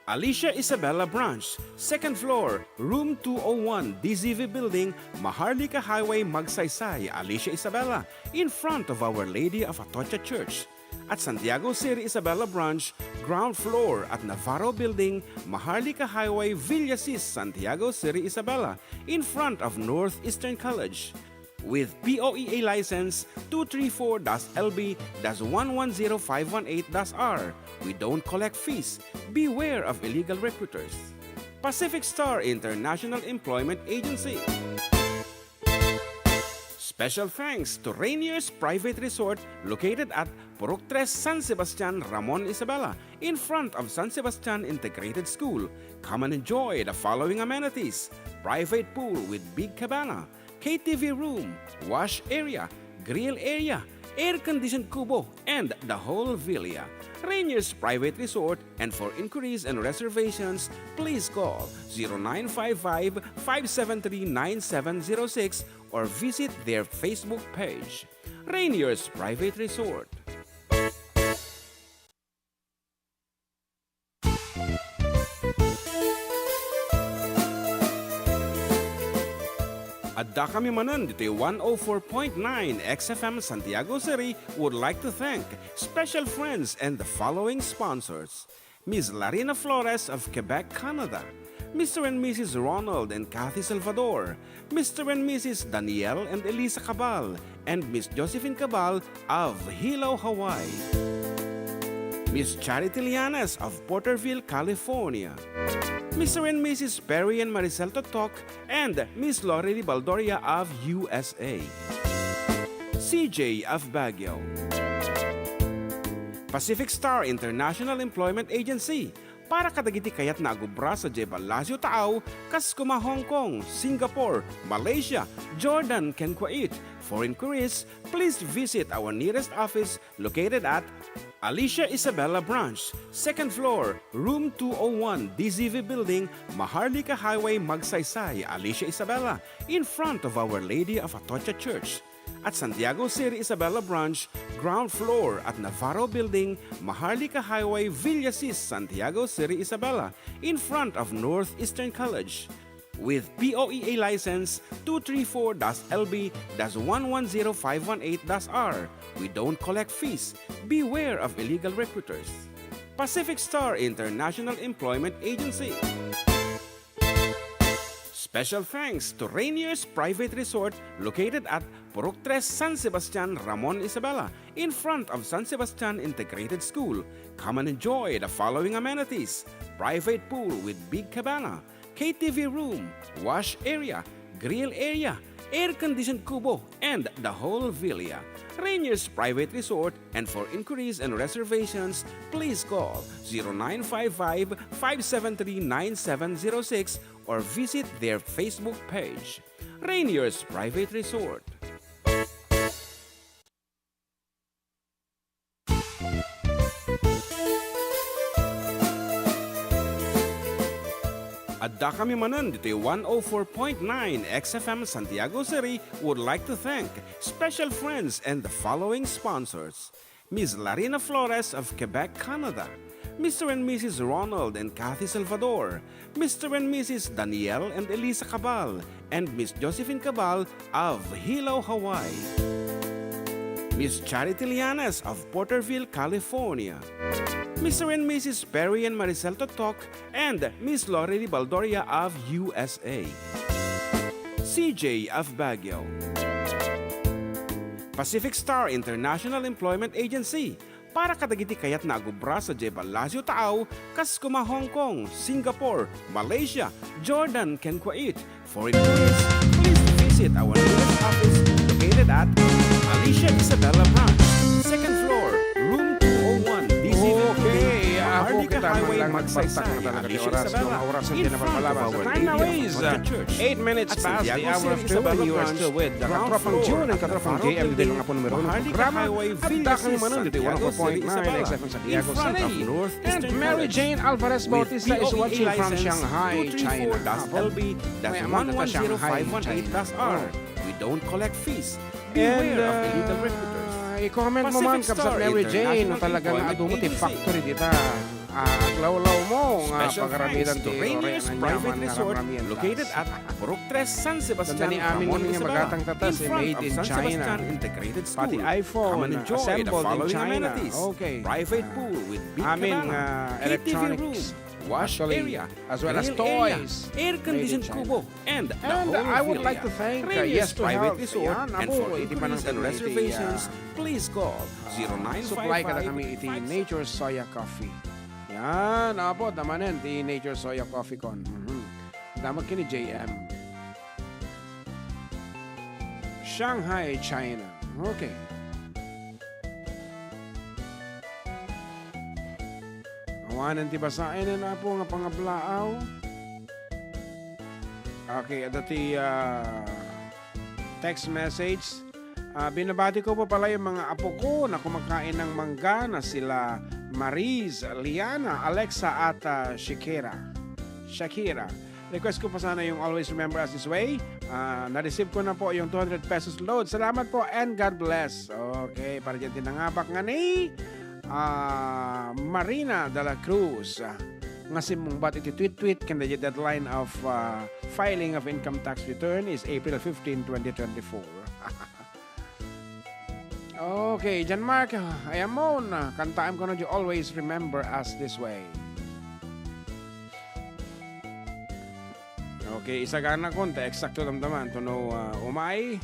Alicia Isabela Branch, second floor, room two oh one, D Z V Building, Maharlika Highway, Magsaysay, Alicia Isabela, in front of Our Lady of Atocha Church. At Santiago City Isabela Branch, ground floor at Navarro Building, Maharlika Highway, Villasis, Santiago City Isabela, in front of Northeastern College. With P O E A license two three four dash L B dash one one zero five one eight dash R. We don't collect fees. Beware of illegal recruiters. Pacific Star International Employment Agency. Special thanks to Rainier's Private Resort, located at Purok Tres, San Sebastian, Ramon, Isabela, in front of San Sebastian Integrated School. Come and enjoy the following amenities: private pool with big cabana, K T V room, wash area, grill area, air-conditioned kubo, and the whole villa. Rainier's Private Resort, and for inquiries and reservations, please call zero nine five five, five seven three, nine seven zero six or visit their Facebook page. Rainier's Private Resort. Adda kami manen ditoy one oh four point nine X F M Santiago City would like to thank special friends and the following sponsors: Miss Larina Flores of Quebec, Canada, Mister and Missus Ronald and Kathy Salvador, Mister and Missus Daniel and Elisa Cabal, and Miss Josephine Cabal of Hilo, Hawaii, Miss Charity Lianes of Porterville, California, Mister and Missus Perry and Maricel Totok, and Miss Lorely Baldoria of U S A, C J of Baguio, Pacific Star International Employment Agency, para kadagiti kayatna agubra sadiay Palacio Taaw, kas kuma Hong Kong, Singapore, Malaysia, Jordan, ken Kuwait. For inquiries, please visit our nearest office located at Alicia Isabela Branch, second floor, room two oh one, D Z V Building, Maharlika Highway, Magsaysay, Alicia Isabela, in front of Our Lady of Atocha Church. At Santiago City Isabela Branch, ground floor at Navarro Building, Maharlika Highway, Villasis, Santiago City Isabela, in front of Northeastern College. With P O E A license two three four dash L B dash one one zero five one eight dash R. We don't collect fees. Beware of illegal recruiters. Pacific Star International Employment Agency. Special thanks to Rainier's Private Resort, located at Purok Tres, San Sebastian, Ramon, Isabela, in front of San Sebastian Integrated School. Come and enjoy the following amenities: private pool with big cabana, K T V room, wash area, grill area, air-conditioned kubo, and the whole villa. Rainier's Private Resort, and for inquiries and reservations, please call zero nine five five, five seven three, nine seven zero six or visit their Facebook page. Rainier's Private Resort. Addakami manen ditoy one oh four point nine X F M Santiago City would like to thank special friends and the following sponsors: Miss Larina Flores of Quebec, Canada, Mister and Missus Ronald and Kathy Salvador, Mister and Missus Daniel and Elisa Cabal, and Miss Josephine Cabal of Hilo, Hawaii, Miss Charity Lianes of Porterville, California, Mister and Missus Perry and Maricel Totok, and Miss Lorely Baldoria of U S A, C J of Baguio, Pacific Star International Employment Agency, para kadagiti kayatna a gubra sadiay Palacio Taaw, kas koma Hong Kong, Singapore, Malaysia, Jordan, ken Kuwait. For inquiries, please visit our newest office located at Alicia Isabela Branch, second floor, room two oh one, D C fifty-three, Maharlika Highway, Magsaysay, Alicia Isabela, in front of our newly constructed church. Eight minutes past the hour of two, and you are still with the Katropang June and Katropang J M ditoy nga pon numero ng programa. Addakami manen ditoy one oh four point nine X F M Santiago City. And Mary Jane Alvarez Bautista is watching from Shanghai, China. Apo, mayaman dita Shanghai, China. We don't collect fees. Beware of illegal recruiters. And, uh, i-comment mo man, Kabsat Mary Jane, no talaga nga adu mo ti factory dita. Ah, aglawlaw mo nga pagaramidan ti Rainier's Private Resort, located at Purok Tres, San Sebastian, Ramon, Isabela, in front of San Sebastian Integrated School. Come and enjoy the following amenities: private pool with big cabana, K T V room, wash area, grill area, air-conditioned kubo, and the whole villa. And I would like to thank, uh, Yes to Health. Yan, apo, iti panangtag iti, uh, supply kadakami iti Nature Soya Coffee. Yan, apo, damanen ti Nature Soya Coffee kon. Mhm. Damag ken ni J M. Shanghai, China. Okay. Awanen ti basaen, apo, nga pangablaaw. Okay, adda ti, ah, text message. Ah, binabati ko po pala yung mga apo ko na kumakain ng mangga na sila Mariz, Liana, Alexa, at, ah, Shakira. Shakira. Request ko po sana yung Always Remember Us This Way. Ah, na-receive ko na po yung two hundred pesos load. Salamat po and God bless. Okay, para dyan tinangabak nga ni, ah, Marina de la Cruz, ah, nga simmungbat iti tweet-tweet ken the deadline of, ah, filing of income tax return is April fifteen, twenty twenty-four. Okay, John Mark, ayan mo, kantaem kano di Always Remember Us This Way. Okay, isagana kon ta eksakto damdaman to no, ah, umay,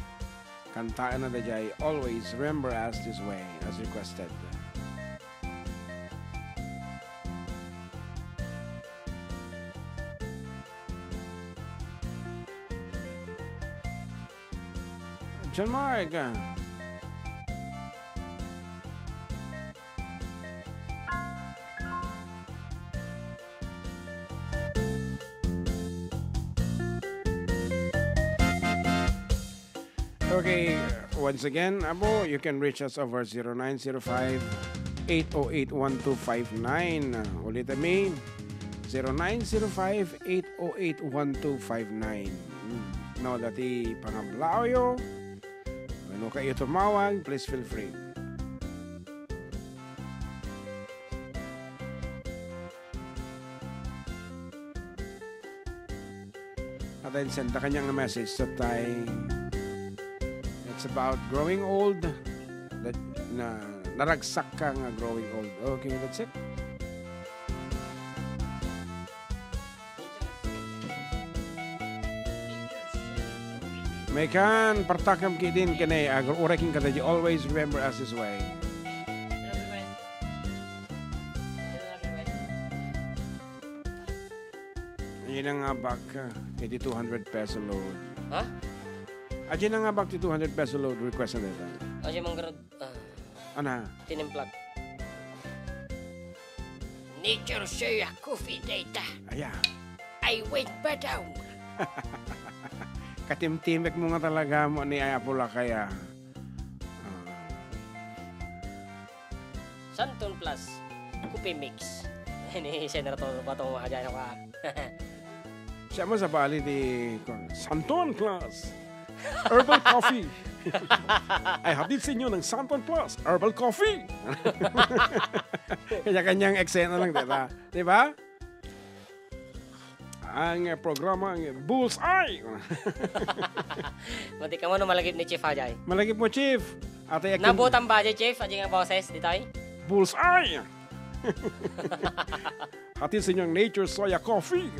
kantaen na dayjay Always Remember Us This Way as requested. John Mark. Okay, once again, apo, you can reach us over zero nine zero five, eight oh eight, one two five nine. Ulit mi, zero nine zero five, eight oh eight, one two five nine. Hmm. No, dati pangablaoyo. Wenno kayo tumawag, please feel free. At then send the kanyang message sa tay. It's about growing old. That, na, naragsak ka nga growing old. Okay, that's it. Mekan, partakam ki din kene, agur-uray ken kada di always remember us this way. Ayan nga back, uh, iti two hundred peso load. Ha? Ayan nga back ti two hundred peso load request na dito. Ayan manggarag, ah. Ana? Tinimplak. Nature Soya Coffee data. Aya. I went ba down? Katimtimekmo nga talaga mo ni Apo Lakay, ah. Ah. Santon Plus Coffee Mix. Ni Senator Bato mo, ayan ako, ah. Siya mo sa bali ni Santon Plus Herbal Coffee. Ay, hatid sa inyo ng Santon Plus Herbal Coffee. Kanya-kanyang eksena lang, di ba? Di ba? Ang, eh, programa, ang Bullseye. Mati ka mo no malagip ni Chief Ajay. Malagip mo, Chief. Atay, akin- Nabutan ba, Ajay, Chief? Ajay nga boses, di tayo? Bullseye. Hatid sa inyong Nature Soya Coffee.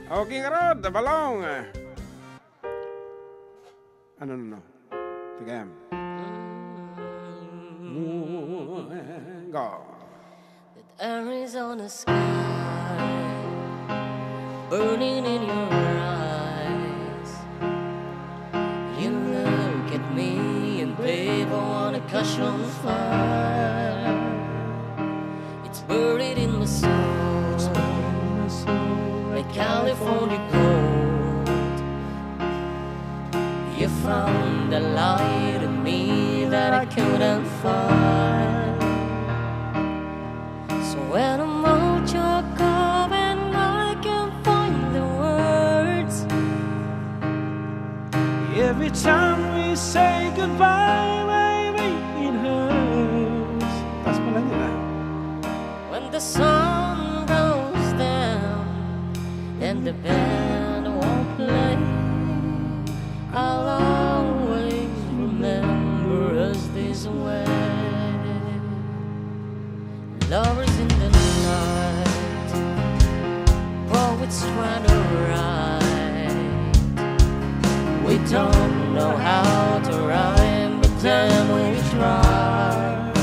Okay, ngarod, balong. Ano, no, no? Tigam. Go. That Arizona sky burning in your eyes. You look at me and babe, I wanna catch on fire. It's buried in my soul, like California gold. You found a light in me that I couldn't find. So when I'm out your car and I can't find the words, every time we say goodbye, baby, it hurts. Taas pala nila. When the sun goes down and the band won't play, I'll always remember us this way. Lovers in the night, poets trying to write. We don't know how to rhyme, but then we try.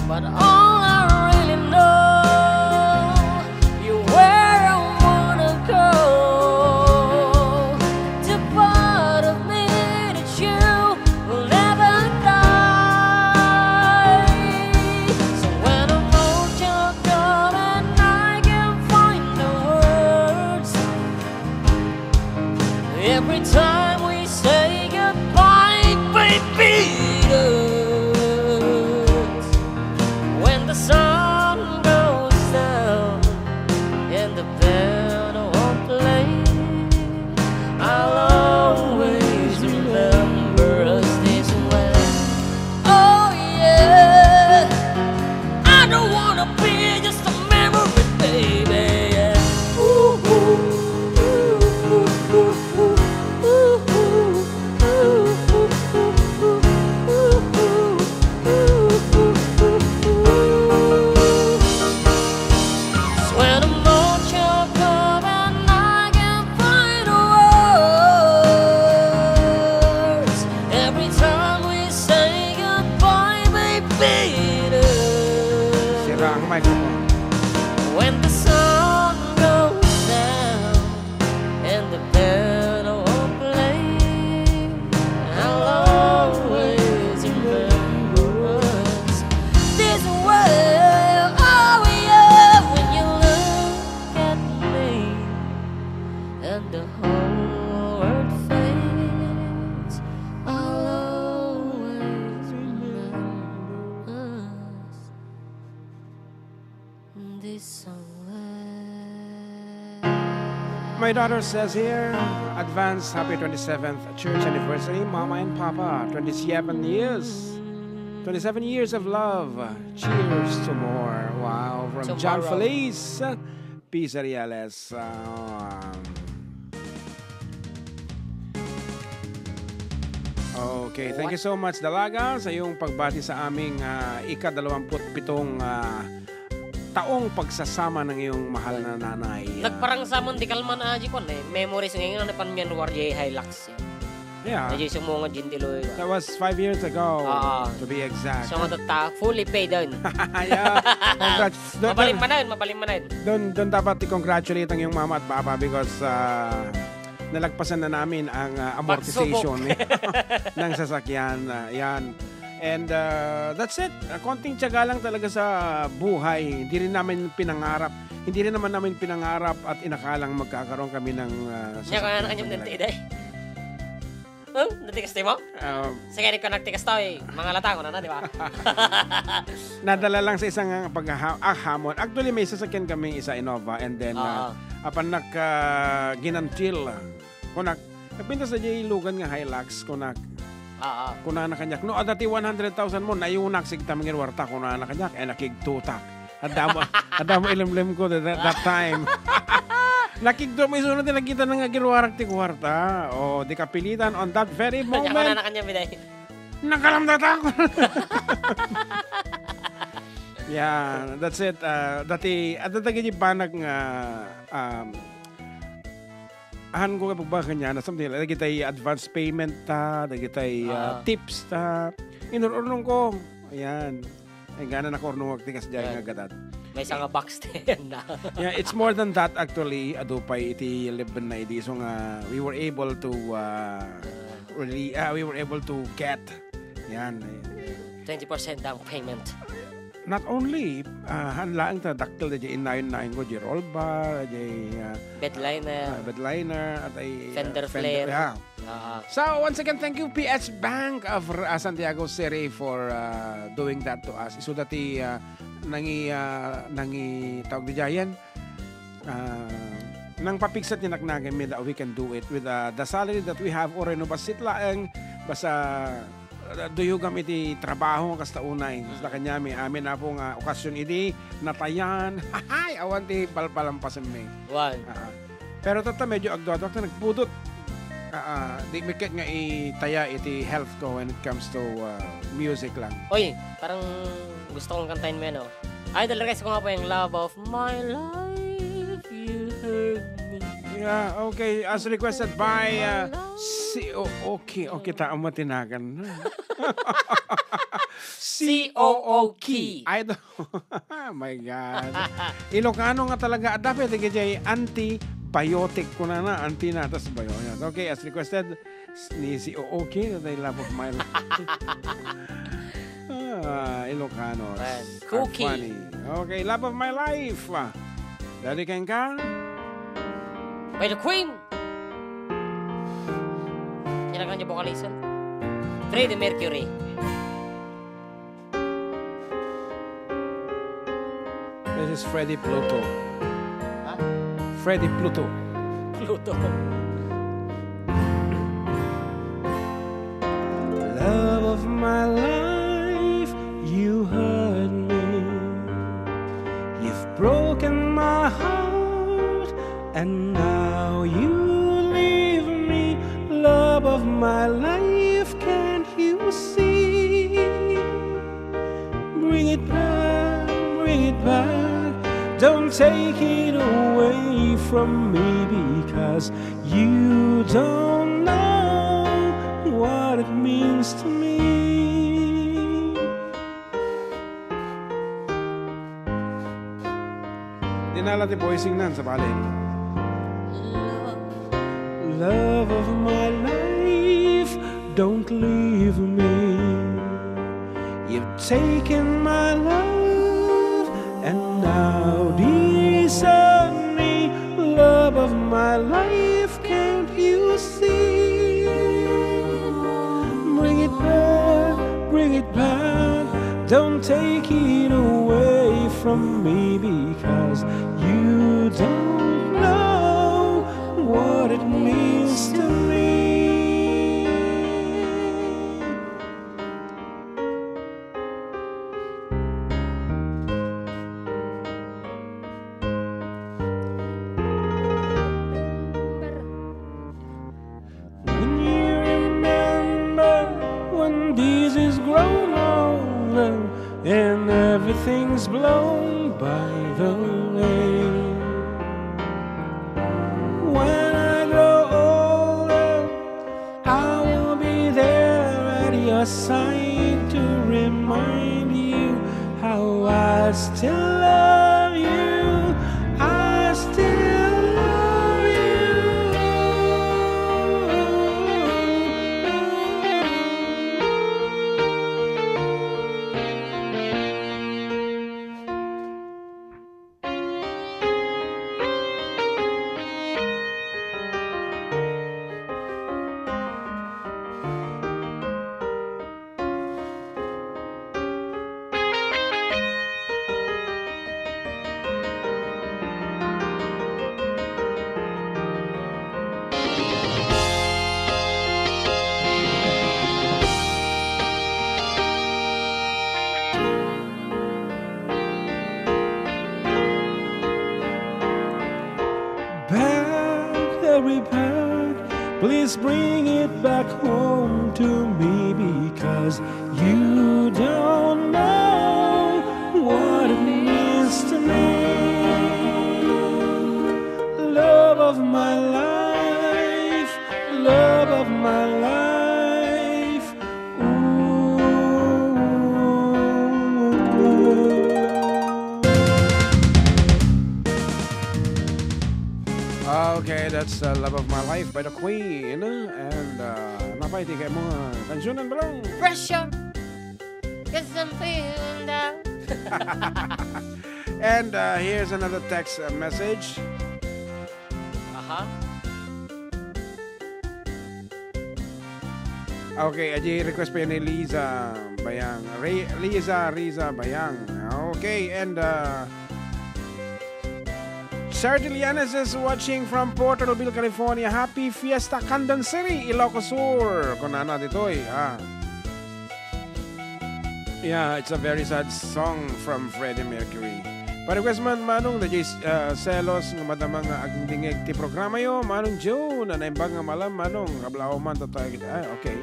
But all I really know, you're where I wanna go. The part of me that you will never die. So when I'm out your door and I can't find the words, every time we say goodbye, baby, it hurts. When the sun goes down and the band won't play, I'll always remember us this way. Oh yeah, I don't wanna be just a memory, baby. Yeah. Ooh, ooh, ooh, ooh, ooh, ooh, ooh, ooh, ooh, ooh, ooh, ooh. Swear the more you come and I can find words. Every time we say goodbye, baby, it hurts. Sira ang microphone. When the sun goes down and the band won't play, I'll always remember us this way. Oh yeah, when you look at me and the whole world fades, I'll always remember us. This song. My daughter says here, advance happy twenty-seventh church anniversary, Mama and Papa. Twenty-seven years. Twenty-seven years of love. Cheers to more. Wow. From John Tomorrow. Feliz Pizarriales. Um, Okay, thank you so much, Dalaga, sa iyong pagbati sa aming, ah, ikadalawamput pitong, ah, taong pagsasama ng iyong mahal na nanay. Ah, nagparangsaman di kalman, ah, di kwan, eh, memories ngayon, ano, pan January, Hilux, eh. Yeah. Medyo sumunga din di Loy, ah. That was five years ago, ah, to be exact. So, matata-, fully paid din. Yeah. Congrats. Doon, mabalin doon, manan, mabalin manan. Doon, doon dapat i-congratulate ang iyong mama at papa because, ah, nalagpasan na namin ang, ah, amortization ng sasakyan. Ah, yan. And, uh, that's it. Uh, konting tiyaga lang talaga sa buhay. Hindi rin namin pinangarap. Hindi rin naman namin pinangarap at inakalang magkakaroon kami ng, uh, Nya, kaya na sasakyan kanyang talaga. Dente, day. Hmm? Natigas tayo mo? Um, Sige, di ko nagtigas to, eh. Mga lata ko na na, di ba? Nadala lang sa isang, uh, paghaha-, ah, hamon. Actually, may sasakyan kaming isa, Innova, and then, uh, Oo. apan nak-, uh, ginantil, uh, kunak, nagpintas na di lugan nga Hilux, kunak. Oo. Kunana kaniak, "No, adda ti one hundred thousand mo, nayunak, sigta mangiruarta," kunana kaniak, eh, nakigtutak. Adda mo, adda mo ilemlem ko that, that time. Nakigtutak, may sunod na nakita na nga giruarak ti kuarta. O, di kapilitan on that very Kanya ko moment. na na kanya, biday. Nakaramdata ko. Yeah, that's it. Ah, dati, adda dagiti banag nga, um, han ko kapagbaga kanya na something like, dagitay advance payment ta, dagitay, ah, Ah. tips ta. Inur-urnong ko. Ayan. Ay, gana nakurnong ti kasdiay Yan. nga gadat. May sanga box ten na. Yeah, it's more than that actually. Adu pay iti lebben na idi. So nga, we were able to, ah, Ah. really, ah, we were able to get. Yan. Twenty percent down payment. Not only, ah, han laeng ta dakkel, di innayon-nayon ko, di roll bar, di, ah, Bed liner. ah, bed liner, at ay, ah, Fender fender, flare. yeah. Ah. So, once again, thank you, P S Bank of, uh, Santiago City for, uh, doing that to us. Isu dati, uh, nangi, uh, nangi, tawag di jayen, uh, nang papigsa ti naknagem mi that we can do it with, uh, the salary that we have, or no, basit laeng, basta, uh, duyogam iti trabaho nga kasta unay. Kasta Mm. kanyami, amin na po nga okasyon idi, natayan, hahay, awan ti palpalampasen mi. One. Ah. Pero tatta, medyo agduaduak ta nagpudot. Ah, ah, di mi ket nga itaya iti health ko when it comes to, ah, music lang. Oy, parang gusto kong kantahin mo yan, oh. Idol request ko nga po yung Love of My Life, You Hurt Me. Yeah, okay. As requested by, ah, C O O Key. O, kita ang matinagan na. C O O Key. Idol. My God. Ilocano nga talaga. Dapat dagiti antibiotic kunana, anti natas bayo. Yan. Okay, as requested ni C O O Key, that I love of my life. Ah, Ilocanos Ayan. are Cookie. funny. Okay, love of my life. Ah, Daddy Kenka? By the Queen. Kailangan niyo vocalizer. Freddie Mercury. This is Freddie Pluto. Huh? Freddie Pluto. Pluto. Love of my life, you hurt me. You've broken my heart, and now you leave me. Love of my life, can't you see? Bring it back, bring it back. Don't take it away from me, because you don't know what it means to me. Dinala ti voicing nan sa balay. Love of my life, don't leave me. You've taken my love and now desert me. Love of my life, can't you see? Bring it back, bring it back. Don't take it away from me, because you don't know what it means to me. When you remember when this is grown older and everything's blown by the wind. When I grow older, I will be there at your side to remind you how I still love you. I still love you. Every pack, please bring it back home to me, because you don't know what it means to me. Love of my life, love of my life. Ooh. Okay, that's uh, Love of My Life by the Queen. And uh, napay ti kay mga kansunan, bro. Pressure. 'Cause I'm feeling down. And uh, here's another text uh, message. Aha. Okay, adi request pa ni Liza Bayang. Re- Liza, Riza Bayang. Okay, and uh, Sardilianes is watching from Port Robil, California. Happy Fiesta, Candon City, Ilocos Sur. Kunana ditoy, ah. Yeah, it's a very sad song from Freddie Mercury. Pa-request man, Manong, dayjay uh, selos nga madama nga agdingdingeg ti programayo, Manong Joe, na naimbag nga malam, Manong, kablaw man, totoo, ah, okay.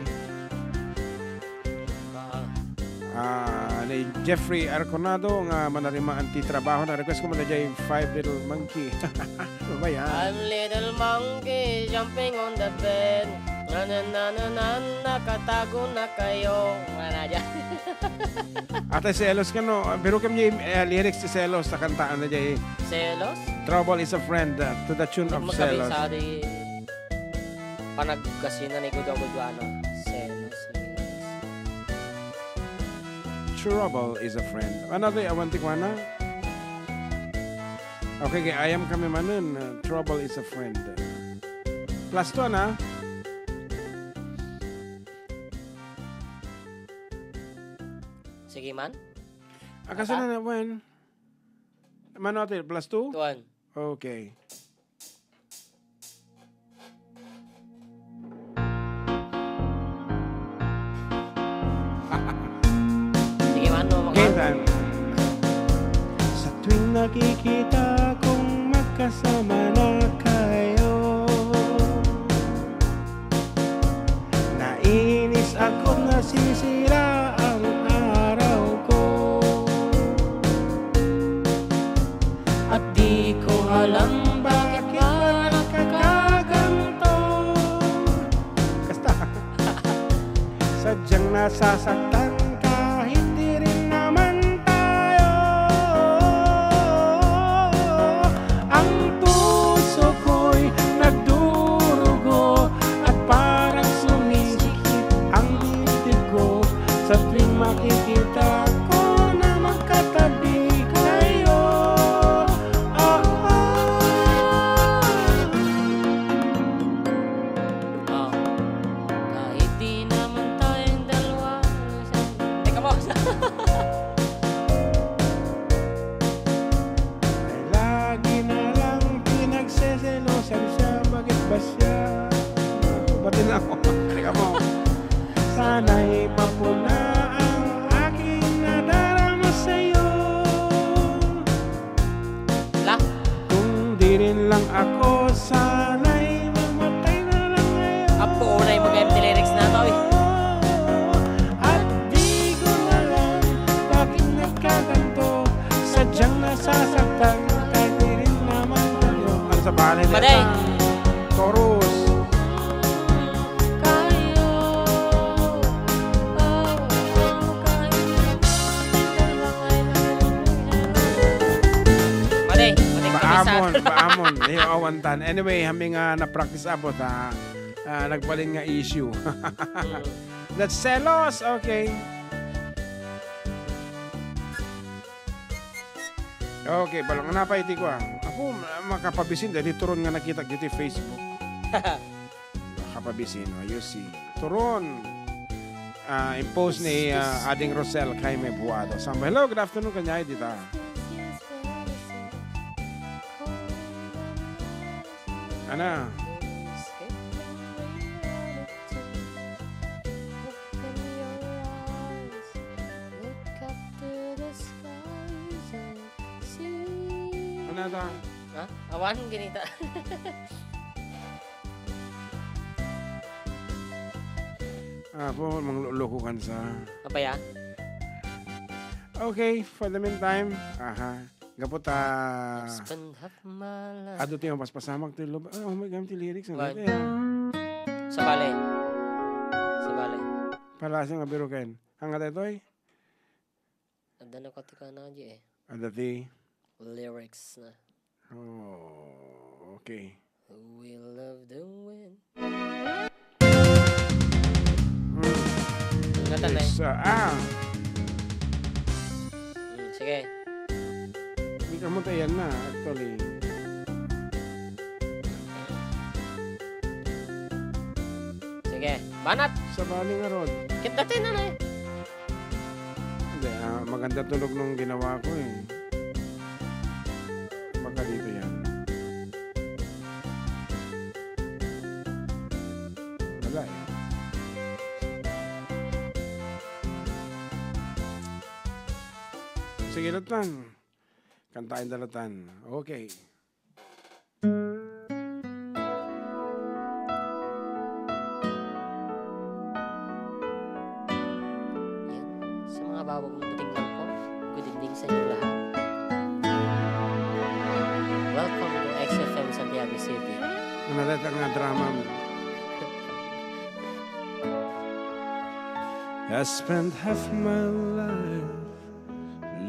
Ah, ni Jeffrey Arconado nga manarimaan ti trabaho na request ko man dayjay Five Little Monkey. Ano ba yan? Five little monkey jumping on the bed. Na, na, na, na, na, nakatago na kayo. Wala na dyan. Ate, selos ka, no? Pero kami yung eh, lyrics ti selos sa kantaan na dyan. Selos? Trouble is a friend uh, to the tune of Selos. Makabisado yung panagkasina ni Gudo Guduano. Selos lyrics. Trouble is a friend. Ano to? Awan ti kuana? Okay, kay ayam kami manen. Uh, trouble is a friend. Plus two, na? Sige man. Akasana na, Wen? Mano, ate? Plus two? Tuan. Okay. Sige, mano, maka- Sa tuwing nakikita kong magkasama na kayo, naiinis ako, nasisira ang araw ko. At di ko alam bakit ba nagkakaganto. Kasta. Sadyang nasasaktan ka, hindi rin naman tayo. Ang puso ko'y nagdurugo at parang sumisikip ang dibdib ko sa tuwing makikita ko na magkatabi kayo. Ah, ah. Ah, kahit di naman tayong dalawa, minsan. Teka mo. Ay, lagi na lang pinagseselosan siya. Bakit ba siya? Ba't na ako? Teka mo. Sana'y mapuna ang aking nadarama sa'yo. La? Kung di rin lang ako, sana'y mamatay na lang ngayon. Apo, unay mag-M T lyrics na to, eh. At di ko na lang bakit nagkaganto. Sadyang nasasaktan, kahit di rin naman tayo. Ano sa pangalan Maday. Nito? Chorus. Mali, mali. Paamon, paamon. Ayaw awantan. Anyway, kami nga na-practice abot, ha. Ah, nagbalin nga issue. Mm. That's selos. Okay. Okay, balang napay ti kua. Ako, ma- makapabisin dahil turon nga nakita dito Facebook. Makapabisin, oh, you see. Turon. Ah, impose ni ah, Ading Rosel Jaime Buado. Sambo, hello, good afternoon, kanya dita. Ana. Ana ta? Ha? Awan, ginita. Apo, mangluluko kan sa. Apay a? Okay, for the meantime, aha. Gapu ta Spend half my life. Adu ti mapaspasamak ti lub-, ah, oh my God, ti lyrics, ang Why? Ganda, ah. Sabali. Sabali. Palasa nga biruken. Ang nga daytoy? Adda na kati ka na di eh. Adda ti? Lyrics na. Oh, okay. We love the wind. Mm. Ingatan na eh. Yes, ah, ah. Mm, sige. Hindi ka mo tayan na, actually. Sige, banat! Sabali nga, Rod. Kit dati na na eh. Hindi, ah, maganda tunog nung ginawa ko eh. Baka dito yan. Wala eh. Sige, latan. Kantain da latan. Okay. Yan. Sa mga bagong dating lang po, good evening sa inyo lahat. Welcome to X F M Santiago City. Ano na nga drama mo? I spent half my life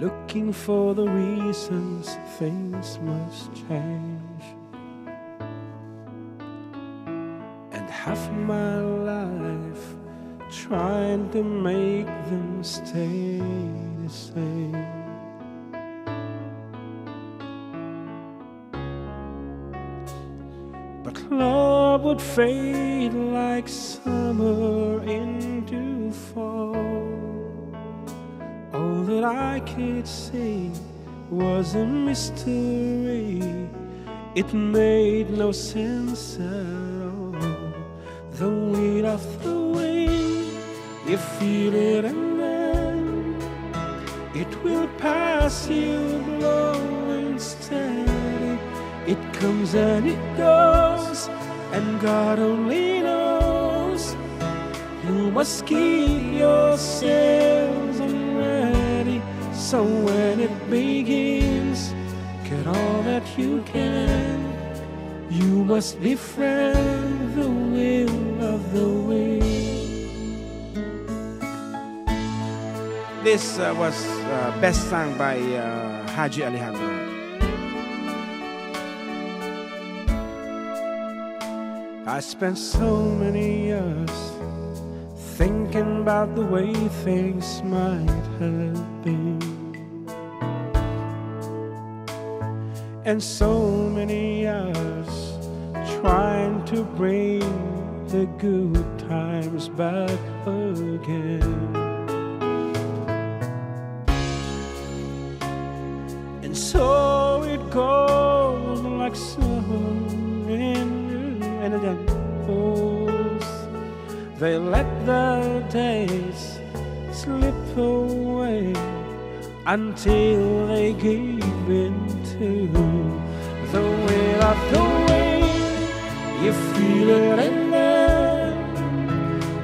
looking for the reasons things must change. And half my life trying to make them stay the same. But love would fade like summer into fall. All that I could see was a mystery. It made no sense at all. The weight of the wind, you feel it and then it will pass you, blowing steady. It comes and it goes, and God only knows. You must keep your sails on ready, so when it begins, get all that you can. You must befriend the will of the wind. This, uh, was, uh, best sung by, uh, Haji Alejandro. I spent so many years thinking about the way things might have been. And so many years trying to bring the good times back again. And so it goes like summer in and again. They let the days slip away until they give in to the will of the wind. You feel it and then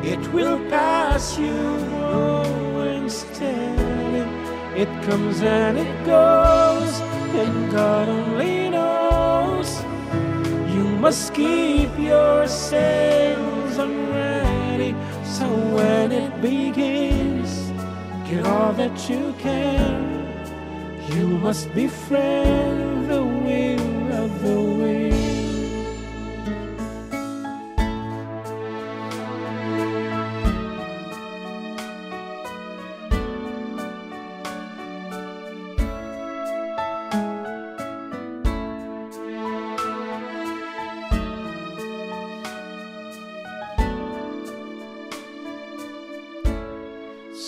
it will pass you, blowing steady. It comes and it goes, and God only knows. You must keep your sails on ready, so when it begins, get all that you can. You must befriend the will of the wind.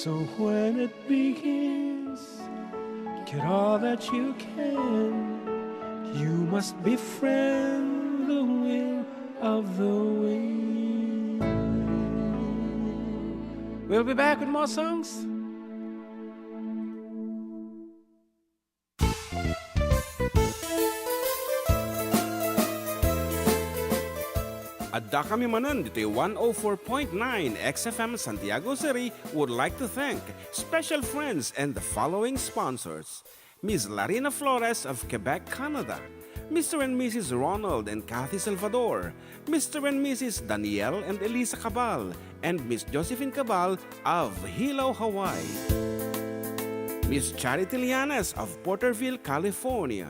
So when it begins, get all that you can. You must befriend the will of the wind. We'll be back with more songs. Addakami manen ditoy one oh four point nine X F M Santiago City would like to thank special friends and the following sponsors: Miss Larina Flores of Quebec, Canada, Mister and Missus Ronald and Kathy Salvador, Mister and Missus Daniel and Elisa Cabal, and Miss Josephine Cabal of Hilo, Hawaii, Miss Charity Lianes of Porterville, California,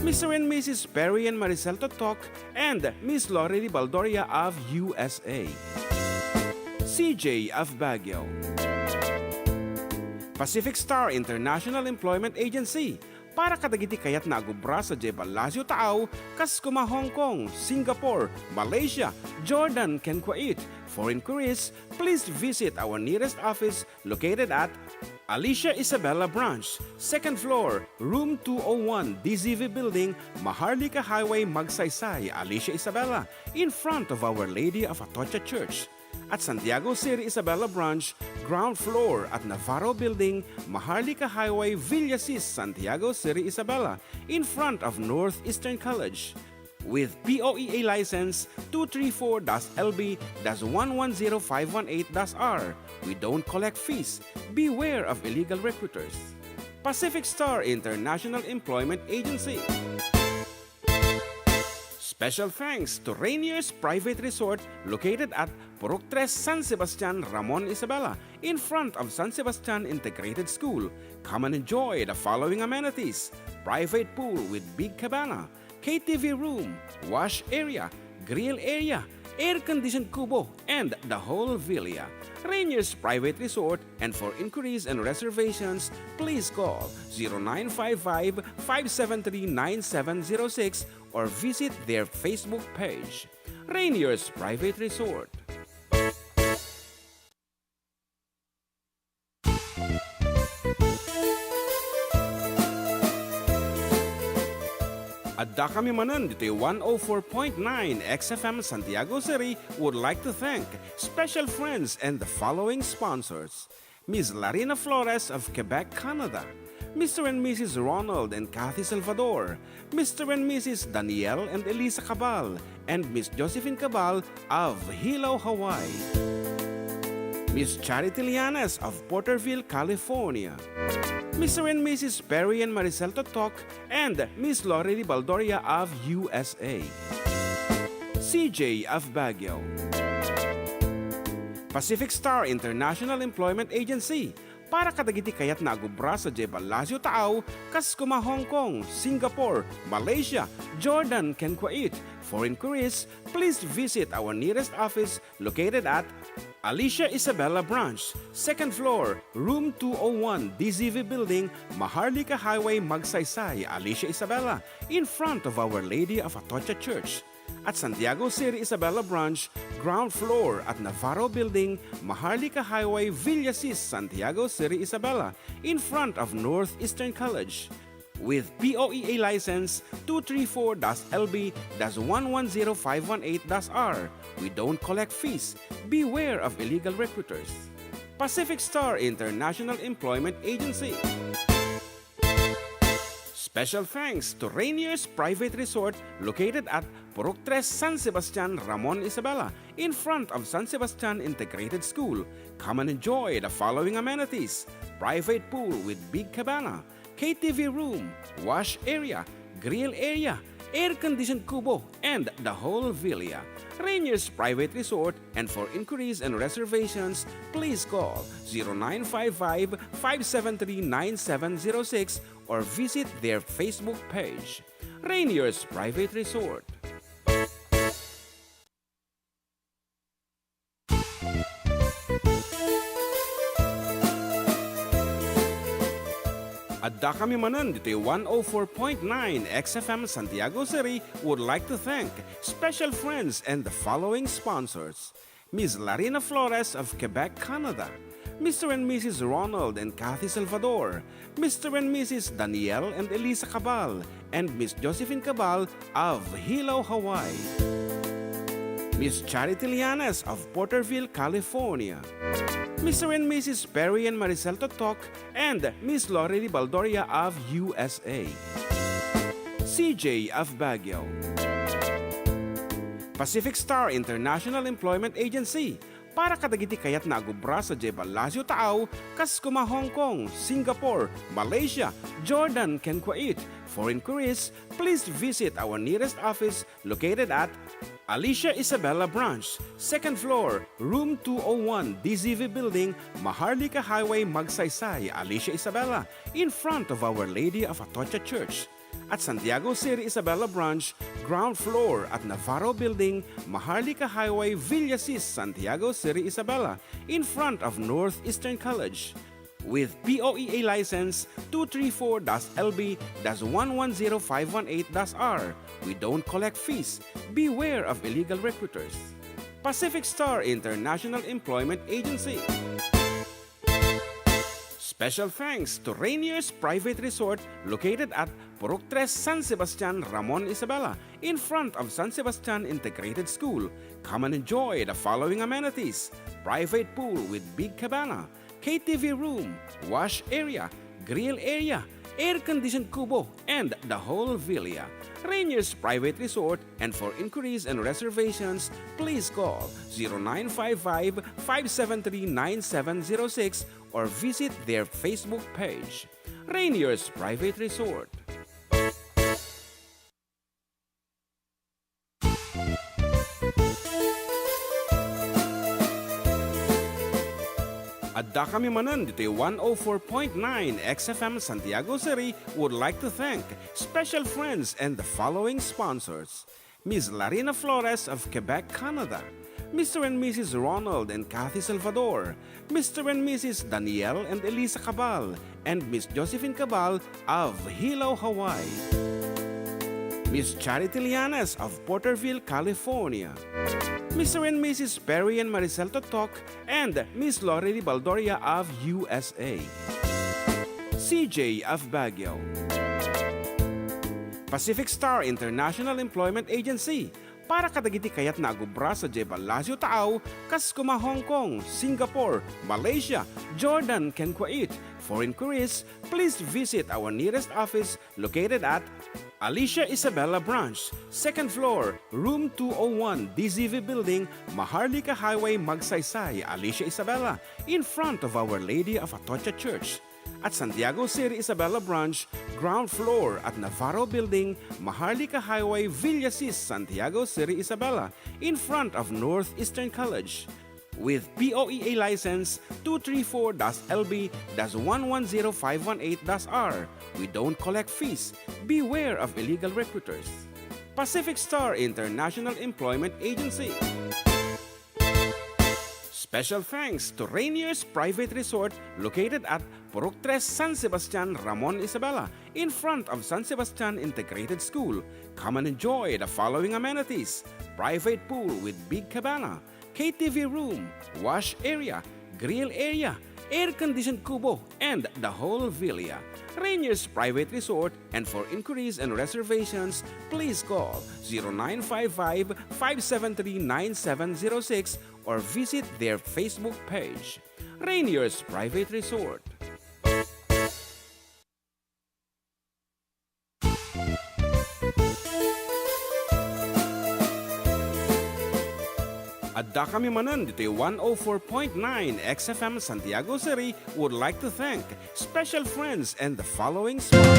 Mister and Missus Perry and Maricel Totok, and Miss Lori Ribaldoria of U S A, C J of Baguio, Pacific Star International Employment Agency, para kadagiti kayatna a agubra sadiay Palacio Taaw, kas kuma Hong Kong, Singapore, Malaysia, Jordan, ken Kuwait. For inquiries, please visit our nearest office located at Alicia Isabela Branch, second floor, room two oh one, D Z V Building, Maharlika Highway, Magsaysay, Alicia Isabela, in front of Our Lady of Atocha Church. At Santiago City Isabela Branch, ground floor at Navarro Building, Maharlika Highway, Villasis, Santiago City Isabela, in front of Northeastern College. With P O E A license two three four dash L B dash one one zero five one eight dash R, we don't collect fees. Beware of illegal recruiters. Pacific Star International Employment Agency. Special thanks to Rainier's Private Resort, located at Purok Tres, San Sebastian, Ramon Isabela, in front of San Sebastian Integrated School. Come and enjoy the following amenities: private pool with big cabana, K T V room, wash area, grill area, air-conditioned kubo, and the whole villa. Rainier's Private Resort, and for inquiries and reservations, please call zero nine five five, five seven three, nine seven zero six or visit their Facebook page, Rainier's Private Resort. Addakami manen ditoy one oh four point nine X F M Santiago City would like to thank special friends and the following sponsors: Miss Larina Flores of Quebec, Canada, Mister and Missus Ronald and Kathy Salvador, Mister and Missus Daniel and Elisa Cabal, and Miss Josephine Cabal of Hilo, Hawaii, Miss Charity Lianes of Porterville, California, Mister and Missus Perry and Maricel Totok, and Miss Lori Ribaldoria of U S A, C J of Baguio, Pacific Star International Employment Agency, para kadagiti kayatna a agubra sadiay Palacio Taaw, kas kuma Hong Kong, Singapore, Malaysia, Jordan, ken Kuwait. For inquiries, please visit our nearest office located at Alicia Isabela Branch, second floor, room two oh one, D Z V Building, Maharlika Highway, Magsaysay, Alicia Isabela, in front of Our Lady of Atocha Church. At Santiago City Isabela Branch, ground floor at Navarro Building, Maharlika Highway, Villasis, Santiago City Isabela, in front of Northeastern College. With P O E A license two three four dash L B dash one one zero five one eight dash R, we don't collect fees. Beware of illegal recruiters. Pacific Star International Employment Agency. Special thanks to Rainier's Private Resort, located at Purok Tres, San Sebastian, Ramon Isabela, in front of San Sebastian Integrated School. Come and enjoy the following amenities: private pool with big cabana, K T V room, wash area, grill area, air-conditioned kubo, and the whole villa. Rainier's Private Resort, and for inquiries and reservations, please call zero nine five five, five seven three, nine seven zero six or visit their Facebook page, Rainier's Private Resort. Addakami manen ditoy one oh four point nine X F M Santiago City would like to thank special friends and the following sponsors: Miss Larina Flores of Quebec, Canada, Mister and Missus Ronald and Kathy Salvador, Mister and Missus Daniel and Elisa Cabal, and Miss Josephine Cabal of Hilo, Hawaii, Miss Charity Lianes of Porterville, California, Mister and Missus Perry and Maricel Totok, and Miss Lori Ribaldoria of U S A, C J of Baguio, Pacific Star International Employment Agency para kadagiti kayatna a agubra sadiay Palacio Taaw, kas koma Hong Kong, Singapore, Malaysia, Jordan, ken Kuwait. For inquiries, please visit our nearest office located at Alicia Isabela Branch, second floor, room two oh one, D Z V Building, Maharlika Highway, Magsaysay, Alicia Isabela, in front of Our Lady of Atocha Church. At Santiago City Isabela Branch, ground floor at Navarro Building, Maharlika Highway, Villasis, Santiago City Isabela, in front of Northeastern College. With P O E A license two three four dash L B dash one one zero five one eight dash R. We don't collect fees. Beware of illegal recruiters. Pacific Star International Employment Agency. Special thanks to Rainier's Private Resort located at Purok Tres, San Sebastian, Ramon Isabela, in front of San Sebastian Integrated School. Come and enjoy the following amenities: private pool with big cabana, K T V room, wash area, grill area, air-conditioned kubo, and the whole villa. Rainier's Private Resort, and for inquiries and reservations, please call zero nine five five, five seven three, nine seven zero six or visit their Facebook page. Rainier's Private Resort. Addakami manen ditoy one oh four point nine X F M Santiago City would like to thank special friends and the following sponsors: Miss Larina Flores of Quebec, Canada, Mister and Missus Ronald and Kathy Salvador, Mister and Missus Daniel and Elisa Cabal, and Miss Josephine Cabal of Hilo, Hawaii. Miss Charity Lianes of Porterville, California. Mister and Missus Perry and Maricel Totok and Miss Lorely Baldoria of U S A. C J of Baguio. Pacific Star International Employment Agency para kadagiti kayatna a gubra sadiay Palacio Taaw, kas koma Hong Kong, Singapore, Malaysia, Jordan, ken Kuwait. For inquiries, please visit our nearest office located at Alicia Isabela Branch, second floor, room two oh one, D Z V Building, Maharlika Highway, Magsaysay, Alicia Isabela, in front of Our Lady of Atocha Church. At Santiago City Isabela Branch, ground floor at Navarro Building, Maharlika Highway, Villasis, Santiago City Isabela, in front of Northeastern College. With P O E A license two three four dash L B dash one one zero five one eight dash R, we don't collect fees. Beware of illegal recruiters. Pacific Star International Employment Agency. Special thanks to Rainier's Private Resort located at Purok Tres, San Sebastian, Ramon Isabela, in front of San Sebastian Integrated School. Come and enjoy the following amenities: private pool with big cabana, K T V room, wash area, grill area, air-conditioned kubo, and the whole villa. Rainier's Private Resort, and for inquiries and reservations, please call zero nine five five, five seven three, nine seven zero six or visit their Facebook page. Rainier's Private Resort. Addakami manen ditoy one oh four point nine X F M Santiago City would like to thank special friends and the following sponsors.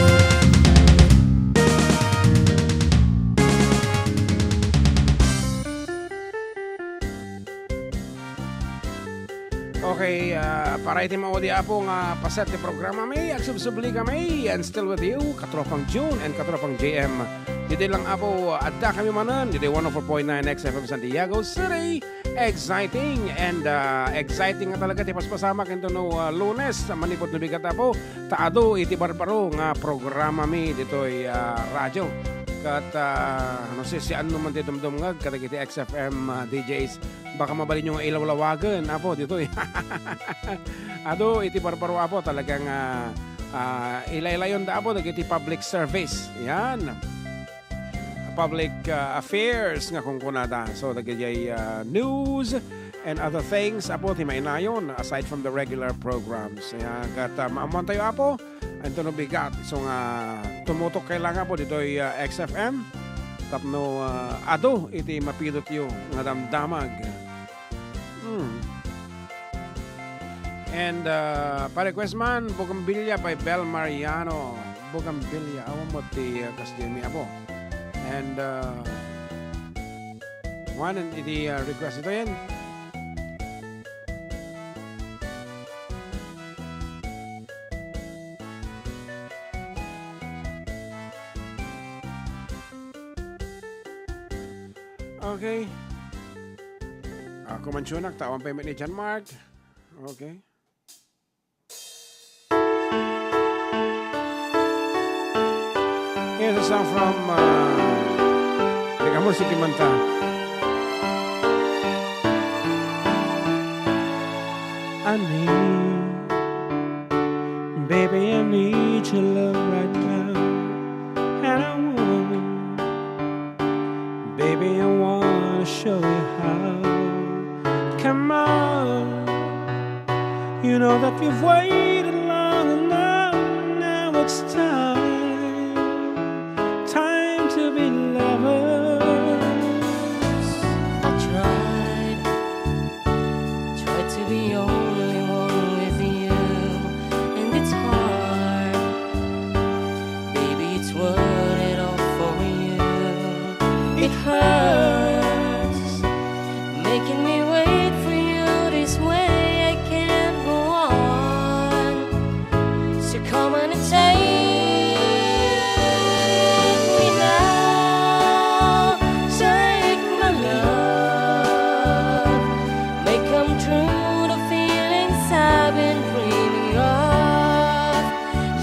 Okay, ah, para iti maudi, Apo, nga paset ti programami, agsubsubli kami, and still with you, Katropang June and Katropang J M. Ditoy lang, Apo, adda kami manen, ditoy one oh four point nine X F M Santiago City. Exciting and, ah, exciting nga talaga ti paspasamak ken no, ah, Lunes, manipud no bigat, Apo, ta adu iti barbaro nga programami ditoy, ah, radyo. Ket, ah, no sisianno man ti dumdumngeg kadagiti X F M, ah, D Js, baka mabalinyo nga ilawlawagen, Apo, ditoy. Adu iti barbaro, Apo, talaga nga, ah, ilaylayonda, Apo, dagiti public service. Yan. Public, ah, affairs nga kunkunada. So, dagiti, ah, news and other things, Apo, ti mainayon aside from the regular programs. Yan. Ket, ah, maammoantayo, Apo, inton no bigat. So nga, tumutok kay lang, Apo, ditoy, ah, X F M. tapno, ah, adu iti mapidutyo nga damdamag. Hmm. And, ah, pa-request man, Bougainvillea by Bel Mariano. Bougainvillea, awan mo ti, ah, kas Jimmy Apo. And, ah, one and iti, ah, request ito yan. Okay. Ah, kumansionak, ta awan pay met ni John Mark. Okay. Here's a song from, uh, teka mo, sige man ta. I need, baby, I need your love right now. And I want, baby, I wanna show you how. Come on. You know that you've waited long enough. Now it's time, time to be lovers. I tried, tried to be only one with you, and it's hard. Baby, it's worth it all for you. It hurts making me wait for you this way. I can't go on. So come on and take me now. Take my love. Make come true the feelings I've been dreaming of.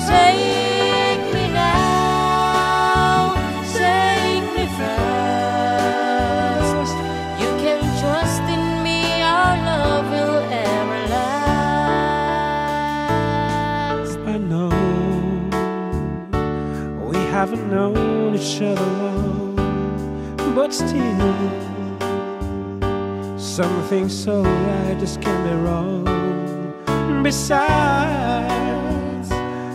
Take me now, take me fast. You can trust in me, our love will ever last. I know we haven't known each other long, but still, something so right just can't be wrong. Besides,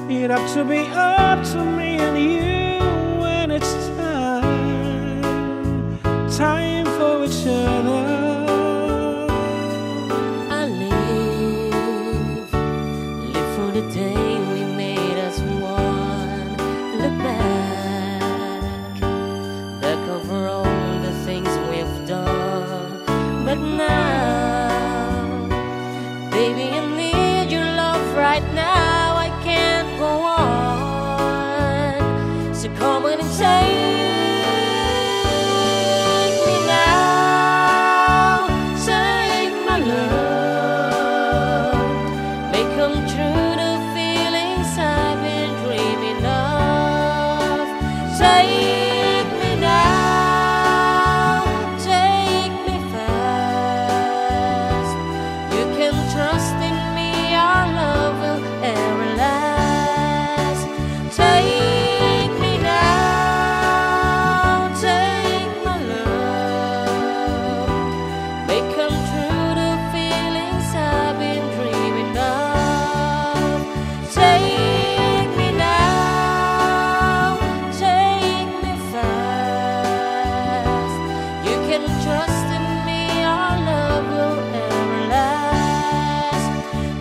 it ought to be up to me and you when it's time, time for each other. I live, live for the day we made as one. Look back, back over all the things we've done. But now, baby, I need your love right now. I can't go on. So come on and take me now. Take my love. Make come true the feelings I've been dreaming of. Take me now, take me fast. You can trust in me, our love will ever last. Take me now, take my love. Make come true the feelings I've been dreaming of. Take me now, take me fast. You can trust in me, our love will ever last.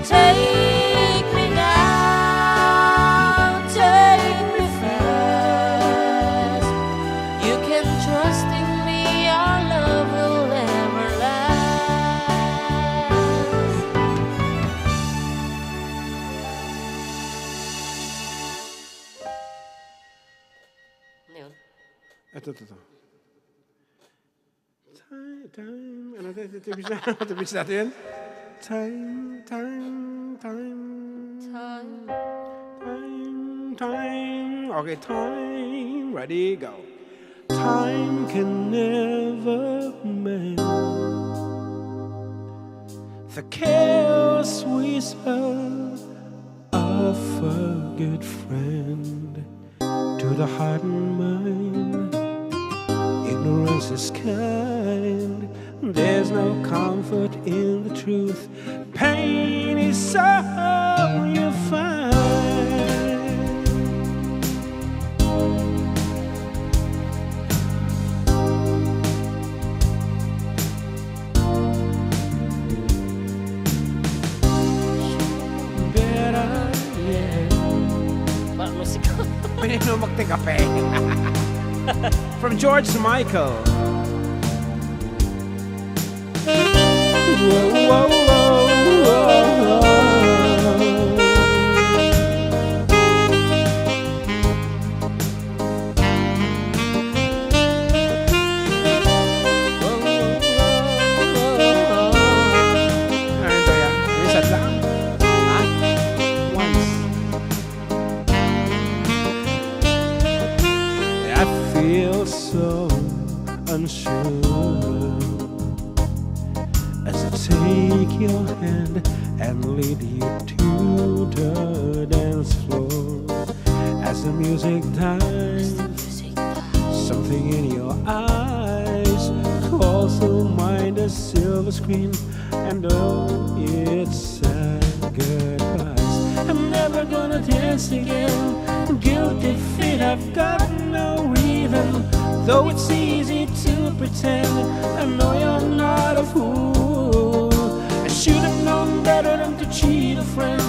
Take me now, take me fast. You can trust in me, our love will ever last. Ano yun? Ito, ito, ito. Time, time. Ano ito? Ito, ito, ito, ito, ito, ito, ito, yun. Time, time, time. Time. Time, time. Okay, time. Ready, go. Time can never mend the careless whisper of a good friend. To the hardened mind, ignorance is kind. There's no comfort in the truth. Pain is all you find. Magtikape. From George Michael. Ano to yan? Reset lang. Ha? Once. I feel so unsure as I take your hand and lead you to the dance floor. As the music dies, something in your eyes calls to mind a silver screen, and oh, it's sad goodbyes. I'm never gonna dance again. Guilty feet have got no rhythm, though it's easy to pretend. I know you're not a fool. I should have known better than to cheat a friend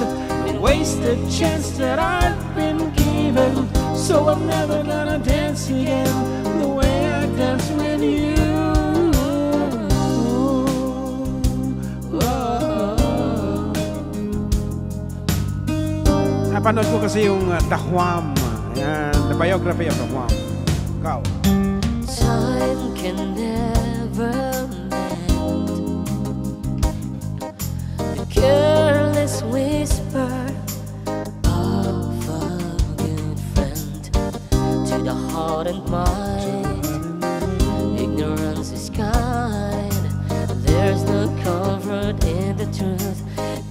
and waste the chance that I've been given. So I'm never gonna dance again the way I dance with you. Napanood ko kasi yung, ah, The Wham. Ayan, The Biography of The Wham. Go. Time can never mend the careless whisper of a good friend to the heart and mind. Ignorance is kind. There's no comfort in the truth.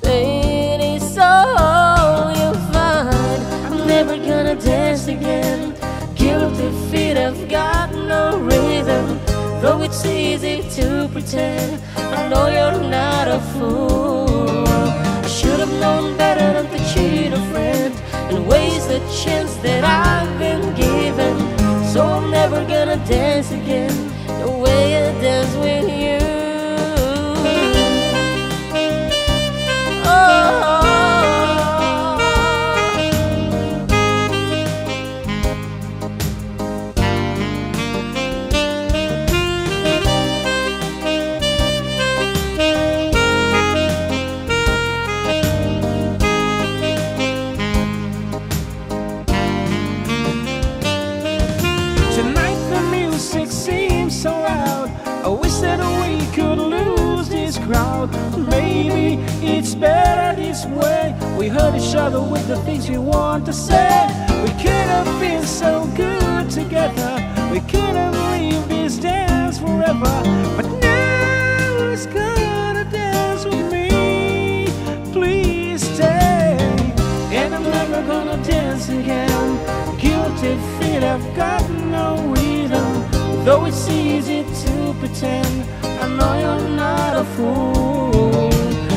Pain is all you find. I'm never gonna dance again. Guilty feet have got no rhythm. Though it's easy to pretend, I know you're not a fool. I should have known better than to cheat a friend and waste the chance that I've been given. So I'm never gonna dance again the way I dance with you. Oh. Tonight the music seems so loud. I wish that we could lose this crowd. Maybe it's better this way. We hurt each other with the things we want to say. We could have been so good together. We could have lived this dance forever. But now who's gonna dance with me? Please stay. And I'm never gonna dance again. Guilty feet have got no rhythm. Though it's easy to pretend, I know you're not a fool.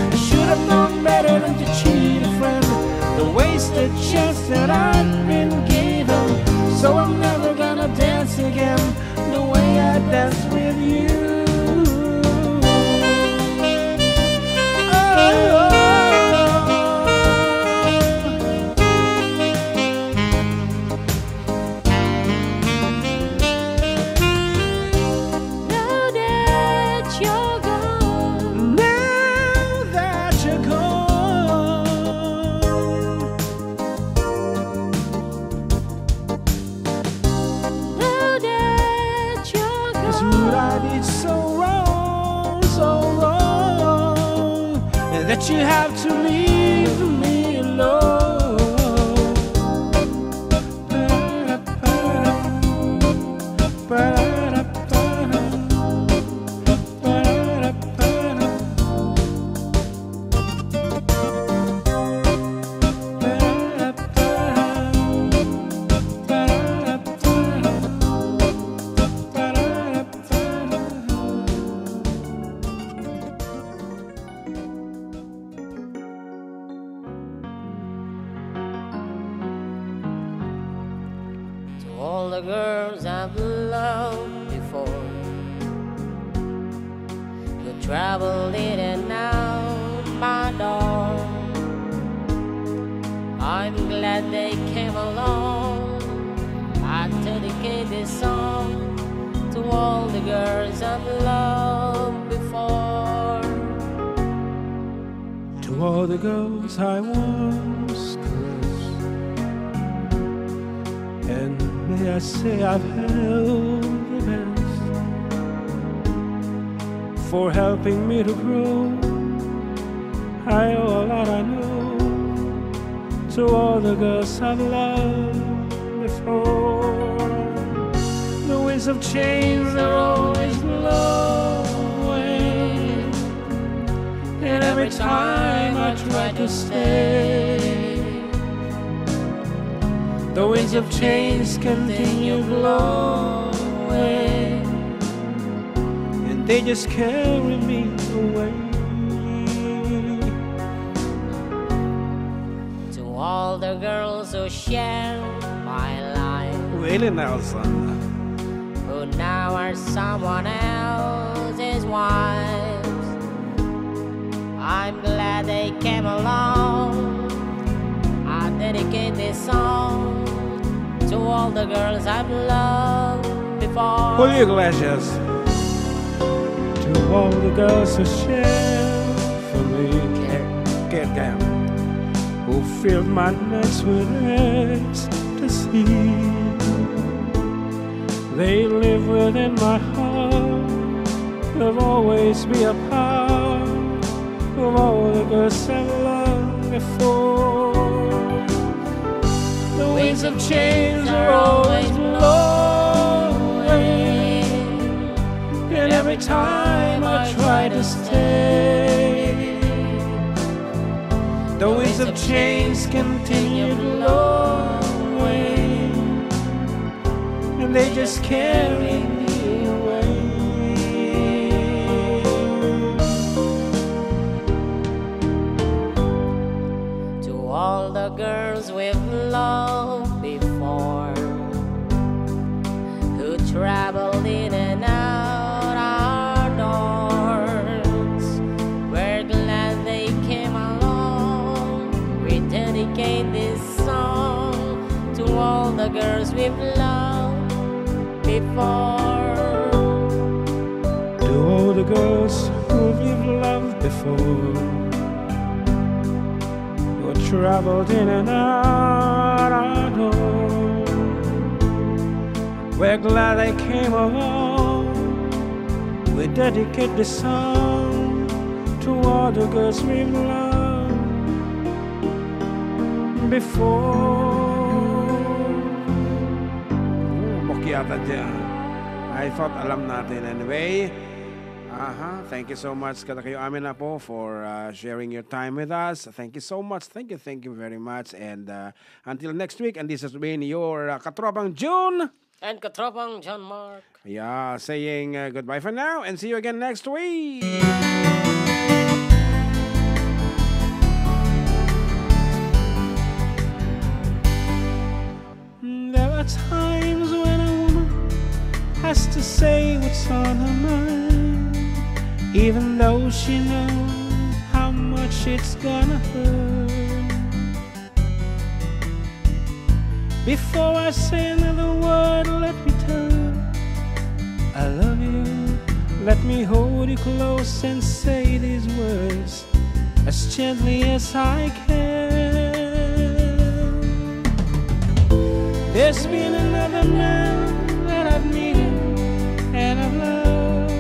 I should have known better than to cheat a friend. The wasted chance that I've been given. So I'm never gonna dance again the way I dance with you. Oh. Now that you're gone. Now that you're gone. Now that you're gone. That's what I did so wrong, so wrong, that you have to leave me alone. To all the girls I've loved before, who traveled in and out my door, I'm glad they came along. All the girls I've loved before. To all the girls I once caressed, and may I say I've held the best for helping me to grow. I owe a lot, I know, to all the girls I've loved before. The winds of change are always blowing, and every time I try to stay, the winds of change continue blowing, and they just carry me away. To all the girls who shared my life, Willie Nelson, who now are someone else's wives, I'm glad they came along. I dedicate this song to all the girls I've loved before. Julio Iglesias. To all the girls who shared for me, Kate Gam, who filled my nights with ecstasy. They live within my heart. They'll always be a part of all the girls I've loved before. The winds of change are always blowing, and every time I try to stay, the winds of change continue blowing, and they just carry me away. To all the girls we've loved before, who traveled in and out our doors, we're glad they came along. We dedicate this song to all the girls we've loved before. To all the girls who we've loved before, who traveled in and out our door, we're glad they came along. We dedicate this song to all the girls we've loved before. Oh, bukyatan dyan. I thought alam natin. Anyway, aha, thank you so much kadakayo amin, Apo, for, uh, sharing your time with us. Thank you so much. Thank you, thank you very much. And, uh, until next week, and this has been your, uh, Katropang June. And Katropang John Mark. Yeah, saying, uh, goodbye for now and see you again next week. There are times when a woman has to say what's on her mind, even though she knows how much it's gonna hurt. Before I say another word, let me tell you I love you. Let me hold you close and say these words as gently as I can. There's been another man that I've needed and I've loved,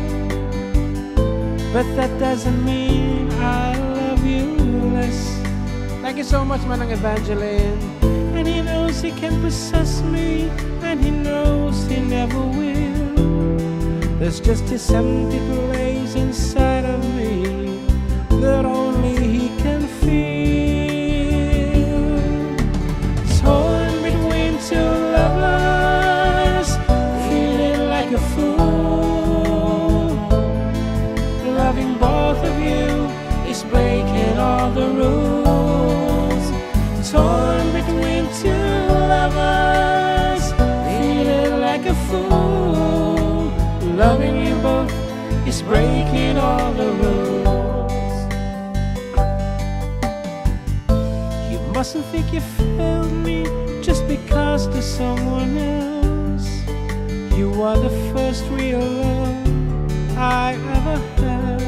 but that doesn't mean I love you less. Thank you so much, Manang Evangeline. And he knows he can possess me, and he knows he never will. There's just this empty place inside of me that only he can fill. Torn between two lovers, feeling like a fool. Loving both of you is breaking all the rules. Torn between two lovers, feeling like a fool. Loving you both is breaking all the rules. You mustn't think you failed me just because there's someone else. You are the first real love I ever had.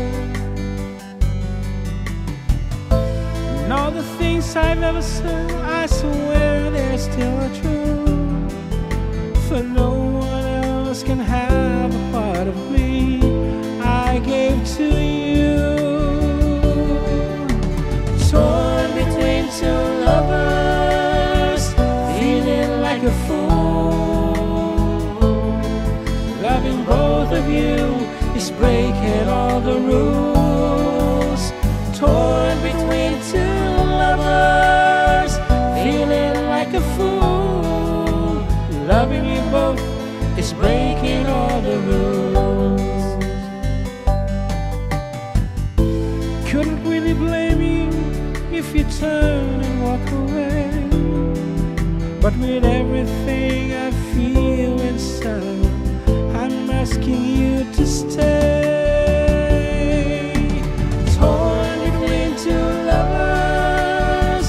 And all the things I've ever said, I swear they're still true. For no one else can have a part of me I gave to you. Torn between two lovers, feeling like a fool. Loving both of you is breaking all the rules. Torn between two lovers, feeling like a fool. Loving you both is breaking all the rules. Couldn't really blame you if you turn and walk away. But with everything I feel inside, I'm asking you to stay. Torn between two lovers,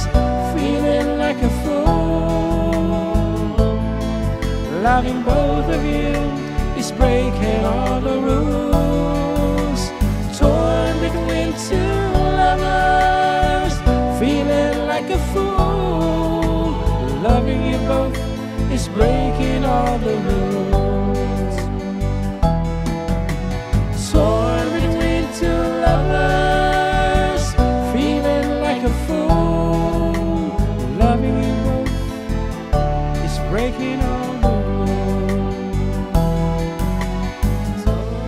feeling like a fool. Loving both of you is breaking all the rules. Torn between two lovers, feeling like a fool. Loving you both is breaking all the rules. Torn between two lovers, feeling like a fool. Loving you both is breaking all the rules.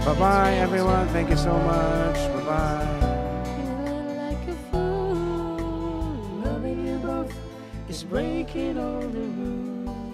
Bye-bye, everyone. Thank you so much. Bye-bye. Feeling like a fool. Loving you both is breaking all the rules.